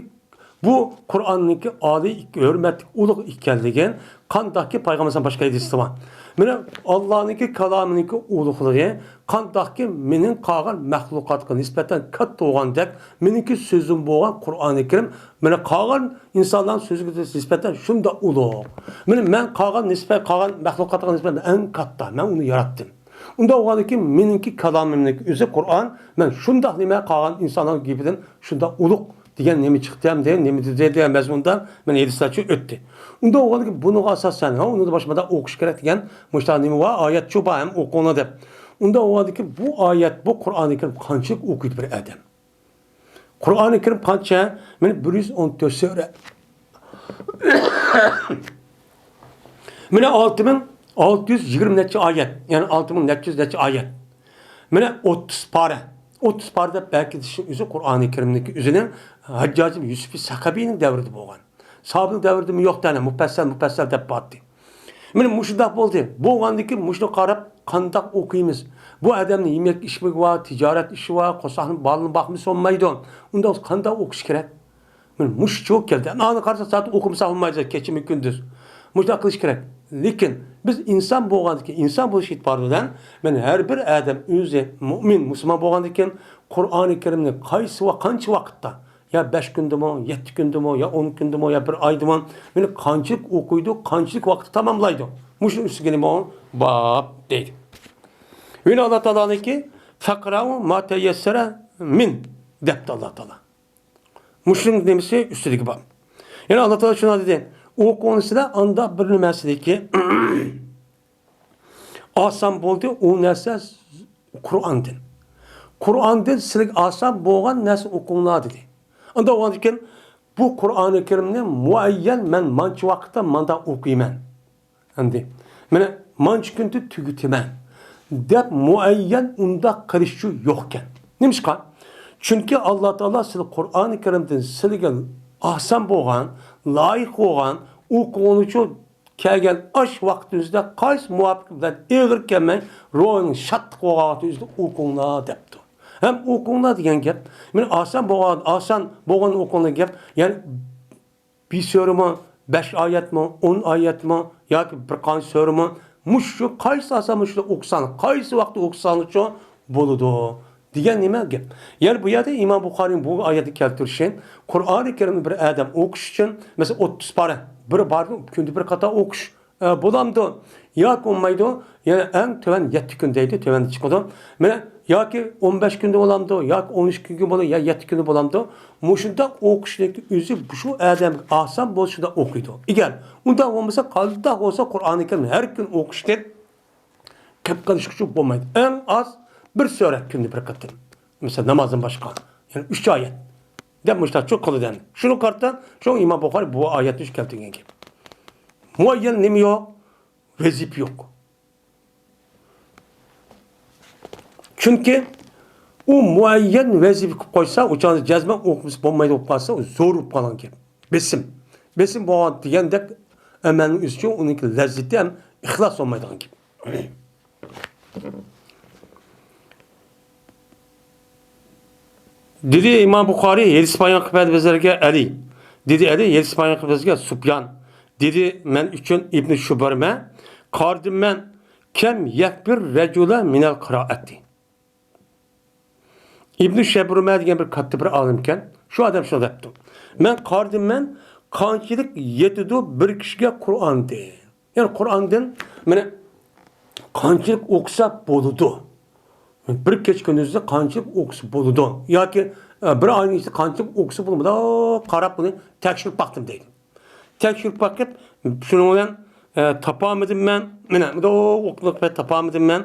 بۇ قۇرئاننىڭكى ئالىي، ھۆرمەتلىك، ئۇلۇغ ئىكەنلىكى قانداقكى پەيغەمبەر باشقا ھەدىستە بار. مانا ئاللانىڭكى كالامىنىڭكى ئۇلۇغلۇقى قانداقكى مېنىڭ قالغان مەخلۇقاتقا نىسبەتەن كاتتا بولغاندەك، مېنىڭكى سۆزۈم بولغان قۇرئانى كەرىم مانا قالغان ئىنسانلارنىڭ سۆزىگە نىسبەتەن شۇنداق ئۇلۇغ. مانا مەن قالغان نىسبەت، قالغان مەخلۇقاتقا نىسبەتەن ئەڭ كاتتا. مەن ئۇنى ياراتتىم. ئۇنداق بولغاندىكىن مېنىڭكى كالامىمنىڭ ئۆزى قۇرئان، مەن شۇنداق نېمە قالغان ئىنسانلارنىڭ گېپىدىن شۇنداق ئۇلۇغ دېگەن نېمە چىقتى ئەمدى، نېمە دېدى دېگەن مەزمۇندا مانا ھەدىسلەرچۇ ئۆتتى. ئۇنداق بولغاندىكىن بۇنىڭغا ئاساسەن، ھە، ئۇنىڭدا باشقا مۇنداق ئوقۇش كېرەك دېگەن مۇشۇنداق نېمە بار، ئايەتچۇ بار ھەم ئوقۇڭلار دەپ. ئۇنداق بولغاندىكىن بۇ ئايەت، بۇ قۇرئانى كەرىم قانچىلىك ئوقۇيدۇ بىر ئادەم؟ قۇرئانى كەرىم قانچە؟ مانا بىر يۈز ئون تۆت سۈرە. مانا ئالتە مىڭ ئالتە يۈز يىگىرمە نەچچە ئايەت، يەنى ئالتە مىڭ نەچچە يۈز نەچچە ئايەت. مانا ئوتتۇز پارە. ئوتتۇز پارە دەپ بەرگىزىشنىڭ ئۆزى قۇرئانى كەرىمنىڭكى ئۆزىنىڭ ھەججاج يۈسۈپى سەقەفىنىڭ دەۋرىدە بولغان. ساھابىنىڭ دەۋرىدىمۇ يوق دەيلى، مۇپەسسەل، مۇپەسسەل دەپ باراتتى. مانا مۇشۇنداق بولدى. بولغاندىن كېيىن مۇشۇنى قاراپ قانداق ئوقۇيمىز؟ بۇ ئادەمنىڭ يېمەك ئىچمىكى بار، تىجارەت ئىشى بار، قورساقنى، بالىنى باقمىسا بولمايدۇ. ئۇنداق بولسا قانداق ئوقۇش كېرەك؟ مانا مۇشۇ چوق كەلدى. ئانا قارىسا سائەت ئوقۇمىسا بولمايدۇ، كېچىمۇ كۈندۈز. مۇشۇنداق قىلىش كېرەك. لېكىن بىز ئىنسان بولغاندىكىن، ئىنسان بولۇش ئېتىبارى بىلەن مانا ھەر بىر ئادەم ئۆزى مۇئمىن، مۇسۇلمان بولغاندىكىن قۇرئانى كەرىمنى قايسى ۋا-، قانچە ۋاقىتتا يا بەش كۈندىمۇ، يەتتە كۈندىمۇ، يا ئون كۈندىمۇ، يا بىر ئايدىمۇ، مانا قانچىلىك ئوقۇيدۇ، قانچىلىك ۋاقىتتا تاماملايدۇ. مۇشۇنىڭ ئۈستىگە نېمە باب دەيدۇ. يەنە ئاللا تائالانىڭكى، فەقرەئۇ ما تەيەسسەرە مىن دەپتۇ ئاللا تائالا. مۇشۇنىڭ نېمىسى ئۈستىدىكى باب. يەنە ئاللا تائالا شۇنداق دېدى، ئوقۇڭلار سىلەر ئانداق بىر نېمىسىدىكى ئاسان بولدى، ئۇ نەرسە قۇرئاندىن. قۇرئاندىن سىلەرگە ئاسان بولغان نەرسە ئوقۇڭلار دېدى. ئاندىن ئۇنىڭدىن كېيىن بۇ قۇرئانى كەرىمنى مۇئەييەن مەن مانچە ۋاقىتتا ماندا ئوقۇيمەن. ئەمدى مانا مانچە كۈندە تۈگىتىمەن دەپ مۇئەييەن ئۇنداق قىلىشچۇ يوقكەن. نېمىشقا؟ چۈنكى ئاللا تائالا سىلى قۇرئانى كەرىمدىن سىلىگە ئاسان بولغان، لايىق بولغان، ئوقۇغىنىچۇ كەلگەن ئاش ۋاقتىمىزدا قايسى مۇۋاپىق بىلەن ئېغىر كەلمەي، روھىڭ شادلىق بولغان ۋاقتىمىزدا ئوقۇڭلار دەپتۇ. ھەم ئوقۇڭلار دېگەن گەپ، مانا ئاسان بولغان، ئاسان بولغان ئوقۇڭلار گەپ، يەنى بىر سۈرىمۇ، بەش ئايەتمۇ، ئون ئايەتمۇ ياكى بىر قانچە سۈرىمۇ، مۇشۇ قايسى ئاسان مۇشۇنى ئوقۇساڭ، قايسى ۋاقىتتا ئوقۇساڭچۇ بولىدۇ دېگەن نېمە گەپ. يەنى بۇ يەردە ئىمام بۇخارىنىڭ بۇ ئايەتنى كەلتۈرۈشى، قۇرئانى كەرىمنى بىر ئادەم ئوقۇش ئۈچۈن، مەسىلەن، ئوتتۇز پارە، بىر بارنى كۈندە بىر قاتار ئوقۇش، ئە، بولامدۇ؟ ياكى بولمايدۇ؟ يەنە ئەڭ تۆۋەن يەتتە كۈن دەيدۇ، تۆۋەندە چىقىدۇ. مانا، ياكى ئون بەش كۈندە بولامدۇ؟ ياكى ئون ئۈچ كۈنگە بولامدۇ؟ يا يەتتە كۈندە بولامدۇ؟ مۇشۇنداق ئوقۇشنىڭ ئۆزى شۇ ئادەمگە ئاسان بولسا شۇنداق ئوقۇيدۇ. ئەگەر ئۇنداق بولمىسا، قانداق بولسا قۇرئانى كەرىم ھەر كۈن ئوقۇشتەك كەپ قېلىشقا شۇ بولمايدۇ. ئەڭ ئاز بىر سۈرە كۈندە بىر قېتىم. مەسىلەن، نامازدىن باشقا. يەنى ئۈچ ئايەت. دەپ مۇشۇنداق چوق قىلىدۇ ئەمدى. شۇنىڭغا قارىتا، شۇ ئىمام بۇخارى بۇ ئايەتنى كەلتۈرگەن گەپ. مۇئەييەن نېمە يوق؟ ۋەزىپە يوق. چۈنكى ئۇ مۇئەييەن ۋەزىپە قىلىپ قويسا، ئۇ چاغدا جەزمەن ئوقۇمىسا بولمايدۇ بولۇپ قالسا، ئۇ زور بولۇپ قالغان گەپ. بېسىم. بېسىم بولغان دېگەندەك ئەمەلنىڭ ئۆزى ئۈچۈن ئۇنىڭكى لەززىتى ھەم ئىخلاس بولمايدىغان گەپ. دېدى ئىمام بۇخارىي، ھەدىس بايان قىلىپ بەردى بىزلەرگە ئەلى. دېدى ئەلى، ھەدىس بايان قىلىپ بىزگە سۇپيان. دېدى، مەن ئۈچۈن ئىبنى شۇبرمە، قارىدىم مەن، كەم يەكبىر رەجۇلە مىنەل قىرائەتى. ئىبنى شەبرۇمە دېگەن بىر كاتتا بىر ئالىمكەن. شۇ ئادەم شۇنداق دەپتۇ. مەن قارىدىم مەن، قانچىلىك يېتىدۇ بىر كىشىگە قۇرئان دېدى. يەنى قۇرئاندىن مانا قانچىلىك ئوقۇسا بولىدۇ؟ بىر كېچە كۈندۈزدە قانچىلىك ئوقۇسا بولىدۇ؟ ياكى، ئە، بىر ئاينىڭ ئىچىدە قانچىلىك ئوقۇسا بولىدۇ؟ مۇنداق قاراپ بۇنى تەكشۈرۈپ باقتىم دەيدۇ. تەكشۈرۈپ باقىپ، شۇنىڭ بىلەن، ئە، تاپالمىدىم مەن. مانا، مۇنداق ئوقۇپ تاپالمىدىم مەن.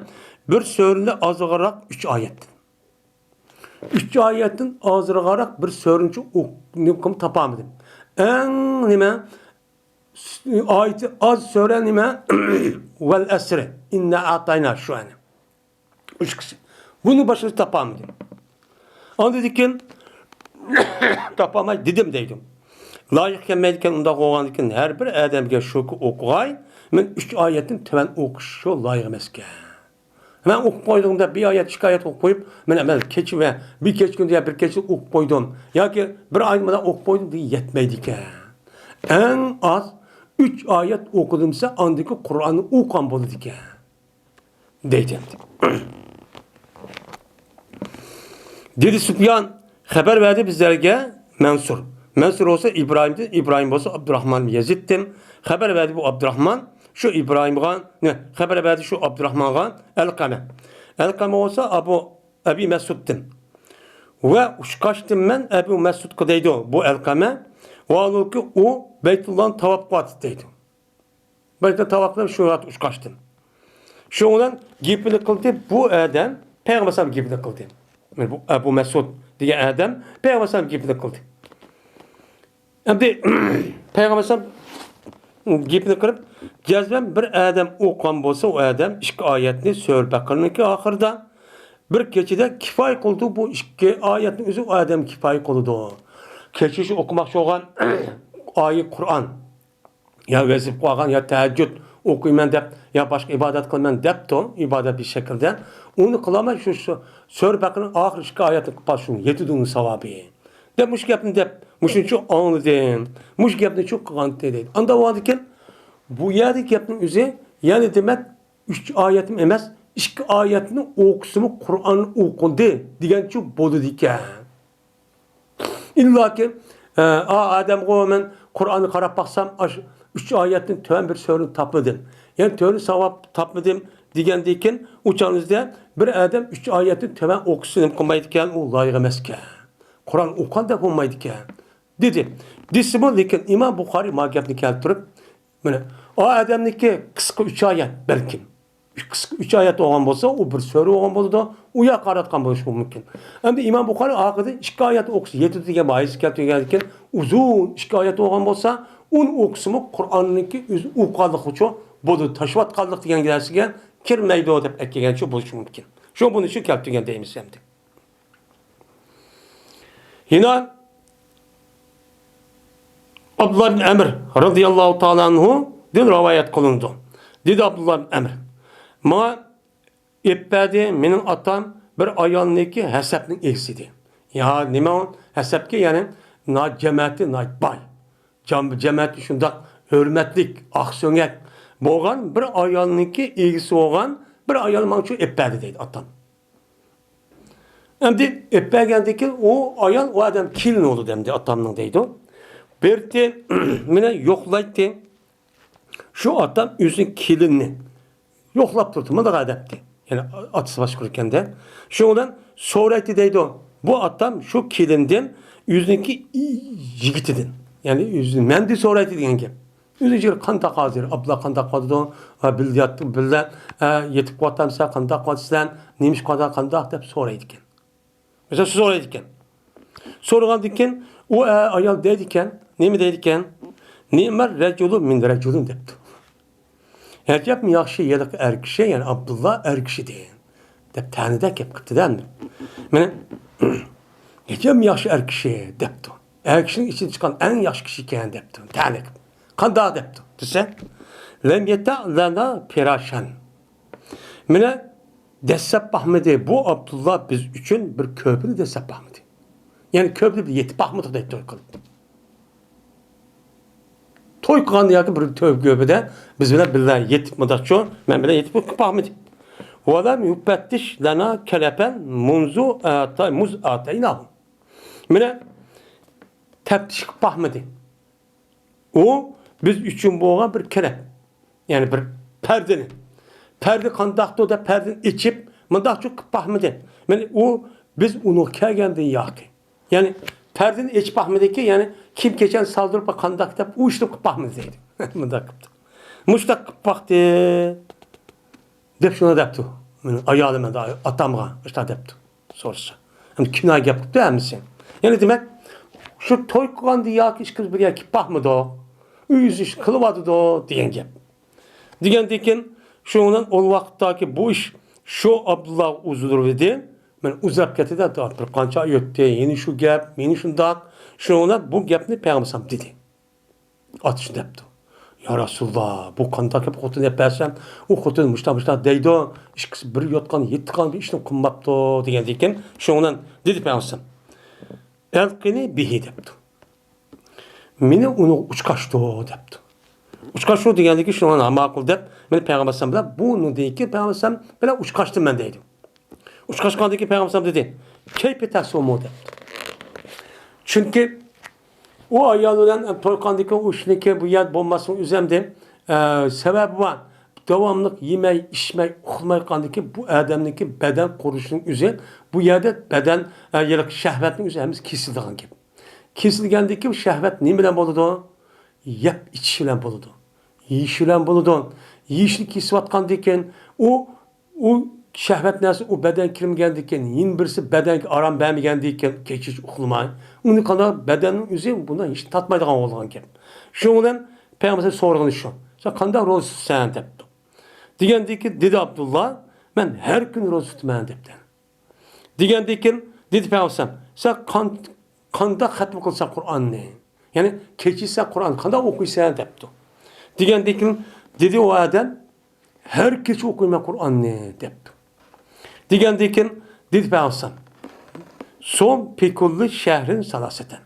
بىر سۈرىنى ئازراق ئۈچ ئايەتتىن. ئۈچ ئايەتتىن ئازراقراق بىر سۈرىنى ئوق-، نېمە قىلىپ تاپالمىدىم. ئەڭ نېمە، ئايىتى ئاز سۈرە نېمە؟ ۋەل ئەسرى، ئىننا ئەئتاينا شۇ ئەنە. ئۈچ قىسىم. بۇنى باشقىسى تاپالمىدى. ئاندىن كېيىن تاپالماي دېدىم دەيدۇ. لايىق كەلمەيدىكەن، ئۇنداق بولغاندىكىن ھەر بىر ئادەمگە شۇكى ئوقۇغاي، مەن ئۈچ ئايەتتىن تۆۋەن ئوقۇش شۇ لايىق ئەمەسكەن. مەن ئوقۇپ قويدۇم دەپ، بىر ئايەت، ئىككى ئايەت ئوقۇپ قويۇپ، مەن ئەمەل كېچە ۋە بىر كېچە كۈندە يا بىر كېچە ئوقۇپ قويدۇم ياكى بىر ئاينى مانا ئوقۇپ قويدۇم دېگەن يەتمەيدىكەن. ئەڭ ئاز ئۈچ ئايەت ئوقۇدۇمسە، ئاندىكى قۇرئاننى ئوقۇغان بولىدىكەن. دەيدۇ ئەمدى. دېدى سۇپيان، خەۋەر بەردى بىزلەرگە مەنسۇر. مەنسۇر بولسا ئىبراھىمدىن، ئىبراھىم بولسا ئابدۇراخمان يەزىدتىن. خەۋەر بەردى بۇ ئابدۇراخمان شۇ ئىبراھىمغا، نە، خەۋەر بەردى شۇ ئابدۇراخمانغا ئەلقەمە. ئەلقەمە بولسا ئەبۇ، ئەبى مەسۇدتىن. ۋە ئۇچقاچتىم مەن ئەبۇ مەسۇدقا دەيدۇ بۇ ئەلقەمە. ۋاھالۇكى ئۇ بەيتۇللانى تاۋاپ قىلىۋاتىدۇ دەيدۇ. بەيتۇللا تاۋاپ قىلىپ شۇ ۋاقىت ئۇچقاچتىم. شۇنىڭ بىلەن گېپىنى قىلدى، بۇ ئادەم پەيغەمبەر ئەلەيھىسسالام گېپىنى قىلدى. بۇ ئەبۇ مەسۇد دېگەن ئادەم پەيغەمبەر ئەلەيھىسسالام گېپىنى قىلدى. ئەمدى پەيغەمبەر ئەلەيھىسسالام گېپىنى قىلىپ، جەزمەن بىر ئادەم ئوقۇغان بولسا، ئۇ ئادەم ئىككى ئايەتنى سۈرە بەقەرىنىڭكى ئاخىرىدا بىر كېچىدە كىپايە قىلىدۇ. بۇ ئىككى ئايەتنى ئۆزى ئۇ ئادەم كىپايە قىلىدۇ. كېچىسى ئوقۇماقچى بولغان ئايە قۇرئان يا ۋەزىپە قىلىۋالغان، يا تەھەججۇد ئوقۇيمەن دەپ، يا باشقا ئىبادەت قىلىمەن دەپتۇ، ئىبادەت بىر شەكىلدە. ئۇنى قىلالماي شۇ، شۇ سۈرە بەقەرىنىڭ ئاخىرى ئىككى ئايەتنى قىلىپ قالسا شۇنىڭ يېتىدۇ ئۇنىڭ ساۋابى. دەپ مۇشۇ گەپنى دەپ، مۇشۇنچە ئاڭلىدىم. مۇشۇ گەپنىچۇ قىلغانتى دەيدۇ. ئاندا بولغاندىكىن، بۇ يەردە گەپنىڭ ئۆزى، يەنى دېمەك، ئۈچ ئايەتمۇ ئەمەس، ئىككى ئايەتنى ئوقۇسىمۇ قۇرئاننى ئوقۇدى دېگەنچۇ بولىدىكەن. ئىللاكى، ئە، ئا، ئادەمغۇ مەن قۇرئاننى قاراپ باقسام، ئاش-، ئۈچ ئايەتتىن تۆۋەن بىر سۈرىنى تاپمىدىم. يەنى تۆۋەن ساۋاب تاپمىدىم دېگەندىكىن، ئۇ چاغىمىزدا بىر ئادەم ئۈچ ئايەتتىن تۆۋەن ئوقۇسا نېمە قىلمايدىكەن، ئۇ لايىق ئەمەسكەن. قۇرئان ئوقۇغان دەپ بولمايدىكەن. دېدى. دېسىمۇ، لېكىن ئىمام بۇخارىي ما گەپنى كەلتۈرۈپ، مانا، ئا ئادەمنىڭكى قىسقا ئۈچ ئايەت بەلكىم. قىسقا ئۈچ ئايەت بولغان بولسا، ئۇ بىر سۈرە بولغان بولىدۇ، ئۇ ياققا قاراتقان بولۇشى مۇمكىن. ئەمدى ئىمام بۇخارىي ئاخىرىدا ئىككى ئايەت ئوقۇسا يېتىدۇ دېگەن بۇ ھەدىس كەلتۈرگەندىكىن، ئۇزۇن ئىككى ئايەت بولغان بولسا، ئۇنى ئوقۇسىمۇ قۇرئاننىڭكى ئۆزى ئوقۇغانلىقىچۇ بولىدۇ، تاشلىۋاتقانلىق دېگەن نەرسىگە كىرمەيدۇ دەپ ئەكەلگەنچۇ بولۇشى مۇمكىن. شۇ بۇنى شۇ كەلتۈرگەن دەيمىز ئەمدى. يەنە ئابدۇللا ئىبن ئەمر رەزىياللاھۇ تائالا ئەنھۇدىن رىۋايەت قىلىنىدۇ. دېدى ئابدۇللا ئىبن ئەمر، ماڭا ئېلىپ بەردى مېنىڭ ئاتام بىر ئايالنىڭكى ھەسەبنىڭ ئىگىسى ئىدى. يا نېمە ئۇ؟ ھەسەبكى، يەنى نا-، جەمەتى ناھايىتى باي. جام-، جەمەتى شۇنداق ھۆرمەتلىك، ئاقسۆڭەك بولغان بىر ئايالنىڭكى ئىگىسى بولغان بىر ئايال ماڭا شۇ ئېلىپ بەردى دەيدۇ ئاتام. ئەمدى ئېلىپ بەرگەندىن كېيىن ئۇ ئايال، ئۇ ئادەم كېلىن بولىدۇ ئەمدى ئاتامنىڭ دەيدۇ. بېرىتتى، مېنى يوقلايتتى. شۇ ئاتام ئۆزىنىڭ كېلىنىنى يوقلاپ تۇرىدۇ، مۇنداق ئادەتتە. يەنى ئاتىسى باشقۇرىدىكەندە. شۇنىڭ بىلەن سورايتتى دەيدۇ. بۇ ئاتام شۇ كېلىندىن ئۆزىنىڭكى يىگىتىدىن. يەنى ئۆزى مەندىن سورايتتى دېگەن گەپ. ئۆزى قانداق ھازىر، ئابلا قانداق قىلىدۇ؟ ھە، بىللە ياتتۇق، بىللە، ھە، يېتىپ قىلىۋاتامسەن، قانداق قىلىۋاتىسەن، نېمە ئىش قىلىۋاتامسەن، قانداق دەپ سورايدىكەن. مەسىلەن، سورايدىكەن. سورىغاندىن كېيىن ئۇ، ھە، ئايال دەيدىكەن، نېمە دەيدىكەن؟ نېمە رەجۇلۇ مىن رەجۇلۇن دەپتۇ. ئەجەبمۇ ياخشى ھېلىقى ئەر كىشى، يەنى ئابدۇللا ئەر كىشى دېگەن. دەپ تەنىدە گەپ قىپتىدە ئەمدى. مېنى، نېچەم ياخشى ئەر كىشى، دەپتۇ. ئەر كىشىنىڭ ئىچىدىن چىققان ئەڭ ياخشى كىشى ئىكەن، دەپتۇ. تەنە قىپ. قانداق دەپتۇ دېسە، لەم يەتەئ لەنا پىراشەن. مېنى دەسسەپ باقمىدى. بۇ ئابدۇللا بىز ئۈچۈن بىر كۆرپىنى دەسسەپ باقمىدى. يەنى كۆرپىنى بىر يېتىپ باقمىدۇق دەيدۇ توي قىلىپ. توي قىلغاندا ياكى بىر توي كۆرپىدە بىز بىلەن بىللە يېتىپ مۇنداقچۇ، مەن بىلەن يېتىپ باقمىدى. ۋەلەم يۇپەتتىش لەنا كەلەپەن مۇنزۇ ئەتە-، مۇز ئەتەيناھۇ. مېنى تەپتىش قىلىپ باقمىدى. ئۇ بىز ئۈچۈن بولغان بىر كەرەپ، يەنى بىر پەردىنى، پەردە قانداقتۇ دەپ پەردىنى ئېچىپ، مۇنداقچۇ قىلىپ باقمىدى. مېنى ئۇ، بىز ئۇنىڭغا كەلگەندىن ياقى. يەنى پەردىنى ئېچىپ باقمىدىكى، يەنى كىيىم كېچەكنى سالدۇرۇپ قانداق دەپ ئۇ ئىشنى قىلىپ باقمىدى دەيدۇ. مۇنداق قىپتۇ. مۇشتاق قىلىپ باقتى. دەپ شۇنداق دەپتۇ. مېنىڭ ئايالىم ئەمدى ئاتامغا مۇشۇنداق دەپتۇ. سورىسا. ئەمدى كىنايە گەپ قىپتۇ ھەممىسى. يەنى دېمەك، شۇ توي قىلغاندا ياكى ئىككىمىز بىر يەرگە كېلىپ باقمىدۇق. ئۆي يۈزى ئىش قىلىۋاتىدۇ دېگەن گەپ. دېگەندىن كېيىن شۇنىڭ بىلەن ئول ۋاقىتتاكى بۇ ئىش شۇ ئابدۇللاغا ئۇزىلىۋىدى. مەن ئۇزاپ كەتتى-دە، بىر قانچە ئاي ئۆتتى. يەنە شۇ گەپ، يەنە شۇنداق. شۇنىڭ بىلەن بۇ گەپنى پەيغەمبەر دېدى. ئاتىسى دەپتۇ. يا رەسۇلاللا، بۇ قانداق گەپ خوتۇن دەپ بەرسەم، ئۇ خوتۇن مۇشتاق مۇشتاق دەيدۇ، ئىككىسى بىر يوتقان يەتتە قان بىر ئىشنى قىلماپتۇ دېگەندىن كېيىن شۇنىڭ بىلەن دېدى پەيغەمبەر. ئەلقىنى بىھى دەپتۇ. مېنى ئۇنىڭغا ئۇچقاشتۇر دەپتۇ. ئۇچقاشتۇر دېگەندىن كېيىن شۇنىڭ بىلەن ماقۇل دەپ مېنى پەيغەمبەر بىلەن بۇ نۇردىكى پەيغەمبەر بىلەن ئۇچقاشتىم مەن دەيدۇ. ئۇچراشقاندىن كېيىن پەيغەمبەر دېدى، كەيپە تەسۇمۇ دەپ. چۈنكى ئۇ ئايال بىلەن توي قىلغاندىن كېيىن ئۇ ئىشنىڭكى بۇ يەردە بولماسلىقنىڭ ئۆزى ئەمدى، ئە، سەۋەبى بار. داۋاملىق يېمەي، ئىچمەي، ئۇخلىماي قالغاندىن كېيىن بۇ ئادەمنىڭكى بەدەن قۇرۇلۇشىنىڭ ئۆزى، بۇ يەردە بەدەن، ئە، يەنى شەھۋەتنىڭ ئۆزى ھەممىسى كېسىلىدىغان گەپ. كېسىلگەندىن كېيىن شەھۋەت نېمە بىلەن بولىدۇ؟ يەپ ئىچىش بىلەن بولىدۇ. يېيىش بىلەن بولىدۇ. يېيىشنى كېسىۋاتقاندىن كېيىن ئۇ ئۇ شەھۋەت نەرسە ئۇ بەدەنگە كىرمىگەندىن كېيىن، يەنە بىرسى بەدەنگە ئارام بەرمىگەندىن كېيىن، كېچىچە ئۇخلىماي، ئۇنى قانداق بەدەننىڭ ئۆزى بۇنى ھېچ تارتمايدىغان بولغان گەپ. شۇنىڭ بىلەن پەيغەمبەر سورىغىنى شۇ، سەن قانداق روزا تۇتىسەن دەپتۇ. دېگەندىن كېيىن دېدى ئابدۇللا، مەن ھەر كۈنى روزا تۇتىمەن دەپتۇ. دېگەندىن كېيىن دېدى پەيغەمبەر، سەن قان-، قانداق خەتمە قىلىسەن قۇرئاننى؟ يەنى كېچىسى سەن قۇرئاننى قانداق ئوقۇيسەن دەپتۇ. دېگەندىن كېيىن دېدى ئۇ ئادەم، ھەر كېچە ئوقۇيمەن قۇرئاننى دەپتۇ. دېگەندىن كېيىن دېدى پەيغەمبەر، سوم پىكۇللى شەھرىن سالاسەتەن.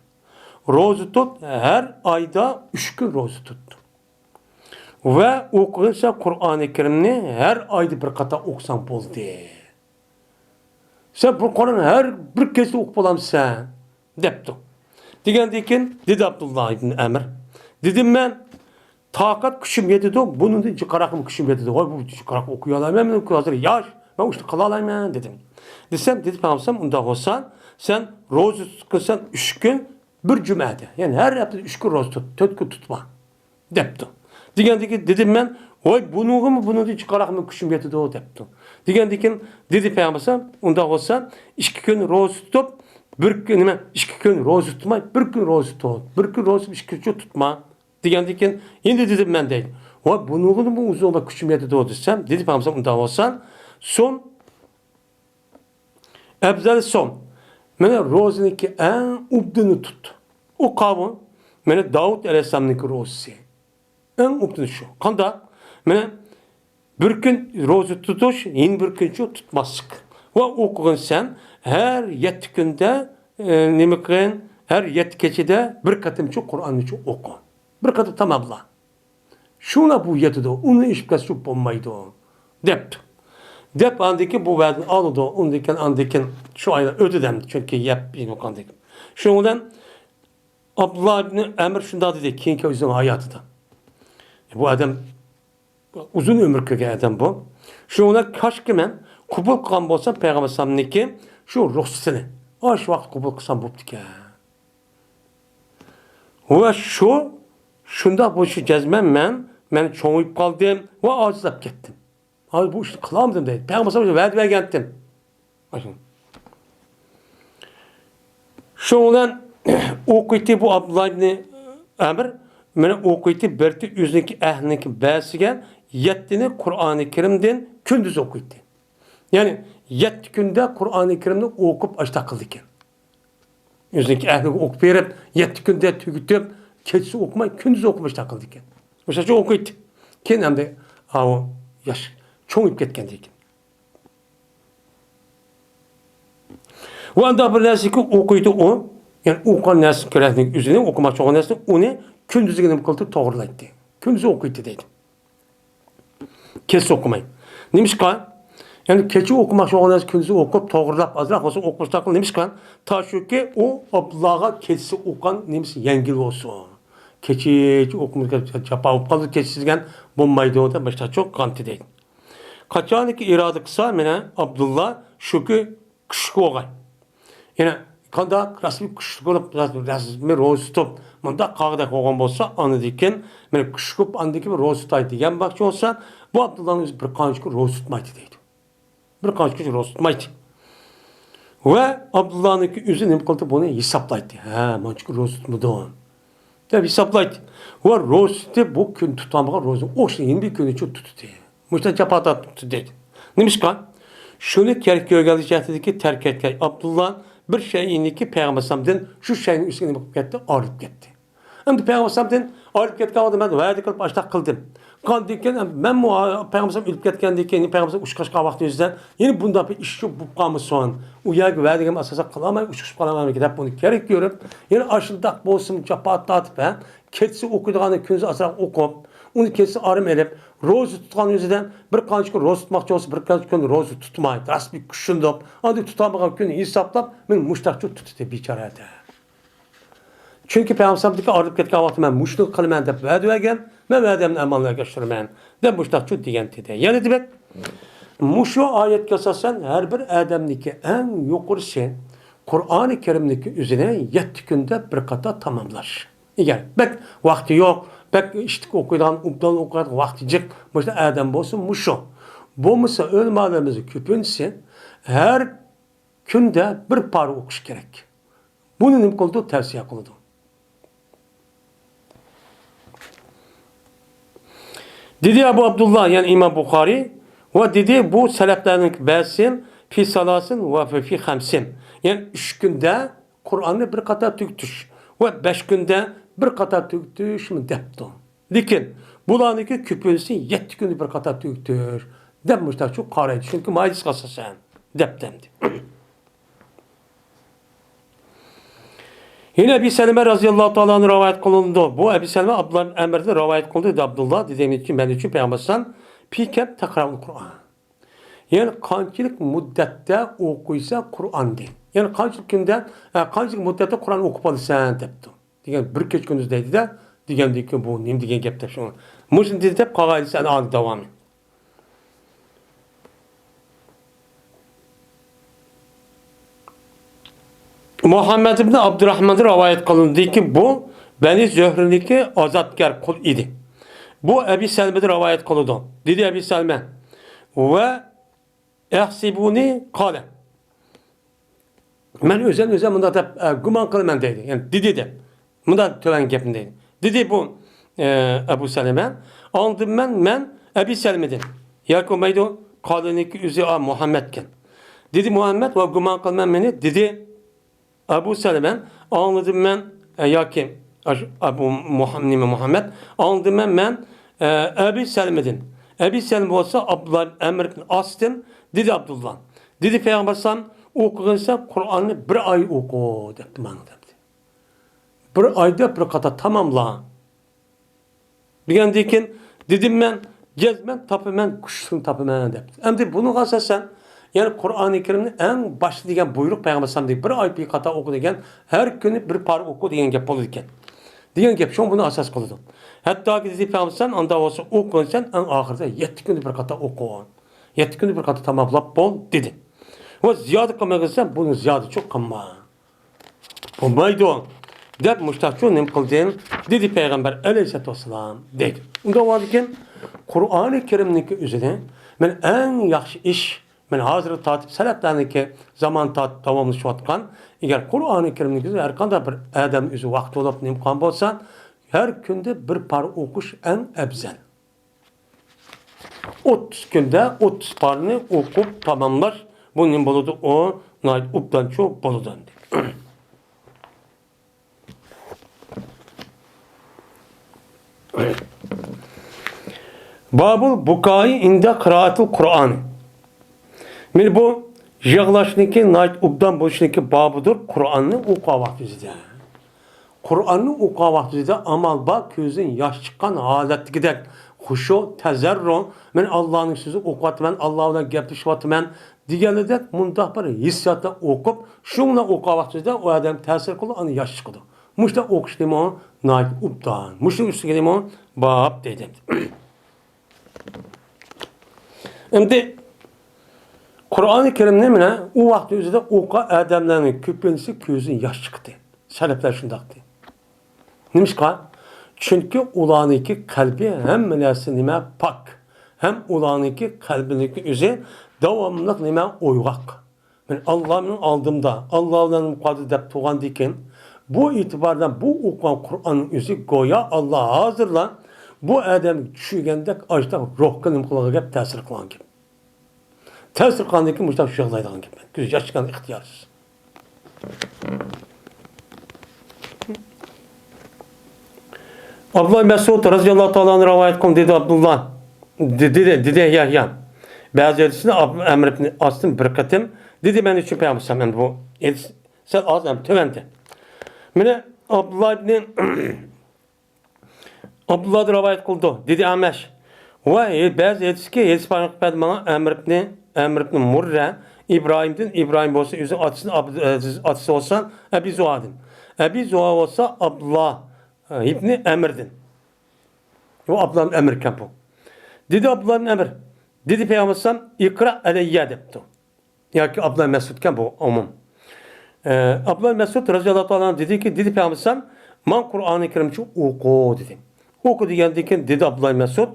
روزا تۇت، ھەر ئايدا ئۈچ كۈن روزا تۇت. ۋە ئوقۇغىنىسەن قۇرئانى كەرىمنى ھەر ئايدا بىر قاتار ئوقۇساڭ بولدى. سەن بۇ قۇرئاننى ھەر بىر كېچىدە ئوقۇپ بولامسەن؟ دەپتۇ. دېگەندىن كېيىن دېدى ئابدۇللا ئىبن ئەمر. دېدىم مەن، تاقەت كۈچۈم يېتىدۇ، بۇنىڭدىن جىقراقمۇ كۈچۈم يېتىدۇ. ۋاي، بۇ جىقراق ئوقۇيالايمەن، مەن ھازىر ياش، مەن ئۇ ئىشنى قىلالايمەن، دېدىم. دېسەم، دېدى پەيغەمبەر، ئۇنداق بولسا، سەن روزا تۇتقىنىسەن ئۈچ كۈن، بىر جۈمەدە. يەنى ھەر ھەپتىدە ئۈچ كۈن روزا تۇت، تۆت كۈن تۇتما. دەپتۇ. دېگەندىن كېيىن دېدىم مەن، ۋاي، بۇنىڭغىمۇ بۇنىڭدىن جىقراقمۇ كۈچۈم يېتىدۇ، دەپتۇ. دېگەندىن كېيىن دېدى پەيغەمبەر، ئۇنداق بولسا، ئىككى كۈن روزا تۇتۇپ، بىر كۈن، نېمە، ئىككى كۈن روزا تۇتماي، بىر كۈن روزا تۇت. بىر كۈن روزا تۇتۇپ، ئىككى كۈن تۇتما. دېگەندىن كېيىن، ئەمدى دېدىم مەن دەيدۇ. ۋاي، بۇنىڭغىمۇ ئۇزۇن ۋە كۈچۈم يېتىدۇ، دېسەم، دېدى پەيغەمبەر، ئۇنداق بولسا، سوم ئەفزەل سوم. مانا روزىنىڭكى ئەڭ ئوبدىنى تۇت. ئۇ قاۋۇ، مانا داۋۇت ئەلەيھىسسالامنىڭكى روزىسى. ئەڭ ئوبدىنى شۇ. قانداق؟ مانا بىر كۈن روزا تۇتۇش، يەنە بىر كۈنچۇ تۇتماسلىق. ۋە ئوقۇغىن سەن ھەر يەتتە كۈندە، ئە، نېمە قىلغىن؟ ھەر يەتتە كېچىدە بىر قېتىمچۇ قۇرئاننىچۇ ئوقۇ. بىر قېتىم تاماملا. شۇڭا بۇ يېتىدۇ، ئۇنى ئېشىپ كەتسە بولمايدۇ، دەپتۇ. دەپ، ئاندىن كېيىن بۇ ۋەدىنى ئالىدۇ، ئۇندىن كېيىن، ئاندىن كېيىن شۇ ئايلار ئۆتىدۇ ئەمدى، چۈنكى يەپ يېنىۋالغاندىن كېيىن. شۇنىڭ بىلەن ئابدۇللا ئىبنى ئەمر شۇنداق دېدى، كېيىنكى ئۆزىنىڭ ھاياتىدا. بۇ ئادەم ئۇزۇن ئۆمۈر كۆرگەن ئادەم بۇ. شۇنىڭ بىلەن كاشكى مەن قوبۇل قىلغان بولسام پەيغەمبەر ئەلەيھىسسالامنىڭكى شۇ رۇخسىتىنى، ئاشۇ ۋاقىت قوبۇل قىلسام بوپتىكەن. ۋە شۇ، شۇنداق بولۇشى جەزمەن مەن، مەن چوڭىيىپ قالدىم ۋە ئاجىزلاپ كەتتىم. ھازىر بۇ ئىشنى قىلالمىدىم دەيدۇ. پەيغەمبەر ئەلەيھىسسالامغا ۋەدە بەرگەنتىم. شۇنىڭ بىلەن ئوقۇيتتى بۇ ئابدۇللا ئىبنى ئەمر، مانا ئوقۇيتتى، بىرتى ئۆزىنىڭكى ئەھلىنىڭكى بەزىسىگە يەتتىنى قۇرئانى كەرىمدىن كۈندۈز ئوقۇيتتى. يەنى يەتتە كۈندە قۇرئانى كەرىمنى ئوقۇپ ئاشتاق قىلىدىكەن. ئۆزىنىڭكى ئەھلىگە ئوقۇپ بېرىپ، يەتتە كۈندە تۈگىتىپ، كېچىسى ئوقۇماي، كۈندۈزى ئوقۇپ ئاشتاق قىلىدىكەن. مۇشۇنچە ئوقۇيتتى. كېيىن ئەمدى ئاۋۇ ياش چوڭىيىپ كەتكەندىن كېيىن. ۋە ئانداق بىر نەرسىكى ئوقۇيدۇ ئۇ. يەنى ئوقۇغان نەرسىنى كۆرەتتى، ئۆزىنىڭ ئوقۇماقچى بولغان نەرسىنى ئۇنى كۈندۈزىگە نېمە قىلىدۇ، توغرىلايتتى. كۈندۈزى ئوقۇيتتى دەيدۇ. كېچىسى ئوقۇماي. نېمىشقا؟ يەنى كېچە ئوقۇماقچى بولغان نەرسە كۈندۈزى ئوقۇپ، توغرىلاپ، ئازراق بولسا ئوقۇپ باشلاپ قىل. نېمىشقا؟ تا شۇكى ئۇ ئابدۇللاغا كېچىسى ئوقۇغان نېمىسى يەڭگىل بولسۇن. كېچىچە ئوقۇمىسا جاپا بولۇپ قالىدۇ، كېچىسى دېگەن بولمايدۇ دەپ باشلاپچۇ قىلغانتى دەيدۇ. قاچانكى ئىرادە قىلسا، مانا ئابدۇللا شۇكى كۈچلۈك بولغاي. يەنە قانداق رەسمىي كۈچلۈك بولۇپ، رەسمىي روزا تۇتۇپ، مۇنداق قاغىدەك بولغان بولسا، ئاندىن كېيىن، مانا كۈچلۈك بولۇپ، ئاندىن كېيىن روزا تۇتاي دېگەن باقچى بولسا، بۇ ئابدۇللانىڭ ئۆزى بىر قانچە كۈن روزا تۇتمايتتى دەيدۇ. بىر قانچە كۈن روزا تۇتمايتتى. ۋە ئابدۇللانىڭكى ئۆزى نېمە قىلدى، بۇنى ھېسابلايتتى. ھە، مانچە كۈن روزا تۇتمىدىم دەپ ھېسابلايتتى. ۋە روزا تۇتۇپ، بۇ كۈن تۇتالمىغان روزىنى ئوخشاش يەنە بىر كۈنىچە تۇتتى. مۇشۇنداق جاپا تارتىپتۇ دەيدۇ. نېمىشقا؟ شۇنى كەرك كۆرگەنلىك جەھەتتىكى تەرك ئەتكەن ئابدۇللا بىر شەيئىنىكى پەيغەمبەر ئەلەيھىسسالامدىن شۇ شەيئىنىڭ ئۈستىگە نېمە قىلىپ كەتتى؟ ئايرىلىپ كەتتى. ئەمدى پەيغەمبەر ئەلەيھىسسالامدىن ئايرىلىپ كەتكەن ۋاقتىدا مەن ۋەدە قىلىپ ئاشتاق قىلدىم. قاندىن كېيىن مەنمۇ پەيغەمبەر ئەلەيھىسسالام ئۆلۈپ كەتكەندىن كېيىن، پەيغەمبەر ئەلەيھىسسالام ئۇچقاچقان ۋاقتى يۈزىدىن يەنە بۇنداق بىر ئىش بولۇپ قالمىسۇن. ئۇ يەرگە ۋەدىگە ئاساسەن قىلالماي، ئۇچقۇچ قالالمايمەن دەپ بۇنى كەرك كۆرۈپ، يەنە ئاشۇنداق بولسىمۇ جاپا تارتىپ، ھە، كېچىسى ئوقۇيدىغاننى كۈندۈزى ئازراق ئوقۇپ، ئۇنى كېچىسى ئارام ئېلىپ، روزا تۇتقان ئۆزىدە بىر قانچە كۈن روزا تۇتماقچى بولسا، بىر قانچە كۈن روزا تۇتماي، رەسمىي كۈچىنىپ، ئاندىن تۇتالمىغان كۈننى ھېسابلاپ، مېنى مۇشتاقچۇ تۇتتى بىچارە دە. چۈنكى پەيغەمبەر ئەلەيھىسسالامدىكى ئايرىلىپ كەتكەن ۋاقتى مەن مۇشۇنى قىلىمەن دەپ ۋەدە بەرگەن، مەن ۋەدەمنى ئەمەلگە ئاشۇرىمەن دەپ مۇشتاقچۇ دېگەن دېدى. يەنە دېمەك، مۇشۇ ئايەتكە ئاساسەن ھەر بىر ئادەمنىڭكى ئەڭ يۇقىرىسى قۇرئانى كەرىمنىڭكى ئۆزىنى يەتتە كۈندە بىر قاتا تاماملاش. ئەگەر بەك ۋاقتى يوق، بەك ئىشتىك ئوقۇيدىغان، ئوبدان ئوقۇيدىغان ۋاقتى جىق، مۇشۇنداق ئادەم بولسا مۇشۇ. بولمىسا ئۆلىمالىرىمىزنىڭ كۆپىنچىسى ھەر كۈندە بىر پارە ئوقۇش كېرەك. بۇنى نېمە قىلىدۇ؟ تەۋسىيە قىلىدۇ. دېدى ئەبۇ ئابدۇللا، يەنى ئىمام بۇخارىي، ۋە دېدى، بۇ سەلەپلەرنىڭ بەزىسى في ثلاث وفي خمس، يەنى ئۈچ كۈندە قۇرئاننى بىر قاتار تۈگىتىش ۋە بەش كۈندە بىر قاتار تۈگىتىشمۇ دەپتۇ. لېكىن بۇلارنىڭكى كۆپىنچىسى يەتتە كۈندە بىر قاتار تۈگىتىش دەپ مۇشۇنداقچۇ قارايدۇ. چۈنكى مايىلىسقا ئاساسەن دەپتۇ ئەمدى. يەنە ئەبى سەلمە رەزىياللاھۇ تائالا ئەنھۇ رىۋايەت قىلىنىدۇ. بۇ ئەبى سەلمە ئابدۇللا ئەمىردىن رىۋايەت قىلدى، دېدى ئابدۇللا، دېدى مەن ئۈچۈن، مەن ئۈچۈن پەيغەمبەر ئەلەيھىسسالام، في كم تقرأ القرآن؟ يەنى قانچىلىك مۇددەتتە ئوقۇيسەن قۇرئاننى؟ يەنى قانچىلىك كۈندە، ئە، قانچىلىك مۇددەتتە قۇرئان ئوقۇپ بولىسەن دەپتۇ. دېگەن، بىر كېچە كۈندۈز دەيدۇ-دە، دېگەندىن كېيىن بۇ نېمە دېگەن گەپ دەپ شۇڭا. مۇشۇنى دېدى دەپ قالغايسەن ئاندىن داۋامى. مۇھەممەد ئىبن ئابدۇراھماندىن رىۋايەت قىلىندىكى، بۇ بەنى زۆھرىنىڭكى ئازادكار قۇل ئىدى. بۇ ئەبى سەلمىدىن رىۋايەت قىلىدۇ. دېدى ئەبى سەلمە، ۋە يەھسىبۇنى قالە. مەن ئۆزۈم، ئۆزۈم مۇنداق دەپ، ئە، گۇمان قىلىمەن دەيدۇ. يەنى دېدى دەپ. مۇنداق تۆۋەن گەپنى دەيدۇ. دېدى بۇ، ئە، ئەبۇ سەلەمە. ئاڭلىدىم مەن، مەن ئەبى سەلمىدىن. ياكى بولمايدۇ، قالىنىڭكى ئۆزى، ئا، مۇھەممەدكەن. دېدى مۇھەممەد، ۋە گۇمان قىلىمەن مېنى، دېدى ئەبۇ سەلەمە. ئاڭلىدىم مەن، ئە، ياكى ئاش-، ئەبۇ مۇھەم-، نېمە، مۇھەممەد. ئاڭلىدىم مەن، مەن، ئە، ئەبى سەلمىدىن. ئەبى سەلمە بولسا ئابدۇللا ئەمر ئىبن ئاستىن، دېدى ئابدۇللا. دېدى پەيغەمبەر ئەلەيھىسسالام، ئوقۇغىنىسەن قۇرئاننى بىر ئاي ئوقۇ، دەپتۇ ماڭا، دەپتۇ. بىر ئايدا بىر قاتار تاماملا. دېگەندىن كېيىن، دېدىم مەن، جەزمەن تاپىمەن، كۈچلۈكنى تاپىمەن، دەپتۇ. ئەمدى بۇنىڭغا ئاساسەن، يەنى قۇرئانى كەرىمنى ئەڭ باشتا دېگەن بۇيرۇق پەيغەمبەر ئەلەيھىسسالامدىن بىر ئاي بىر قاتار ئوقۇ دېگەن، ھەر كۈنى بىر پارە ئوقۇ دېگەن گەپ بولىدىكەن. دېگەن گەپ، شۇڭا بۇنى ئاساس قىلىدۇ. ھەتتاكى دېدى پەيغەمبەر ئەلەيھىسسالام، ئاندا بولسا ئوقۇغىنىسەن ئەڭ ئاخىرىدا يەتتە كۈندە بىر قاتار ئوقۇ. يەتتە كۈندە بىر قاتار تاماملاپ بول، دېدى. ۋە زىيادە قىلمىغىنىسەن، بۇنى زىيادىچۇ قىلما. بولمايدۇ، دەپ مۇشتاقچۇ نېمە قىلدىم، دېدى پەيغەمبەر ئەلەيھىسسالاتۇ ۋەسسالام، دەيدۇ. ئۇنداق بولغاندىكىن، قۇرئانى كەرىمنىڭكى ئۆزىنى مەن ئەڭ ياخشى ئىش، مەن ھازىرغا تارتىپ سەلەپلەرنىڭكى زامان تارتىپ داۋاملىشىۋاتقان، ئەگەر قۇرئانى كەرىمنىڭكى ئۆزى ھەر قانداق بىر ئادەم ئۆزى ۋاقتى بولۇپ نېمە قىلغان بولسا، ھەر كۈندە بىر پارە ئوقۇش ئەڭ ئەۋزەل. ئوتتۇز كۈندە ئوتتۇز پارىنى ئوقۇپ تاماملاش، بۇ نېمە بولىدۇ؟ ئۇ ناھايىتى ئوبدانچۇ بولىدۇ ئەمدى. بابۇل بۇكائى ئىندە قىرائەتىل قۇرئان. مانا بۇ يىغلاشنىڭكى ناھايىتى ئوبدان بولۇشنىڭكى بابىدۇر، قۇرئاننى ئوقۇغان ۋاقتىمىزدا. قۇرئاننى ئوقۇغان ۋاقتىمىزدا ئامال بار، كۆزدىن ياش چىققان ھالەتتىكىدەك خۇشۇ، تەزەررۇ، مەن ئاللانىڭ سۆزىنى ئوقۇۋاتىمەن، ئاللا بىلەن گەپلىشىۋاتىمەن دېگەنلىدەك مۇنداق بىر ھېسسىياتتا ئوقۇپ، شۇڭلا ئوقۇغان ۋاقتىمىزدا ئۇ ئادەم تەسىر قىلىدۇ، ئاندىن ياش چىقىدۇ. مۇشۇنداق ئوقۇش نېمە؟ ناھايىتى ئوبدان. مۇشۇنىڭ ئۈستىگە نېمە؟ باب دەيدۇ. ئەمدى قۇرئانى كەرىمنى مانا ئۇ ۋاقىت ئۆزىدە ئوقۇغان ئادەملەرنىڭ كۆپىنچىسى كۆزىدىن ياش چىقتى. سەلەفلەر شۇنداق دېدى. نېمىشقا؟ چۈنكى ئۇلارنىڭكى قەلبى ھەممە نەرسە نېمە؟ پاك. ھەم ئۇلارنىڭكى قەلبىنىڭكى ئۆزى داۋاملىق نېمە؟ ئويغاق. مەن ئاللا مېنىڭ ئالدىمدا، ئاللا بىلەن مۇقادىر دەپ تۇرغاندىكىن، بۇ ئېتىبار بىلەن بۇ ئوقۇغان قۇرئاننىڭ ئۆزى گويا ئاللا ھازىرلا بۇ ئادەمگە چۈشۈرگەندەك ئاشۇنداق روھقا نېمە قىلغان گەپ، تەسىر قىلغان گەپ. تەسىر قىلغاندىن كېيىن مۇشۇنداق يىغلايدىغان گەپ. كۆز ياش چىققان ئىختىيارسىز. ئابدۇللا مەسئۇد رەزىياللاھۇ تائالا ئەنھۇ رىۋايەت قىلدى، دېدى ئابدۇللا. دېدى، دېدى، دېدى يەھيا. بەزى ھەدىسنى ئەمر ئىبن ئاستىن بىر قېتىم دېدى، مەن ئۈچۈن پەيغەمبەر ئەلەيھىسسالام. ئەمدى بۇ ھەدىس سەل ئاز ھەم تۆۋەندە. مانا ئابدۇللا ئىبنى ئابدۇللادىن رىۋايەت قىلىدۇ، دېدى ئەمەش. ۋە بەزى ھەدىسكى ھەدىس بايان قىلىپ بەردى ماڭا ئەمر ئىبنى، ئەمر ئىبنى مۇررە، ئىبراھىمدىن، ئىبراھىم بولسا ئۆزى ئاتىسىدىن، ئاب-، ئاتىسى بولسا ئەبى زۇھادىن. ئەبى زۇھا بولسا ئابدۇللا ئىبنى ئەمردىن. بۇ ئابدۇللا ئىبنى ئەمر ئىكەن بۇ. دېدى ئابدۇللا ئىبنى ئەمر، دېدى پەيغەمبەر ئەلەيھىسسالام، ئىقرا ئەلەييە دەپتۇ. ياكى ئابدۇللا مەسئۇدكەن بۇ ئومۇم. ئە، ئابدۇللا مەسئۇد رەزىياللاھۇ تائالا ئەنھۇ دېدىكى، دېدى پەيغەمبەر ئەلەيھىسسالام، ماڭا قۇرئانى كەرىمچە ئوقۇ، دېدى. ئوقۇ دېگەندىن كېيىن دېدى ئابدۇللا مەسئۇد،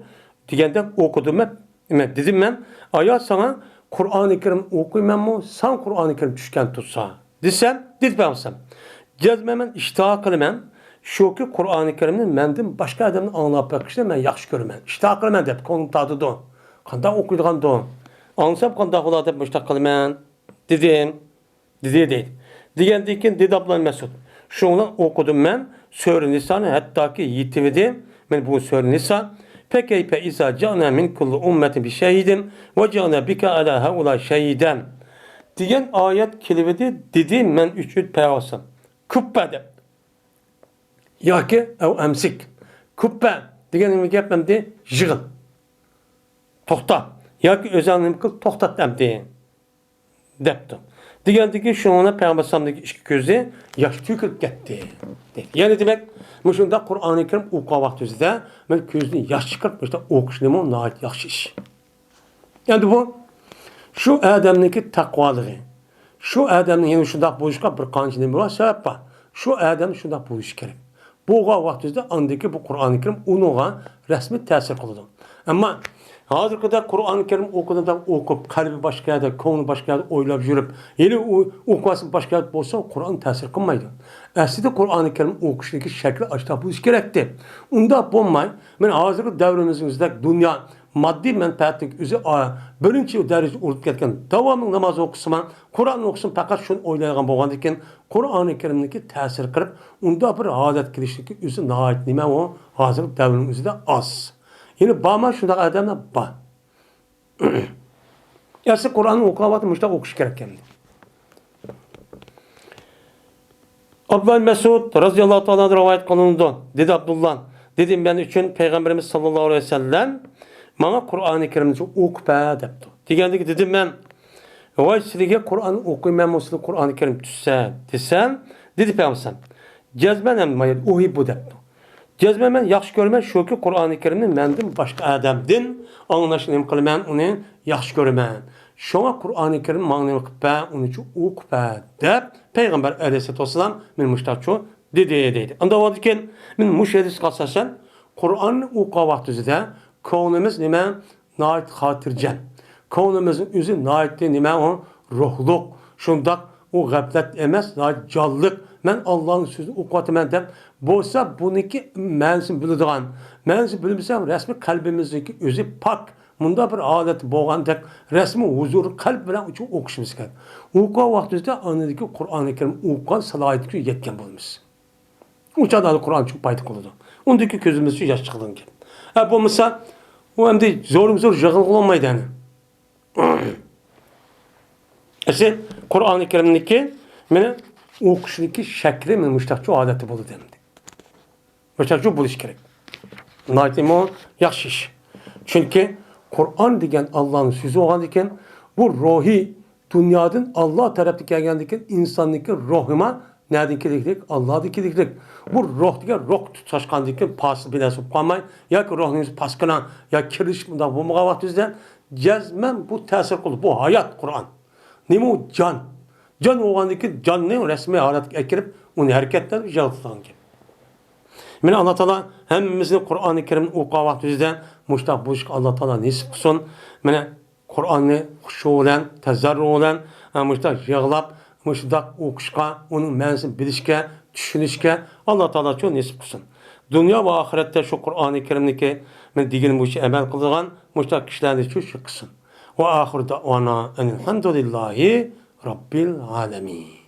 دېگەندەك ئوقۇدۇم مەن، نېمە، دېدىم مەن، ئايا ساڭا قۇرئانى كەرىم ئوقۇيمەنمۇ، ساڭا قۇرئانى كەرىم چۈشكەن تۇرسا، دېسەم، دېدى پەيغەمبەر ئەلەيھىسسالام، جەزمەن مەن ئىشتىھا قىلىمەن، شۇكى قۇرئانى كەرىمنى مەندىن باشقا ئادەمدىن ئاڭلاپ بېقىشنى مەن ياخشى كۆرىمەن، ئىشتىھا قىلىمەن دەپ كۆڭلۈم تارتىدۇ. قانداق ئوقۇيدىغاندۇ؟ ئاڭلىسام قانداق بولار دەپ مۇشۇنداق قىلىمەن، دېدىم. دېدى، دەيدۇ. دېگەندىن كېيىن دېدى ئابدۇللا مەسئۇد، شۇنىڭ بىلەن ئوقۇدۇم مەن سۈرە نىسانى، ھەتتاكى يېتىۋىدى. مانا بۇ سۈرە نىسا. فَكَيْفَ إِذَا جِئْنَا مِنْ كُلِّ أُمَّةٍ بِشَهِيدٍ وَجِئْنَا بِكَ عَلَى هَؤُلَاءِ شَهِيدًا دېگەن ئايەت كېلىۋىدى، دېدى مەن ئۈچۈن پەيغەمبەر ئەلەيھىسسالام، كۇففە دەپ. ياكى ئەۋ ئەمسىك. كۇففە دېگەن نېمە گەپ ئەمدى؟ يىغىل. توختا. ياكى ئۆزۈڭنى نېمە قىل؟ توختات ئەمدى. دەپتۇ. دېگەندىكى شۇنىڭ بىلەن پەيغەمبەر ئەلەيھىسسالامنىڭكى ئىككى كۆزى ياش تۆكۈلۈپ كەتتى. دەيدۇ. يەنى دېمەك، مۇشۇنداق قۇرئانى كەرىم ئوقۇغان ۋاقتىمىزدا مەن كۆزدىن ياش چىقىرىپ مۇشۇنداق ئوقۇشنىمۇ ناھايىتى ياخشى ئىش. ئەمدى بۇ شۇ ئادەمنىڭكى تەقۋالىقى، شۇ ئادەمنىڭ يەنە شۇنداق بولۇشقا بىر قانچە نېمە بار، سەۋەب بار. شۇ ئادەم شۇنداق بولۇشى كېرەك. بولغان ۋاقتىدا ئاندىكى بۇ قۇرئانى كەرىم ئۇنىڭغا رەسمىي تەسىر قىلىدۇ. ئەمما ھازىرقىدەك قۇرئانى كەرىم ئوقۇدۇم دەپ ئوقۇپ، قەلبى باشقا يەردە، كۆڭلى باشقا يەردە ئويلاپ يۈرۈپ، ھېلى ئۇ ئوقۇۋاتسا باشقا يەردە بولسا، قۇرئان تەسىر قىلمايدۇ. ئەسلىدە قۇرئانى كەرىم ئوقۇشنىڭكى شەكلى ئاشۇنداق بولۇشى كېرەكتى. ئۇنداق بولماي، مانا ھازىرقى دەۋرىمىزدەك دۇنيا ماددىي مەنپەئەتلىك ئۆزى، ئا، بىرىنچى دەرىجىدە ئۇرۇپ كەتكەن، داۋاملىق ناماز ئوقۇسىمۇ، قۇرئان ئوقۇسىمۇ، پەقەت شۇنى ئويلايدىغان بولغاندىكىن، قۇرئانى كەرىمنىڭكى تەسىر قىلىپ، ئۇنداق بىر ھالەت كېلىشلىكى ئۆزى ناھايىتى نېمە ئۇ، ھازىرقى دەۋرنىڭ ئۆزىدە ئاز. يەنى بارمۇ شۇنداق ئادەملەر؟ بار. ئەسلى قۇرئاننى ئوقۇغان ۋاقتىدا مۇشۇنداق ئوقۇش كېرەك ئەمدى. ئابدۇللا مەسئۇد رەزىياللاھۇ تائالا ئەنھۇ رىۋايەت قىلىنىدۇ. دېدى ئابدۇللا، دېدى، مەن ئۈچۈن پەيغەمبىرىمىز ساللاللاھۇ ئەلەيھى ۋەسەللەم ماڭا قۇرئانى كەرىمنى ئوقۇپ بەر دەپتۇ. دېگەندىكى دېدىم مەن، ۋاي سىلىگە قۇرئان ئوقۇيمەنمۇ، سىلىگە قۇرئانى كەرىم چۈشسە دېسەم، دېدى پەيغەمبەر، جەزمەن ھەم مايىل ئۇھىببۇ دەپتۇ. جەزمەن مەن ياخشى كۆرىمەن، شۇكى قۇرئانى كەرىمنى مەندىن باشقا ئادەمدىن ئاڭلاشنى نېمە قىلىمەن، ئۇنى ياخشى كۆرىمەن. شۇڭا قۇرئانى كەرىم ماڭا نېمە قىلىپ بەر، ئۇنى ئوقۇپ بەر دەپ پەيغەمبەر ئەلەيھىسسالاتۇ ۋەسسالام مېنى مۇشتاچۇ دېدى، دېدى. ئانداق بولغاندىكىن مەن مۇشۇ ھەدىسكە ئاساسەن قۇرئاننى ئوقۇغان ۋاقتىمىزدا كۆڭلىمىز نېمە؟ ناھايىتى خاتىرجەم. كۆڭلىمىزنىڭ ئۆزى ناھايىتى نېمە ئۇ؟ روھلۇق. شۇنداق ئۇ غەپلەت ئەمەس، ناھايىتى جانلىق. مەن ئاللانىڭ سۆزىنى ئوقۇۋاتىمەن دەپ بولسا، بۇنىڭكى مەنىسىنى بىلىدىغان. مەنىسىنى بىلمىسەم، رەسمىي قەلبىمىزنىڭكى ئۆزى پاك. مۇنداق بىر ھالەت بولغاندەك رەسمىي ھۇزۇر قەلب بىلەن ئوقۇشىمىز كېرەك. ئوقۇغان ۋاقتىمىزدا ئاندىكى قۇرئانى كەرىم ئوقۇغان سالاھىيىتىگە يەتكەن بولىمىز. ئۇ چاغدا قۇرئان چوڭ پايدا قىلىدۇ. ئۇندىكى كۆزىمىزدىن ياش چىقىدىغان گەپ. ئە بولمىسا، ئۇ ئەمدى زورمۇ زور يىغلىغىلى بولمايدۇ ئەنە. ئەسلى قۇرئانى كەرىمنىكى مېنى ئوقۇشنىكى شەكلى مېنى مۇشتاقچۇ ھالەتتە بولىدۇ ئەمدى. مۇشۇنداق بولۇشى كېرەك. ناھايىتىمۇ ياخشى ئىش. چۈنكى قۇرئان دېگەن ئاللانىڭ سۆزى بولغاندىكىن، بۇ روھىي دۇنيادىن ئاللا تەرەپتىن كەلگەندىكىن، ئىنساننىڭكى روھىما نەدىن كېلىكلىك؟ ئاللادىن كېلىكلىك. بۇ روھ دېگەن روھ تۇتاشقاندىكىن پاسىل بىر نەرسە بولۇپ قالماي، ياكى روھنىڭ ئۆزى پاسكىنا ياكى كىرىلىش مۇنداق بولمىغان ۋاقتىمىزدا جەزمەن بۇ تەسىر قىلىدۇ. بۇ ھايات قۇرئان. نېمە ئۇ؟ جان. جان بولغاندىكىن جاننى رەسمىي ھالەتكە ئەكىرىپ، ئۇنى ھەرىكەتلەندۈرۈپ يارىتىدىغان گەپ. مانا، ئاللا تائالا ھەممىمىزنى قۇرئانى كەرىمنى ئوقۇغان ۋاقتىمىزدا مۇشۇنداق بولۇشقا ئاللا تائالا نېسىپ قىلسۇن. مانا، قۇرئاننى خۇشۇ بىلەن، تەزەررۇ بىلەن، ھە، مۇشۇنداق يىغلاپ، مۇشۇنداق ئوقۇشقا، ئۇنىڭ مەنىسىنى بىلىشكە، چۈشىنىشكە ئاللا تائالا شۇ نېسىپ قىلسۇن. دۇنيا ۋە ئاخىرەتتە شۇ قۇرئانى كەرىمنىكى مانا دېگىنى بويىچە ئەمەل قىلىدىغان مۇشۇنداق كىشىلەرنى شۇ، شۇ قىلسۇن. ۋە ئاخىرۇ دەئۋانا ئەنىل ھەمدۇلىللاھى رەببىل ئالەمىن.